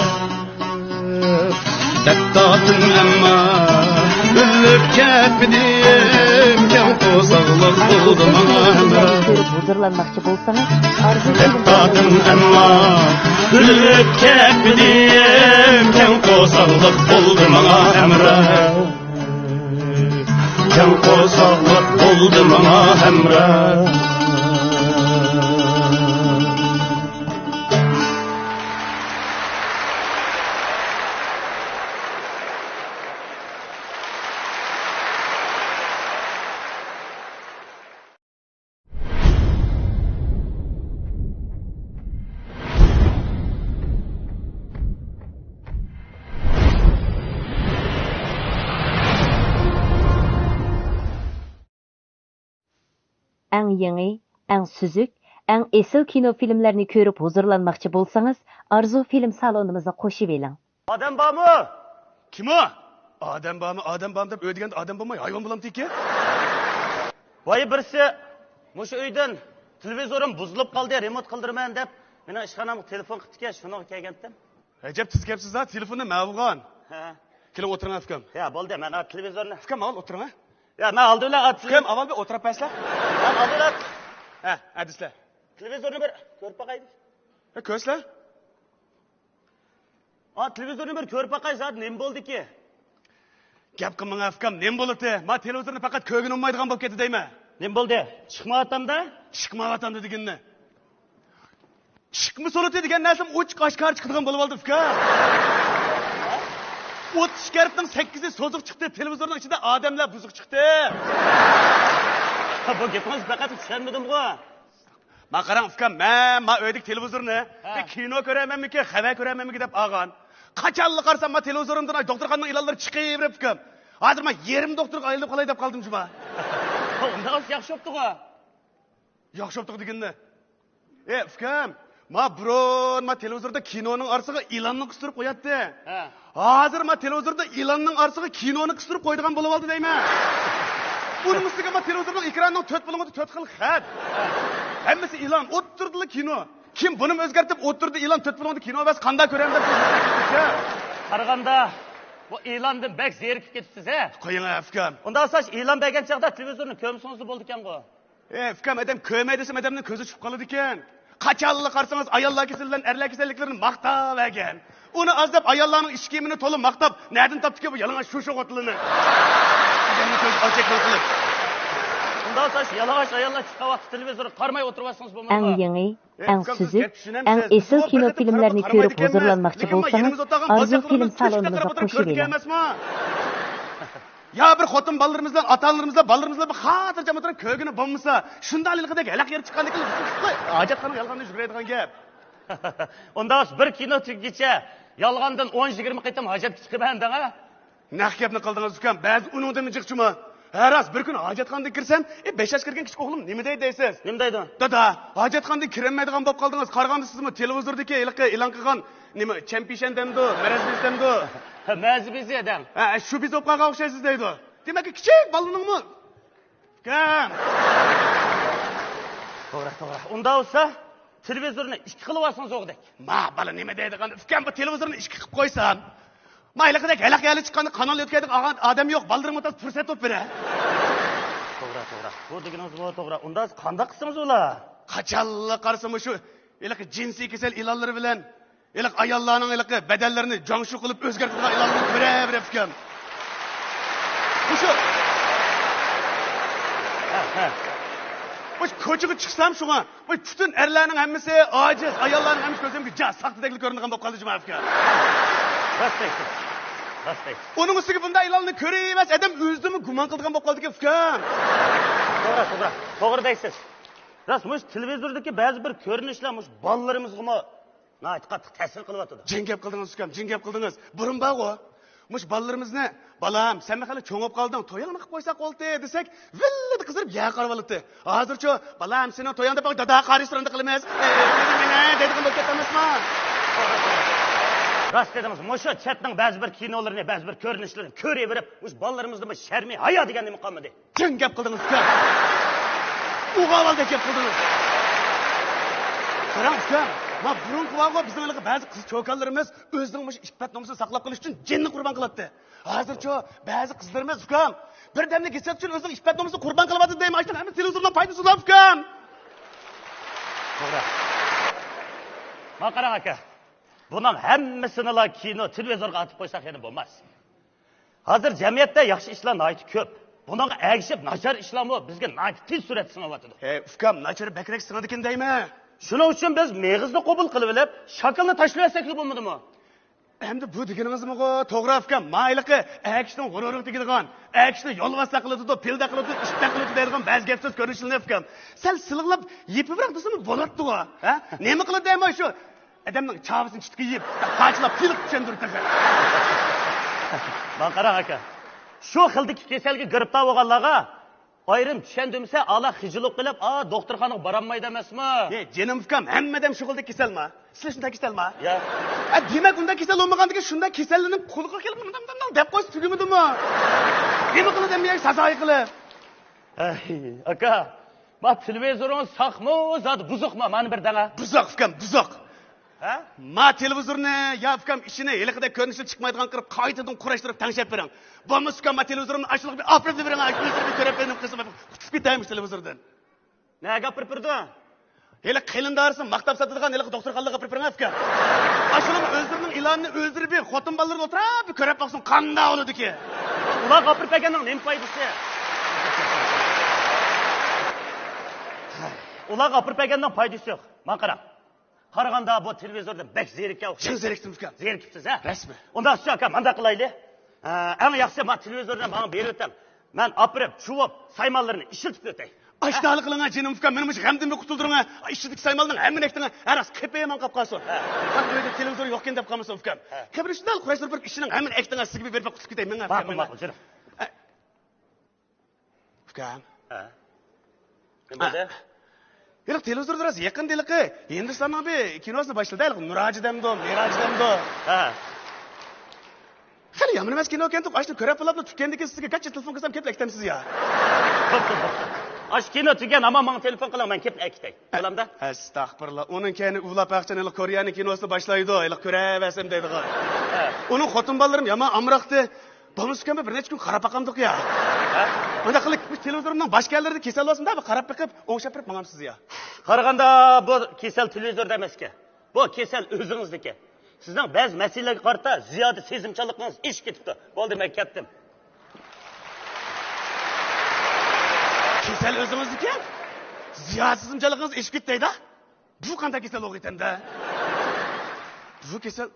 دەردتاتىم ئەمما ئۆلۈپ كەتمىدىم، كەڭ قورساقلىق بولدى ماڭا ھەمراھ. كۆرۈپ ھۇزۇرلانماقچى بولسىڭىز، ئارزۇ دەردتاتىم ئەمما ئۆلۈپ كەتمىدىم، كەڭ قورساقلىق بولدى ماڭا ھەمراھ. كەڭ قورساقلىق بولدى ماڭا ھەمراھ. ئەڭ يېڭى، ئەڭ سۈزۈك، ئەڭ ئېسىل كىنو فىلىملەرنى كۆرۈپ ھۇزۇرلانماقچى بولسىڭىز، ئارزۇ فىلىم سالونىمىزنى قوشۇۋېلىڭ. ئادەم بارمۇ؟ كىم ئۇ؟ ئادەم بارمۇ، ئادەم بارمۇ دەپ ئۆي دېگەندە ئادەم بولماي، ھايۋان بولامتىكى؟ ۋاي، بىرسى مۇشۇ ئۆيدىن تېلېۋىزورۇم بۇزۇلۇپ قالدى، رېمونت قىلدۇرىمەن دەپ مېنىڭ ئىشخانامغا تېلېفون قىپتىكەن، شۇنىڭغا كەلگەنتىم. ئەجەب تېز كەپسىز ھە، تېلېفوننى مەن ئالغان. ھە. كېلىڭ ئولتۇرۇڭ ئۇكام. يا، بولدى، مەن ھا تېلېۋىزورنى. ئۇكام، ئاۋۋال ئولتۇرۇڭ ھە. يا، مەن ئالدى بىلەن ھا تېلېۋىزور. ئۇكام، ئاۋۋال بىر ئولتۇرۇپ بەرسىلە. مەن ئالدى بىلەن. ھە، ھە، دېسىلە. تېلېۋىزورنى بىر كۆرۈپ باقايلى. ھە، كۆرسىلە. ئا، تېلېۋىزورنى بىر كۆرۈپ باقاي، زادى نېمە بولدىكى؟ گەپ قىلماڭ ئۇكام، نېمە بولىدۇ؟ ما تېلېۋىزورنى پەقەت كۆرگىنى ئۇنىمايدىغان بولۇپ كەتتى دەيمەن. نېمە بولدى؟ چىقمايۋاتامدا؟ چىقمايۋاتامدا دېگىنىنى. چىقمىسا بولاتتى دېگەن نەرسىمۇ ئوچۇق ئاشكارا چىقىدىغان بولۇۋالدى ئۇكا. ئوتتۇز ئىككى ھەرپنىڭ سەككىزى سوزۇق چىقتى، تېلېۋىزورنىڭ ئىچىدە ئادەملەر بۇزۇق چىقتى. بۇ گېپىڭىزنى پەقەت چۈشەنمىدىمغۇ؟ ما قاراڭ ئۇكام، مەن ما ئۆيدىكى تېلېۋىزورنى ھە. بىر كىنو كۆرەرمەنمىكىن، خەۋەر كۆرەرمەنمىكىن دەپ ئالغان. قاچانلا قارىسام ما تېلېۋىزورۇمدىن ئاي دوختۇرخانىنىڭ ئېلانلىرى چىقىۋېرىپ ئۇكام. ھازىر ما يېرىم دوختۇرغا ئايلىنىپ قالاي دەپ قالدىم جۇما. ئۇنداق بولسا ياخشى بوپتىغۇ. ياخشى بوپتىغۇ دېگىنىنى. ئى ئۇكام، ما بۇرۇن ما تېلېۋىزوردا كىنونىڭ ئارىسىغا ئېلاننى قىستۇرۇپ قوياتتى. ھە. ھازىر ما تېلېۋىزوردا ئېلاننىڭ ئارىسىغا كىنونى قىستۇرۇپ قويىدىغان بولۇۋالدى دەيمەن. بۇنىڭ ئۈستىگە ما تېلېۋىزورنىڭ ئېكرانىنىڭ تۆت بۇلۇڭىدا تۆت خىل خەت. ھەممىسى ئېلان، ئوتتۇرىدىلا كىنو. كىم بۇنىمۇ ئۆزگەرتىپ ئوتتۇرىدا ئېلان، تۆت بۇلۇڭدا كىنو بەرسە قانداق كۆرەمدۇ؟ قارىغاندا بۇ ئېلاندىن بەك زېرىكىپ كېتىپسىز ھە. قويۇڭ ئۇكام. ئۇنداق بولسا ئېلان بەرگەن چاغدا تېلېۋىزورنى كۆرمىسىڭىزلا بولىدىكەنغۇ. ئى ئۇكام، ئادەم كۆرمەي دېسەم ئادەمنىڭ كۆزى چۈشۈپ قالىدىكەن. قاچانلا قارىسىڭىز ئاياللار كېسىلى بىلەن ئەرلەر كېسەللىكلىرىنى ماختاۋەرگەن. ئۇنى ئاز دەپ ئاياللارنىڭ ئىچ كىيىمىنى تولا ماختاپ، نەدىن تاپتىكى بۇ يالىڭاچ شۇشۇ خوتۇنلىنى؟ ئادەمنىڭ كۆزى ئاچەكمەن قىلىپ. ئۇنداق يالىڭاچ ئاياللار چىققان ۋاقىتتا تېلېۋىزورغا قارىماي ئولتۇرۇۋالسىڭىز بولمايدۇ. ئەڭ يېڭى، ئەڭ سۈزۈك، ئەڭ ئېسىل كىنو فىلىملەرنى كۆرۈپ ھۇزۇرلانماقچى بولسىڭىز، ئارزۇ فىلىم سالونىمىزغا قوشۇلۇڭ. يا بىر خوتۇن بالىلىرىمىز بىلەن ئاتا ئانىلىرىمىز بىلەن بالىلىرىمىز بىلەن بىر خاتىرجەم ئولتۇرۇپ كۆرگىنى بولمىسا، شۇنداق ھېلىقىدەك ھەلەق يېرى چىققاندىكىن ھاجەتخانىغا يالغاندىن يۈگۈرەيدىغان گەپ. ئۇنداق بىر كىنو تۈگىگىچە يالغاندىن ئون يىگىرمە قېتىم ھاجەتكە چىقىمەن دەڭە. نەق گەپنى قىلدىڭىز ئۇكام، بەزى ئۇنىڭدىنمۇ جىق جۇمۇ. ھە راست، بىر كۈنى ھاجەتخانىدىن كىرسەم، ئى بەش ياش كىرگەن كىچىك ئوغلۇم نېمە دەيدۇ دەيسىز؟ نېمە دەيدۇ؟ دادا، ھاجەتخانىدىن كىرەلمەيدىغان بولۇپ قالدىڭىز، قارىغاندا سىزمۇ تېلېۋىزوردىكى ھېلىقى ئېلان قىلغان نېمە چەمپىشەن دەمدۇ، مەرەز بېزى دەمدۇ؟ مەزى بېزى دەڭ. ھە، شۇ بېزى بولۇپ قالغان ئوخشايسىز دەيدۇ. دېمەك كىچىك بالىنىڭمۇ ئۇكام. توغرا، توغرا. ئۇنداق بولسا تېلېۋىزورنى ئىككى قىلىۋالسىڭىز ئوغدەك. ما بالا نېمە دەيدىغان ئۇكام، بۇ تېلېۋىزورنى ئىككى قىلىپ قويسام، ما ھېلىقىدەك ھەلەق يەرلىك چىققاندا قانال يۆتكەيدىغان ئادەم يوق، بالىلىرىمغا تازا پۇرسەت بولۇپ بېرە. توغرا، توغرا. بۇ دېگىنىڭىزمۇ توغرا. ئۇنداق قانداق قىلسىمىز ئۇلار؟ قاچانلا قارىسا مۇشۇ ھېلىقى جىنسىي كېسەل ئېلانلىرى بىلەن ھېلىقى ئاياللارنىڭ ھېلىقى بەدەنلىرىنى جاڭشۇ قىلىپ ئۆزگەرتىدىغان ئېلانلىرىنى كۆرەۋېرەپتىكەن. مۇشۇ مۇشۇ كوچىغا چىقسام شۇڭا، بۇ پۈتۈن ئەرلەرنىڭ ھەممىسى ئاجىز، ئاياللارنىڭ ھەممىسى كۆزۈمگە جا ساختىدەكلا كۆرۈنىدىغان بولۇپ قالدى جۇما ئۇكام. راست دەيسىز. راست دەيسىز. ئۇنىڭ ئۈستىگە بۇنداق ئېلاننى كۆرۈۋەرسە ئادەم ئۆزىدىنمۇ گۇمان قىلىدىغان بولۇپ قالدىكەن ئۇكام. توغرا، توغرا. توغرا دەيسىز. راست، مۇشۇ تېلېۋىزوردىكى بەزى بىر كۆرۈنۈشلەر مۇشۇ بالىلىرىمىزغىمۇ ناھايىتى قاتتىق تەسىر قىلىۋاتىدۇ. جىڭ گەپ قىلدىڭىز ئۇكام، جىڭ گەپ قىلدىڭىز. بۇرۇن بارغۇ، مۇشۇ بالىلىرىمىزنى، بالام سەن خېلى چوڭ بولۇپ قالدىڭ، تويۇڭنى قىلىپ قويساق بولدى دېسەك، ۋىللىدە قىزىرىپ يەر قارىۋالاتتى. ھازىرچۇ، بالام سېنىڭ تويۇڭدا بىر دادا قارى رېستوراندا قىلىمىز، دەيدىغان بولۇپ كەتتى ئەمەسمۇ؟ راست دېدىڭىز، مۇشۇ چەتنىڭ بەزى بىر كىنولىرىنى، بەزى بىر كۆرۈنۈشلىرىنى كۆرۈۋېرىپ، مۇشۇ بالىلىرىمىزدىمۇ شەرمى ھايا دېگەن نېمە قالمىدى. جىڭ گەپ قىلدىڭىز ئۇكام. ئوغۇل ئەۋەلدەك گەپ قىلدىڭىز. قاراڭ ئۇكام، ما بۇرۇنقى بارغۇ بىزنىڭ ھېلىقى بەزى قىز چوكانلىرىمىز ئۆزىنىڭ مۇشۇ ئىپپەت نومۇسىنى ساقلاپ قېلىش ئۈچۈن جېنىنى قۇربان قىلاتتى. ھازىرچۇ بەزى قىزلىرىمىز ئۇكام، بىر دەملىك ھېسسىيات ئۈچۈن ئۆزىنىڭ ئىپپەت نومۇسىنى قۇربان قىلىۋاتىدۇ دەيمەن، ئاشۇنىڭ ھەممىسى تېلېۋىزوردىن پايدىسىز ئۇكام. توغرا. ما قاراڭ ئاكا، بۇنىڭ ھەممىسىنىلا كىنو، تېلېۋىزورغا ئاتىپ قويساق يەنە بولماس. ھازىر جەمئىيەتتە ياخشى ئىشلار ناھايىتى كۆپ. بۇنىڭغا ئەگىشىپ ناچار ئىشلارمۇ بىزگە ناھايىتى تېز سۈرئەتتە سىڭىۋاتىدۇ. ھەي ئۇكام، ناچىرى بەكرەك سىڭىدىكەن دەيمەن. شۇنىڭ ئۈچۈن بىز مېغىزنى قوبۇل قىلىۋېلىپ، شاكىلنى تاشلىۋەتسەكلا بولمىدىمۇ؟ ئەمدى بۇ دېگىنىڭىزمۇغۇ توغرا ئۇكام. ما ھېلىقى ئەر كىشىنىڭ غۇرۇرىغا تېگىدىغان، ئەر كىشىنى يولۋاستەك قىلىدۇ، پىلدەك قىلىدۇ، ئىتتەك قىلىدۇ دەيدىغان بەزى گەپ سۆز كۆرۈنۈشلىرىنى ئۇكام. سەل سىلىقلاپ يېپىۋراق دېسىمۇ بولاتتىغۇ. ھە؟ نېمە قىلىدۇ دەيمەن شۇ؟ ئادەمنىڭ چاۋىسىنى چىتقا يېيىپ، پارچىلاپ پىلىققا چۈشەندۈرۈپ تاشلاپ. ماڭا قاراڭ ئاكا. شۇ خىلدىكى كېسەلگە گىرىپتار بولغانلارغا ئايرىم چۈشەندۈرمىسە، ئالا خىجىل بولۇپ قېلىپ، ئا، دوختۇرخانىغا بارالمايدۇ ئەمەسمۇ؟ ھە، جېنىم ئۇكام، ھەممە ئادەم شۇ خىلدىكى كېسەلما؟ سىلەر شۇنداق كېسەلما؟ يا. ئە، دېمەك، ئۇنداق كېسەل بولمىغاندىكىن شۇنداق كېسەللەرنىڭ قۇلىقىغا كېلىپ، مۇنداق، مۇنداق دەپ قويسا تۈگىمىدىمۇ؟ نېمە قىلىدۇ ئەمدى سازاي قىلىپ؟ ئەي، ئاكا، ما تېلېۋىزورىڭىز ساقمۇ، زادى بۇزۇقمۇ؟ مانا بىر دەڭە. بۇزۇق، ئۇكام، بۇزۇق. ھە؟ ما تېلېۋىزورنى يا، ئۇكام، ئىچىنى ھېلىقىدەك كۆرۈنۈشى چىقمايدىغان قىلىپ قايتىدىن قۇراشتۇرۇپ تەڭشەپ بېرىڭ. بولمىسا، ئۇكام، ما تېلېۋىزورۇمنى ئاشۇلۇق بىر ئاپىرىپ بېرىڭ، ئۆزلىرى بىر كۆرۈپ بېرىڭ، قىلسا قۇتۇپ كېتەي مۇشۇ تېلېۋىزوردىن. نەگە ئاپىرىپ بېرىدۇ؟ ھېلى قېلىن دارىسىنى ماختاپ ساتىدىغان ھېلىقى دوختۇرخانىلارغا ئاپىرىپ بېرىڭ، ئۇكام. ئاشۇلار ئۆزلىرىنىڭ ئېلانىنى ئۆزلىرى بىر خوتۇن بالىلىرىنى ئولتۇرۇپ بىر كۆرۈپ باقسۇن، قانداق بولىدىكى. ئۇلارغا ئاپىرىپ بەرگەننىڭ نېمە پايدىسى؟ ئۇلارغا ئاپىرىپ بەرگەننىڭ پايدىسى يوق. ماڭا قاراڭ. قارىغاندا بۇ تېلېۋىزوردىن بەك زېرىككەن ئوخشايسىز. جىق زېرىكتىم ئۇكام. زېرىكىپسىز ھە؟ رەسمىي. ئۇنداق ئاكا، مانداق قىلايلى. ئە، ئەڭ ياخشىسى ما تېلېۋىزورنى ماڭا بېرىۋېتىڭ. مەن ئاپىرىپ، چۇۋۇپ، سايمانلىرىنى ئىشلىتىپ ئۆتەي. ئاشتالا قىلىڭ جېنىم ئۇكام، مېنى مۇشۇ غەمدىن بىر قۇتۇلدۇرۇڭ. ئىچىدىكى سايماننىڭ ھەممىنى ئەكتىڭ. ھە راست قېپى يامان قاپ قالسۇن. ھە. بۇ ئۆيدە تېلېۋىزور يوقكەن دەپ قالمىسۇن ئۇكام. ھە. قېپىنى شۇنداق قۇراشتۇرۇپ بېرىپ ئىشىنىڭ ھەممىنى ئەكتىڭ. سىزگە بىر بېرىپ قۇتۇپ كېتەي. مېڭە ئۇكام، ماقۇل، مېڭە. ماقۇل، جېنىم. ئە، ئۇكام. ھە. نېمە بولدى؟ ھېلىقى تېلېۋىزوردا راست يېقىندا ھېلىقى ھىندىستاننىڭ بىر كىنوسىنى باشلىدى، ھېلىقى نۇراجى دەمدۇ، مىراجى دەمدۇ. ھە. خېلى يامان ئەمەس كىنوكەن، ئاشۇنى كۆرۈپ بولاپلا تۈگەندىكىن سىزگە گاچچا تېلېفون قىلسام كېلىپ ئەكتەمسىز يا. بوپتۇ، بوپتۇ. ئاشۇ كىنو تۈگەن ھامان ماڭا تېلېفون قىلىڭ، مەن كېلىپ ئەكېتەي. بولامدا؟ ئەستەغپۇرۇللا. ئۇنىڭ كەينى ئۇۋىلاپ ئاقچان ھېلىقى كورېيەنىڭ كىنوسىنى باشلايدۇ، ھېلىقى كۆرەۋەرسەم دەيدىغان. ھە. ئۇنىڭ خوتۇن بالىلىرىمۇ يامان ئامراقتى. بولمىسىكەن بىر نەچچە كۈن قاراپ باقامدۇق يا. ھە؟ مۇنداق قىلىڭ، مۇشۇ تېلېۋىزورۇمنىڭ باشقا يەرلىرىدە كېسەل بولسىمدا بىر قاراپ بېقىپ ئوڭشاپ بېرىپ ماڭامسىز يا. قارىغاندا بۇ كېسەل تېلېۋىزوردا ئەمەسكەن. بۇ كېسەل ئۆزىڭىزدىكى. سىزنىڭ بەزى مەسىلىلەرگە قارىتا زىيادە سېزىمچانلىقىڭىز ئېشىپ كېتىپتۇ. بولدى، مەن كەتتىم. دەل ئۆزىڭىزنىكى زىياسىزمچانلىقىڭىز ئېشىپ كېتەي-دە. بۇ قانداق كېسەل بولغىيتەمدە؟ بۇ كېسەل،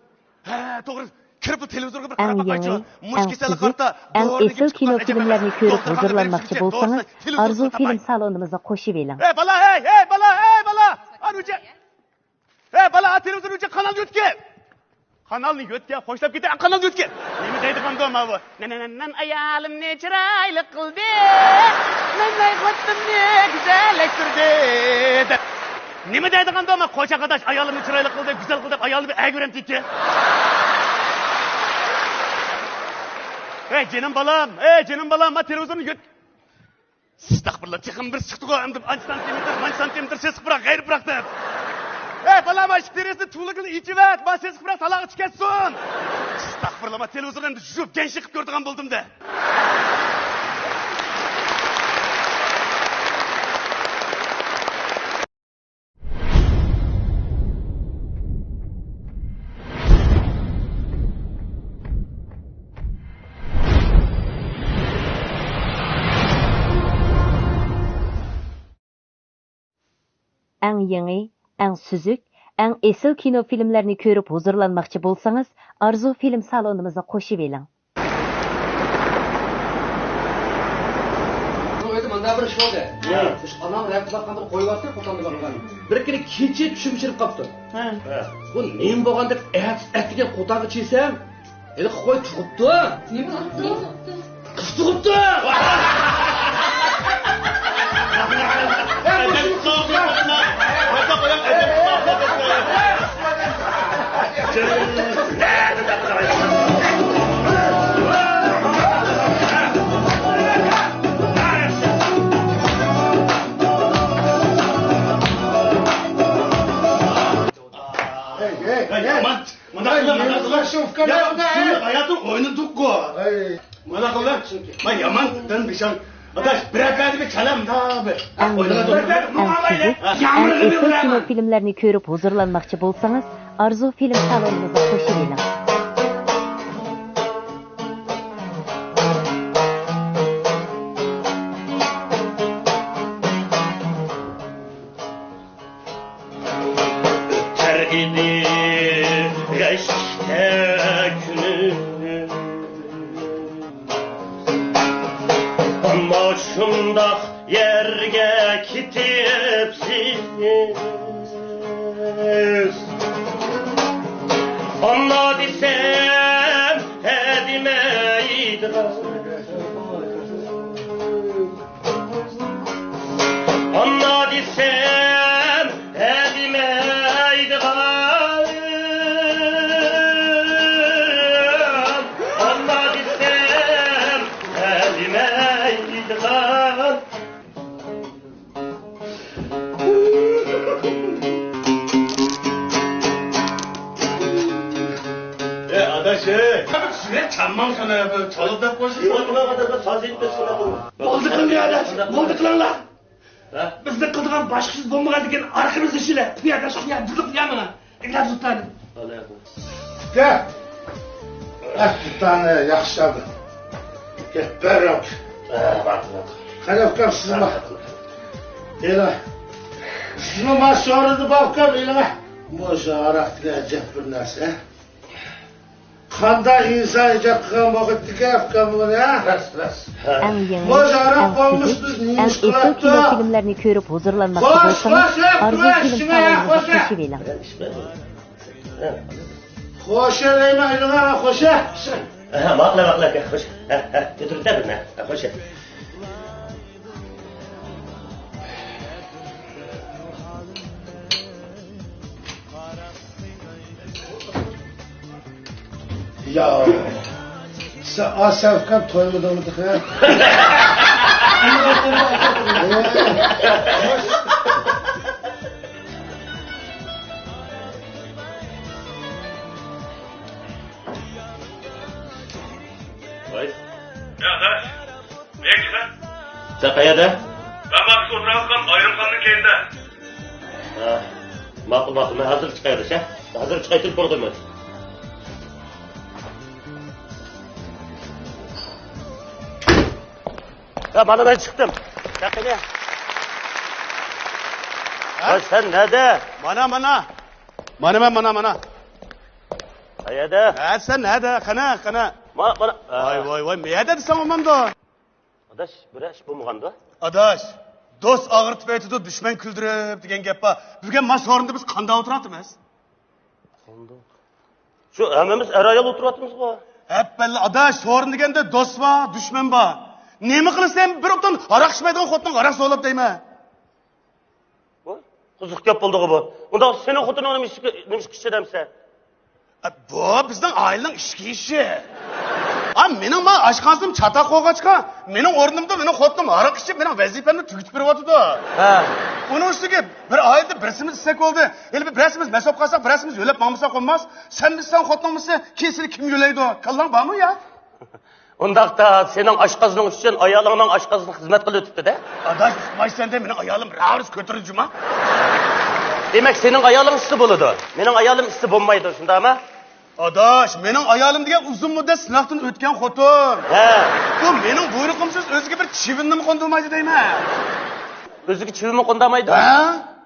ھە، توغرا. كىرىپلا تېلېۋىزورغا بىر قاراپ باقايچۇ. مۇشۇ كېسەلگە قارىتا ئەڭ ئېسىل كىنو فىلىملەرنى كۆرۈپ ھۇزۇرلانماقچى بولسىڭىز، ئارزۇ فىلىم سالونىمىزغا قوشۇۋېلىڭ. ھەي بالا، ھەي، ھەي بالا، ھەي بالا! ئانىچە. ھەي بالا، تېلېۋىزورنى ئۆچۈر، قانالنى يۆتكە. قانالنى يۆتكە، خوشلاپ كېتە، قانالنى يۆتكە. نېمە دەيدىغاندۇ ماۋۇ؟ نەنەنەنەن ئايالىمنى چىرايلىق قىلدى. مەنمەي خوتۇنۇمنى گۈزەللەشتۈردى دەپ. نېمە دەيدىغاندۇ ما قوچاق ئاداش، ئايالىمنى چىرايلىق قىلدى، گۈزەل قىلدى دەپ، ئايالىمنى ئەگىۋېرەمتىكى. ھەي جېنىم بالام، ھەي جېنىم بالام، ما تېلېۋىزورنى يۆت-، ئەستەغپۇرۇللا، تېخىمۇ بىرسى چىقتىغۇ، ئەمدى ئانچە سانتىمېتىر، مانچە سانتىمېتىر سېسىق پۇراق، غەيرىي پۇراق دەپ. ھەي بالام، ئاشۇ دېرىزىنى تۇۋلۇكىنى ئېچىۋەت، ما سېسىق پۇراق تالاغا چۈشۈپ كەتسۇن. ئەستەغپۇرۇللا، ما تېلېۋىزورنى ئەمدى ژۇپ گەنشى قىلىپ كۆرىدىغان بولدۇم-دە. ئەڭ يېڭى، ئەڭ سۈزۈك، ئەڭ ئېسىل كىنو فىلىملەرنى كۆرۈپ ھۇزۇرلانماقچى بولسىڭىز، ئارزۇ فىلىم سالونىمىزغا قوشۇۋېلىڭ. بۇ يەردە مۇنداق بىر ئىش بولدى. ھە. مۇشۇ ئانام رەھمەت قىلغان بىر قوي بارتى، قوتاندا باققان. بىر كۈنى كېچە چۈمچۈرۈپ قاپتۇ. ھە. بۇ نېمە بولغاندەك ئەتىسى ئەتىگەن قوتانغا چىقسام، ھېلىقى قوي تۇغۇپتۇ. نېمە تۇغۇپتۇ؟ قىز تۇغۇپتۇ. ھەي، ھەي، ھەي. مۇنداق قىلىڭ، مۇنداق قىلىڭ. يا، شۇ ھاياتنى ئوينىدۇققۇ. مانا قىلىڭ. ما يامان تىتىن بىشان. ئاداش، بىرەر پەدە بىر چالام دا بىر. ئەڭ يېڭى، ئەڭ سۈزۈك، ئەڭ ئېسىل كىنو فىلىملەرنى كۆرۈپ ھۇزۇرلانماقچى بولسىڭىز، ئارزۇ فىلىم سالونىمىزغا قوشۇۋېلىڭ. ئۆتەر ئىدى غەشتە كۈنۈم. ئەمما شۇنداق يەرگە كېتىپسىز. ئاننا دېسەم ھە دېمەيدىغان. ئاننا دېسەم ھە دېمەيدىغان، ئاننا دېسەم ھە دېمەيدىغان. ئەي ئاداش، ئەي. سىلەر چالماڭ سانا، چالىدەپ قويسىڭ. بولدى قىلىڭ ئاداش، بولدى قىلىڭلار. ھە؟ بىزنىڭ قىلىدىغان باشقىسى بولمىغاندىكىن ئارقىمىزدا شىلە. قۇيا داش قۇيا، بىزنى قۇيا مانا. ئىگىلەر زۇتلارنى. ئە، زۇتلارنى ياخشى چالدى. كەت، بەر ئۇكا. قېنى ئۇكام، سىزمۇ؟ ئېلىڭ. سىزمۇ ما سورىدى با ئۇكام، ئېلىڭە. مۇشۇ ھاراق دېگەن ئەجەب بىر نەرسە. قانداق ئىنسان ئىجاد قىلغان بولغىتتىكەن ئۇكام بۇنى، ھە؟ راست، راست. ئەڭ يېڭى، ئەڭ سۈزۈك، ئەڭ ئېسىل كىنو فىلىملەرنى كۆرۈپ ھۇزۇرلانماقچى بولسىڭىز، ئارزۇ فىلىم سالونىمىزغا قوشۇۋېلىڭ. خوشە دەيمەن، ئايلىنىڭ، خوشە. ھە، ماقۇل، ماقۇل، ئاكا، خوشە. ھە، ھە، كۆتۈرۈپ بەر بىرنى. ھە، خوشە. يا، سەن ئاز سەۋقەم تويمىدىڭمۇ تېخى؟ ۋاي. يا ئاداش، نېمە قىلىسەن؟ سەن قەيەردە؟ مەن ماكس ئولتۇرۇۋاتقان ئايرىم خاننىڭ كەينىدە. ھە، ماقۇل، ماقۇل، مەن ھازىر چىقاي ئاداش، ھە؟ ھازىر چىقاي، تېلېفون قويماي. ھە، مانا مەن چىقتىم. يا قېنى. ۋاي، سەن نەدە؟ مانا، مانا. مانا مەن، مانا، مانا. قەيەردە؟ ھە، سەن نەدە؟ قېنى، قېنى؟ مانا، مانا. ۋاي، ۋاي، ۋاي، مەيەردە دېسەڭ بولمامدۇ؟ ئاداش، بىرەر ئىش بولمىغاندۇ؟ ئاداش، دوست ئاغرىتىپ ئېيتىدۇ، دۈشمەن كۈلدۈرۈپ دېگەن گەپ بار. بۈگۈن ما سورۇندا بىز قانداق ئولتۇراتتىمىز؟ شۇ ھەممىمىز ئەر-ئايال ئولتۇرۇۋاتىمىزغۇ. ھەپپەللا ئاداش، سورۇن دېگەندە دوست بار، دۈشمەن بار. نېمە قىلىسەن، بىر ئوبدان ھاراق ئىچمەيدىغان خوتۇنغا ھاراق زورلاپ دەيمەن. ۋاي، قىزىق گەپ بولدىغۇ بۇ. ئۇنداق سېنىڭ خوتۇنۇڭ نېمە ئىشقا، نېمە ئىشقا ئىچىدۇ ئەمسە؟ ئە، بۇ بىزنىڭ ئائىلىنىڭ ئىچكى ئىشى. ئا، مېنىڭ ما ئاشخانىسىم چاتاق بولغاچقا، مېنىڭ ئورنۇمدا مېنىڭ خوتۇنۇم ھاراق ئىچىپ، مېنىڭ ۋەزىپەمنى تۈگىتىپ بېرىۋاتىدۇ. ھە. ئۇنىڭ ئۈستىگە بىر ئائىلىدە بىرسىمىز ئىچسەك بولدى. ھېلى بىرسىمىز مەس بولۇپ قالساق، بىرسىمىز يۆلەپ ماڭمىساق بولماس. سەن بىلسەڭ خوتۇنۇڭ بىلسە، كېيىن سېنى كىم يۆلەيدۇ؟ كاللاڭ بارمۇ يا؟ ئۇنداقتا سېنىڭ ئاشقازىنىڭ ئۈچۈن ئايالىڭنىڭ ئاشقازىنى خىزمەت قىلىۋېتىپتۇ-دە. ئاداش، ئۇقمايسەن-دە، مېنىڭ ئايالىم راۋرۇس كۆتۈرۈلدى جۇما. دېمەك، سېنىڭ ئايالىڭ ئىچسە بولىدۇ. مېنىڭ ئايالىم ئىچسە بولمايدۇ، شۇنداقمۇ؟ ئاداش، مېنىڭ ئايالىم دېگەن ئۇزۇن مۇددەت سىناقتىن ئۆتكەن خوتۇن. ھە. بۇ مېنىڭ بۇيرۇقۇمسىز ئۆزىگە بىر چىۋىننىمۇ قوندۇرمايدۇ دەيمەن. ئۆزىگە چىۋىنمۇ قوندۇرمايدۇ؟ ھە؟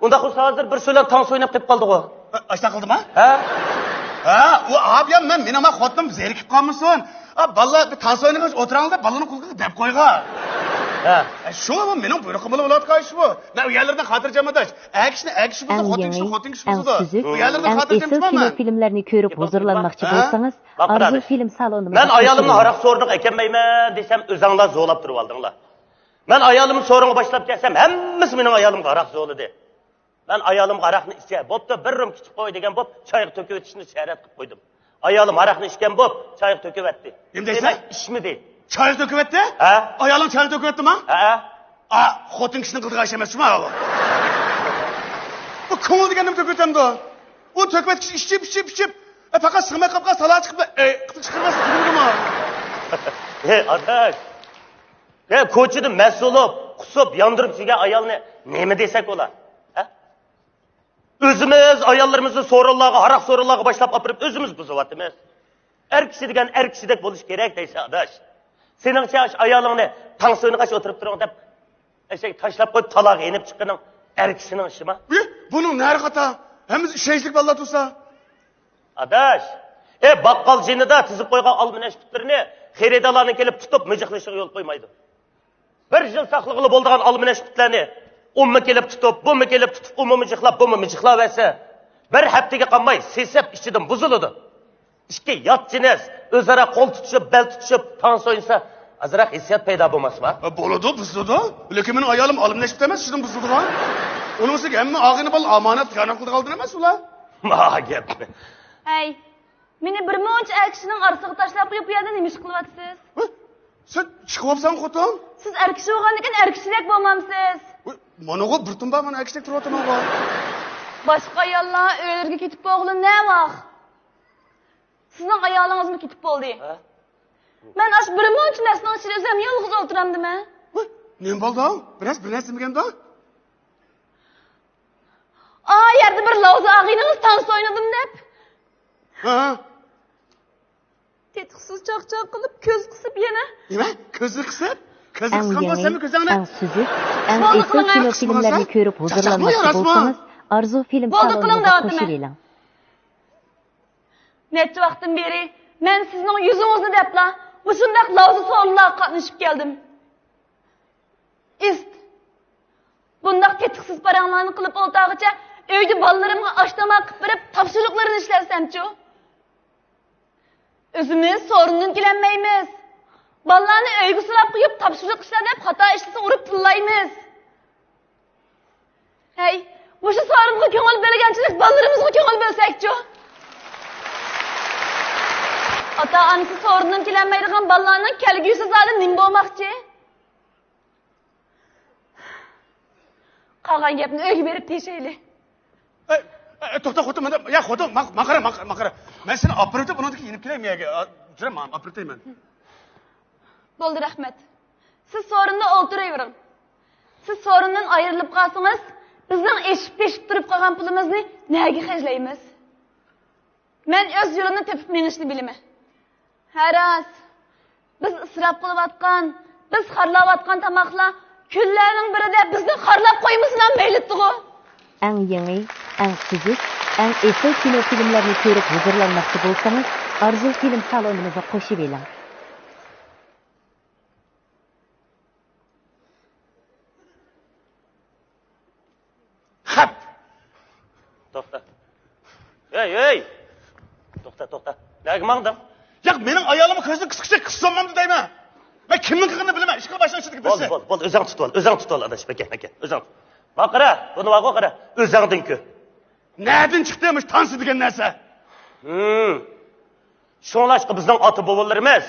ئۇنداق بولسا ھازىر بىر سۆلەن تانسا ئويناپ قېلىپ قالدىغۇ. ئاشۇنداق قىلدىما؟ ھە؟ ھە، ئۇ ئابىيام مەن، مېنىڭ ما خوتۇنۇم زېرىكىپ قالمىسۇن. ئا، بالىلار بىر تانسا ئوينىغاچ ئولتۇرۇڭلار دەپ بالىنىڭ قۇلىقىغا دەپ قويغان. ھە. ئە، شۇ، بۇ مېنىڭ بۇيرۇقۇم بىلەن بولۇۋاتقان ئىش بۇ. مەن ئۇ يەرلەردىن خاتىرجەم ئاداش. ئەر كىشىنى ئەر كىشى بۇزىدۇ، ئەڭ خوتۇن كىشىنى يېڭى، خوتۇن كىشى ئەڭ بۇزىدۇ. سۈزۈك، ئۇ يەرلەردىن ئەڭ خاتىرجەم ئېسىل چىقمايمەن. كىنو فىلىملەرنى كۆرۈپ ھۇزۇرلانماقچى ھە؟ بولسىڭىز، باققىن ئارزۇ ئاداش. فىلىم سالونىمىزغا مەن ئايالىمنى قوشۇلۇۋېلىڭ. ھاراق سورۇنىغا ئەكەلمەيمەن دېسەم، ئۆزۈڭلار زورلاپ تۇرۇۋالدىڭلار. مەن ئايالىمنى سورۇنغا باشلاپ كەلسەم، ھەممىسى مېنىڭ ئايالىمغا ھاراق زورلىدى. مەن ئايالىمغا ھاراقنى ئىچە، بوپتۇ، بىر رۇم كىچىك قوي دېگەن بولۇپ، چايغا تۆكۈۋېتىشنى شەرت قىلىپ قويدۇم. ئايالىم ھاراقنى ئىچكەن بولۇپ، چايغا تۆكۈۋەتتى. نېمە دەيسەن؟ دېمەك، ئىچمىدى. چايغا تۆكۈۋەتتى؟ ھە؟ ئايالىڭ چايغا تۆكۈۋەتتىما؟ ھە. ئا، خوتۇن كىشىنىڭ قىلىدىغان ئىش ئەمەس شۇما ئۇ. بۇ كۆڭۈل دېگەن نېمە تۆكۈۋېتەمدۇ؟ ئۇ تۆكۈۋەتكۈچى ئىچىپ، ئىچىپ، ئىچىپ، ئە، پەقەت سىڭمەي قاپقان سالا چىقىپ، ئەي، قىتىق چىقىرماسا تۈگىدىغۇما؟ ھەي، ئاداش. ھە، كوچىدا مەست بولۇپ، قۇسۇپ، ياندۇرۇپ يۈرگەن ئايالنى نېمە دېسەك بولا؟ ھە؟ ئۆزىمىز ئاياللىرىمىزنى سورۇنلارغا، ھاراق سورۇنلارغا باشلاپ ئاپىرىپ، ئۆزىمىز بۇزۇۋاتىمىز. ئەر كىشى دېگەن ئەر كىشىدەك بولۇش كېرەك دەيسەن، ئاداش. سېنىڭچە ئاشۇ ئايالىڭنى تانسا ئوينىغاچ ئولتۇرۇپ تۇرۇڭ دەپ، ئەشەك تاشلاپ قويۇپ، تالاغا يېنىپ چىققىنىڭ ئەر كىشىنىڭ ئىشىما؟ ئى، بۇنىڭ نەرى خاتا؟ ھەممىسى ئىشەنچلىك بالىلار تۇرسا. ئاداش، ئە، باققال جېنىدا تىزىپ قويغان ئالما نەشپۈتلىرىنى خېرىدارلارنىڭ كېلىپ تۇتۇپ مىجىقلىشىغا يول قويمايدۇ. بىر يىل ساقلىغىلى بولىدىغان ئالما نەشپۈتلەرنى ئۇمۇ كېلىپ تۇتۇپ، بۇمۇ كېلىپ تۇتۇپ، ئۇمۇ مىجىقلاپ، بۇمۇ مىجىقلاۋەرسە، بىر ھەپتىگە قالماي سېسىپ ئىچىدىن بۇزۇلىدۇ. ئىككى يات جىنس ئۆزئارا قول تۇتۇشۇپ، بەل تۇتۇشۇپ، تانسا ئوينىسا، ئازراق ھېسسىيات پەيدا بولماسمۇ؟ ھە، بولىدۇ، بۇزۇلىدۇ. لېكىن مېنىڭ ئايالىم ئالما نەشپۈت ئەمەس، شۇنداق بۇزۇلىدىغان. ئۇنىڭ ئۈستىگە ھەممە ئالغىنى بالا ئامانەت خىيانەت قىلىدىغان ئادەم ئەمەس ئۇلار. ما گەپنى. ھەي، مېنى بىر مۇنچە ئەر كىشىنىڭ ئارىسىغا تاشلاپ قويۇپ، بۇ يەردە نېمە ئىش قىلىۋاتىسىز؟ ھە؟ سەن چىقىۋاپسەن خوتۇن؟ سىز ئەر كىشى بولغاندىكىن ئەر كىشىدەك بولمامسىز؟ ۋاي، مانىغۇ بىر تۇمبا مانا ئەر كىشىدەك تۇرۇۋاتىمەنغۇ. باشقا ئاياللار ئۆيلىرىگە كېتىپ بولغىلى نە ۋاق؟ سىزنىڭ ئايالىڭىزمۇ كېتىپ بولدى. ھە؟ مەن ئاشۇ بىر مۇنچە مەستنىڭ ئىچىدە ئۆزۈم يالغۇز ئولتۇرامدىمەن؟ ۋاي، نېمە بولدى؟ بىرەز بىر نەرسە دېمىگەندۇ؟ ئا يەردە بىر لاۋزا ئاغىنىڭىز تانسا ئوينىدىم دەپ. ھە؟ تېتىقسىز چاقچاق قىلىپ، كۆز قىسىپ يەنە. نېمە؟ كۆزنى قىسىپ؟ كۆزنى ئەڭ قىسقان يېڭى، بولسا سەن كۆزۈڭنى. ئەڭ سۈزۈك، ئەڭ بولدى ئېسىل قىلىڭە. كىنو فىلىملەرنى كۆرۈپ چاقچاقمۇ ھۇزۇرلانماقچى ياراسمۇ؟ بولسىڭىز، ئارزۇ فىلىم بولدى سالونىمىزغا قىلىڭ دەۋاتىمەن. قوشۇلۇۋېلىڭ. نەچچە ۋاقىتتىن بېرى مەن سىزنىڭ يۈزىڭىزنى دەپلا مۇشۇنداق لاۋزا سورۇنلارغا قاتنىشىپ كەلدىم. ئىست، بۇنداق تېتىقسىز پاراڭلارنى قىلىپ ئولتۇرغىچە ئۆيدە بالىلىرىمغا ئاش تاماق قىلىپ بېرىپ تاپشۇرۇقلىرىنى ئىشلەتسەمچۇ؟ ئۆزىمىز سورۇندىن كېلەلمەيمىز. بالىلارنى ئۆيگە سولاپ قويۇپ تاپشۇرۇق ئىشلە دەپ خاتا ئىشلىسا ئۇرۇپ تىللايمىز. ھەي، مۇشۇ سورۇنغا كۆڭۈل بۆلگەنچىلىك بالىلىرىمىزغا كۆڭۈل بۆلسەكچۇ؟ ئاتا-ئانىسى سورۇندىن كېلەلمەيدىغان بالىلارنىڭ كەلگۈسى زادى نېمە بولماقچى؟ قالغان گەپنى ئۆيگە بېرىپ دېيىشەيلى. ئەي، ئەي، توختا خوتۇن، مانا، يا خوتۇن، ماڭ، ماڭ قارا، ماڭ قارا، ماڭ قارا. مەن سېنى ئاپىرىۋېتىپ، ئۇنىڭدىن كېيىن يېنىپ كېلەي مەيەگە. ئا، جۈرە، ماڭ، ئاپىرىۋېتەي مەن. بولدى، رەھمەت. سىز سورۇندا ئولتۇرۇۋېرىڭ. سىز سورۇندىن ئايرىلىپ قالسىڭىز، بىزنىڭ ئېشىپ-پېشىپ تۇرۇپ قالغان پۇلىمىزنى نەگە خەجلەيمىز؟ مەن ئۆز يولۇمنى تېپىپ مېڭىشنى بىلىمەن. ھە راست، بىز ئىسراپ قىلىۋاتقان، بىز خارلاۋاتقان تاماقلار كۈنلەرنىڭ بىرىدە بىزنى خارلاپ قويمىسىلا مەيلىتتىغۇ؟ ئەڭ يېڭى، ئەڭ سۈزۈك، ئەڭ ئېسىل كىنو فىلىملەرنى كۆرۈپ ھۇزۇرلانماقچى بولسىڭىز، ئارزۇ فىلىم سالونىمىزغا قوشۇۋېلىڭ. خەپ! توختا. ھەي، ھەي! توختا، توختا. نەگە ماڭدىڭ؟ ياق، مېنىڭ ئايالىمنىڭ كۆزىنى قىسقىچە قىسسام بولمامدۇ دەيمەن. مەن كىمنىڭ قىلغىنىنى بىلىمەن. ئىشقىلىپ باشلىنىشىدىكى بولدى، بىرسى. بولدى، بولدى. ئۆزۈڭ تۇتۇۋال، ئۆزۈڭ تۇتۇۋال، ئاداش. بەكە، بەكە، ئۆزۈڭ تۇت. ماڭا قارا، بۇنى بارغۇ قارا. ئۆزۈڭدىن كۆر. نەدىن چىقتى مۇشۇ تانسا دېگەن نەرسە؟ ھىم. شۇڭلاشقا بىزنىڭ ئاتا-بوۋىلىرىمىز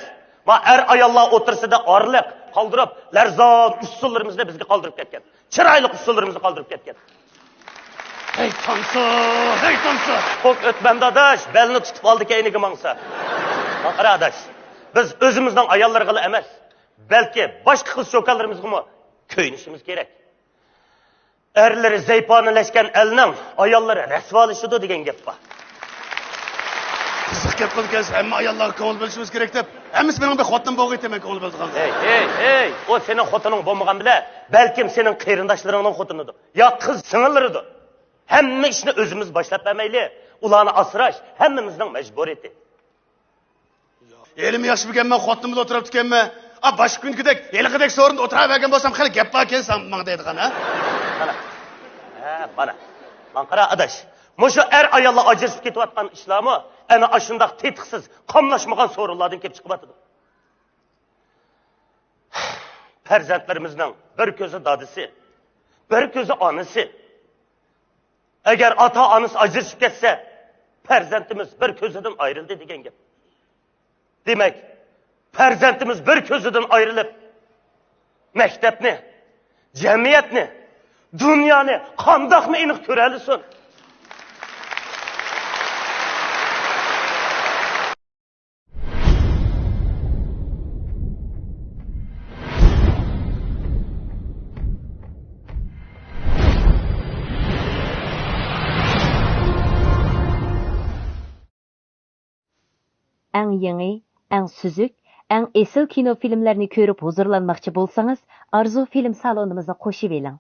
ما ئەر-ئاياللار ئوتتۇرىسىدا ئارىلىق قالدۇرۇپ، لەرزان ئۇسسۇللىرىمىزنى بىزگە قالدۇرۇپ كەتكەن. چىرايلىق ئۇسسۇللىرىمىزنى قالدۇرۇپ كەتكەن. ھەي تانسا، ھەي تانسا! خوپ ئۆتمەمدۇ ئاداش، بەلنى تۇتۇپ ئالدى كەينىگە ماڭسا. ماڭا قارا ئاداش، بىز ئۆزىمىزنىڭ ئاياللىرىغىلا ئەمەس، بەلكى باشقا قىز-چوكانلىرىمىزغىمۇ كۆيۈنۈشىمىز كېرەك. ئەرلىرى زەيپانىلەشكەن ئەلنىڭ ئاياللىرى رەسۋالىشىدۇ دېگەن گەپ بار. قىزىق گەپ قىلىدىكەنسىز، ھەممە ئاياللارغا كۆڭۈل بۆلۈشىمىز كېرەك دەپ. ئەمىسە مېنىڭ بىر خوتۇنۇم بولغىيتى، مەن كۆڭۈل بۆلىدىغان. ھەي، ھەي، ھەي! ئۇ سېنىڭ خوتۇنۇڭ بولمىغان بىلەن، بەلكىم سېنىڭ قېرىنداشلىرىڭنىڭ خوتۇنىدۇ يا قىز سىڭىللىرىدۇ. ھەممە ئىشنى ئۆزىمىز باشلاپ بەرمەيلى، ئۇلارنى ئاسراش ھەممىمىزنىڭ مەجبۇرىيىتى. ھېلىمۇ ياخشى بىلگەنمەن، خوتۇنۇم بىلەن ئولتۇرۇپتىكەنمەن. ئا، باشقا كۈنكىدەك ھېلىقىدەك سورۇندا ئولتۇرۇۋەرگەن بولسام، خېلى گەپ باركەن ساڭا دەيدىغان، ھە؟ مانا. ھە، مانا. ماڭا قارا، ئاداش. مۇشۇ ئەر-ئاياللار ئاجرىشىپ كېتىۋاتقان ئىشلارمۇ ئەنە ئاشۇنداق تېتىقسىز، قاملاشمىغان سورۇنلاردىن كېلىپ چىقىۋاتىدۇ. پەرزەنتلىرىمىزنىڭ بىر كۆزى دادىسى، بىر كۆزى ئانىسى. ئەگەر ئاتا-ئانىسى ئاجرىشىپ كەتسە، پەرزەنتىمىز بىر كۆزىدىن ئايرىلدى دېگەن گەپ. دېمەك، پەرزەنتىمىز بىر كۆزىدىن ئايرىلىپ، مەكتەپنى، جەمئىيەتنى، دۇنيانى قانداقمۇ ئېنىق كۆرەلىسۇن؟ ئەڭ يېڭى، ئەڭ سۈزۈك، ئەڭ ئېسىل كىنو فىلىملەرنى كۆرۈپ ھۇزۇرلانماقچى بولسىڭىز، ئارزۇ فىلىم سالونىمىزغا قوشۇۋېلىڭ.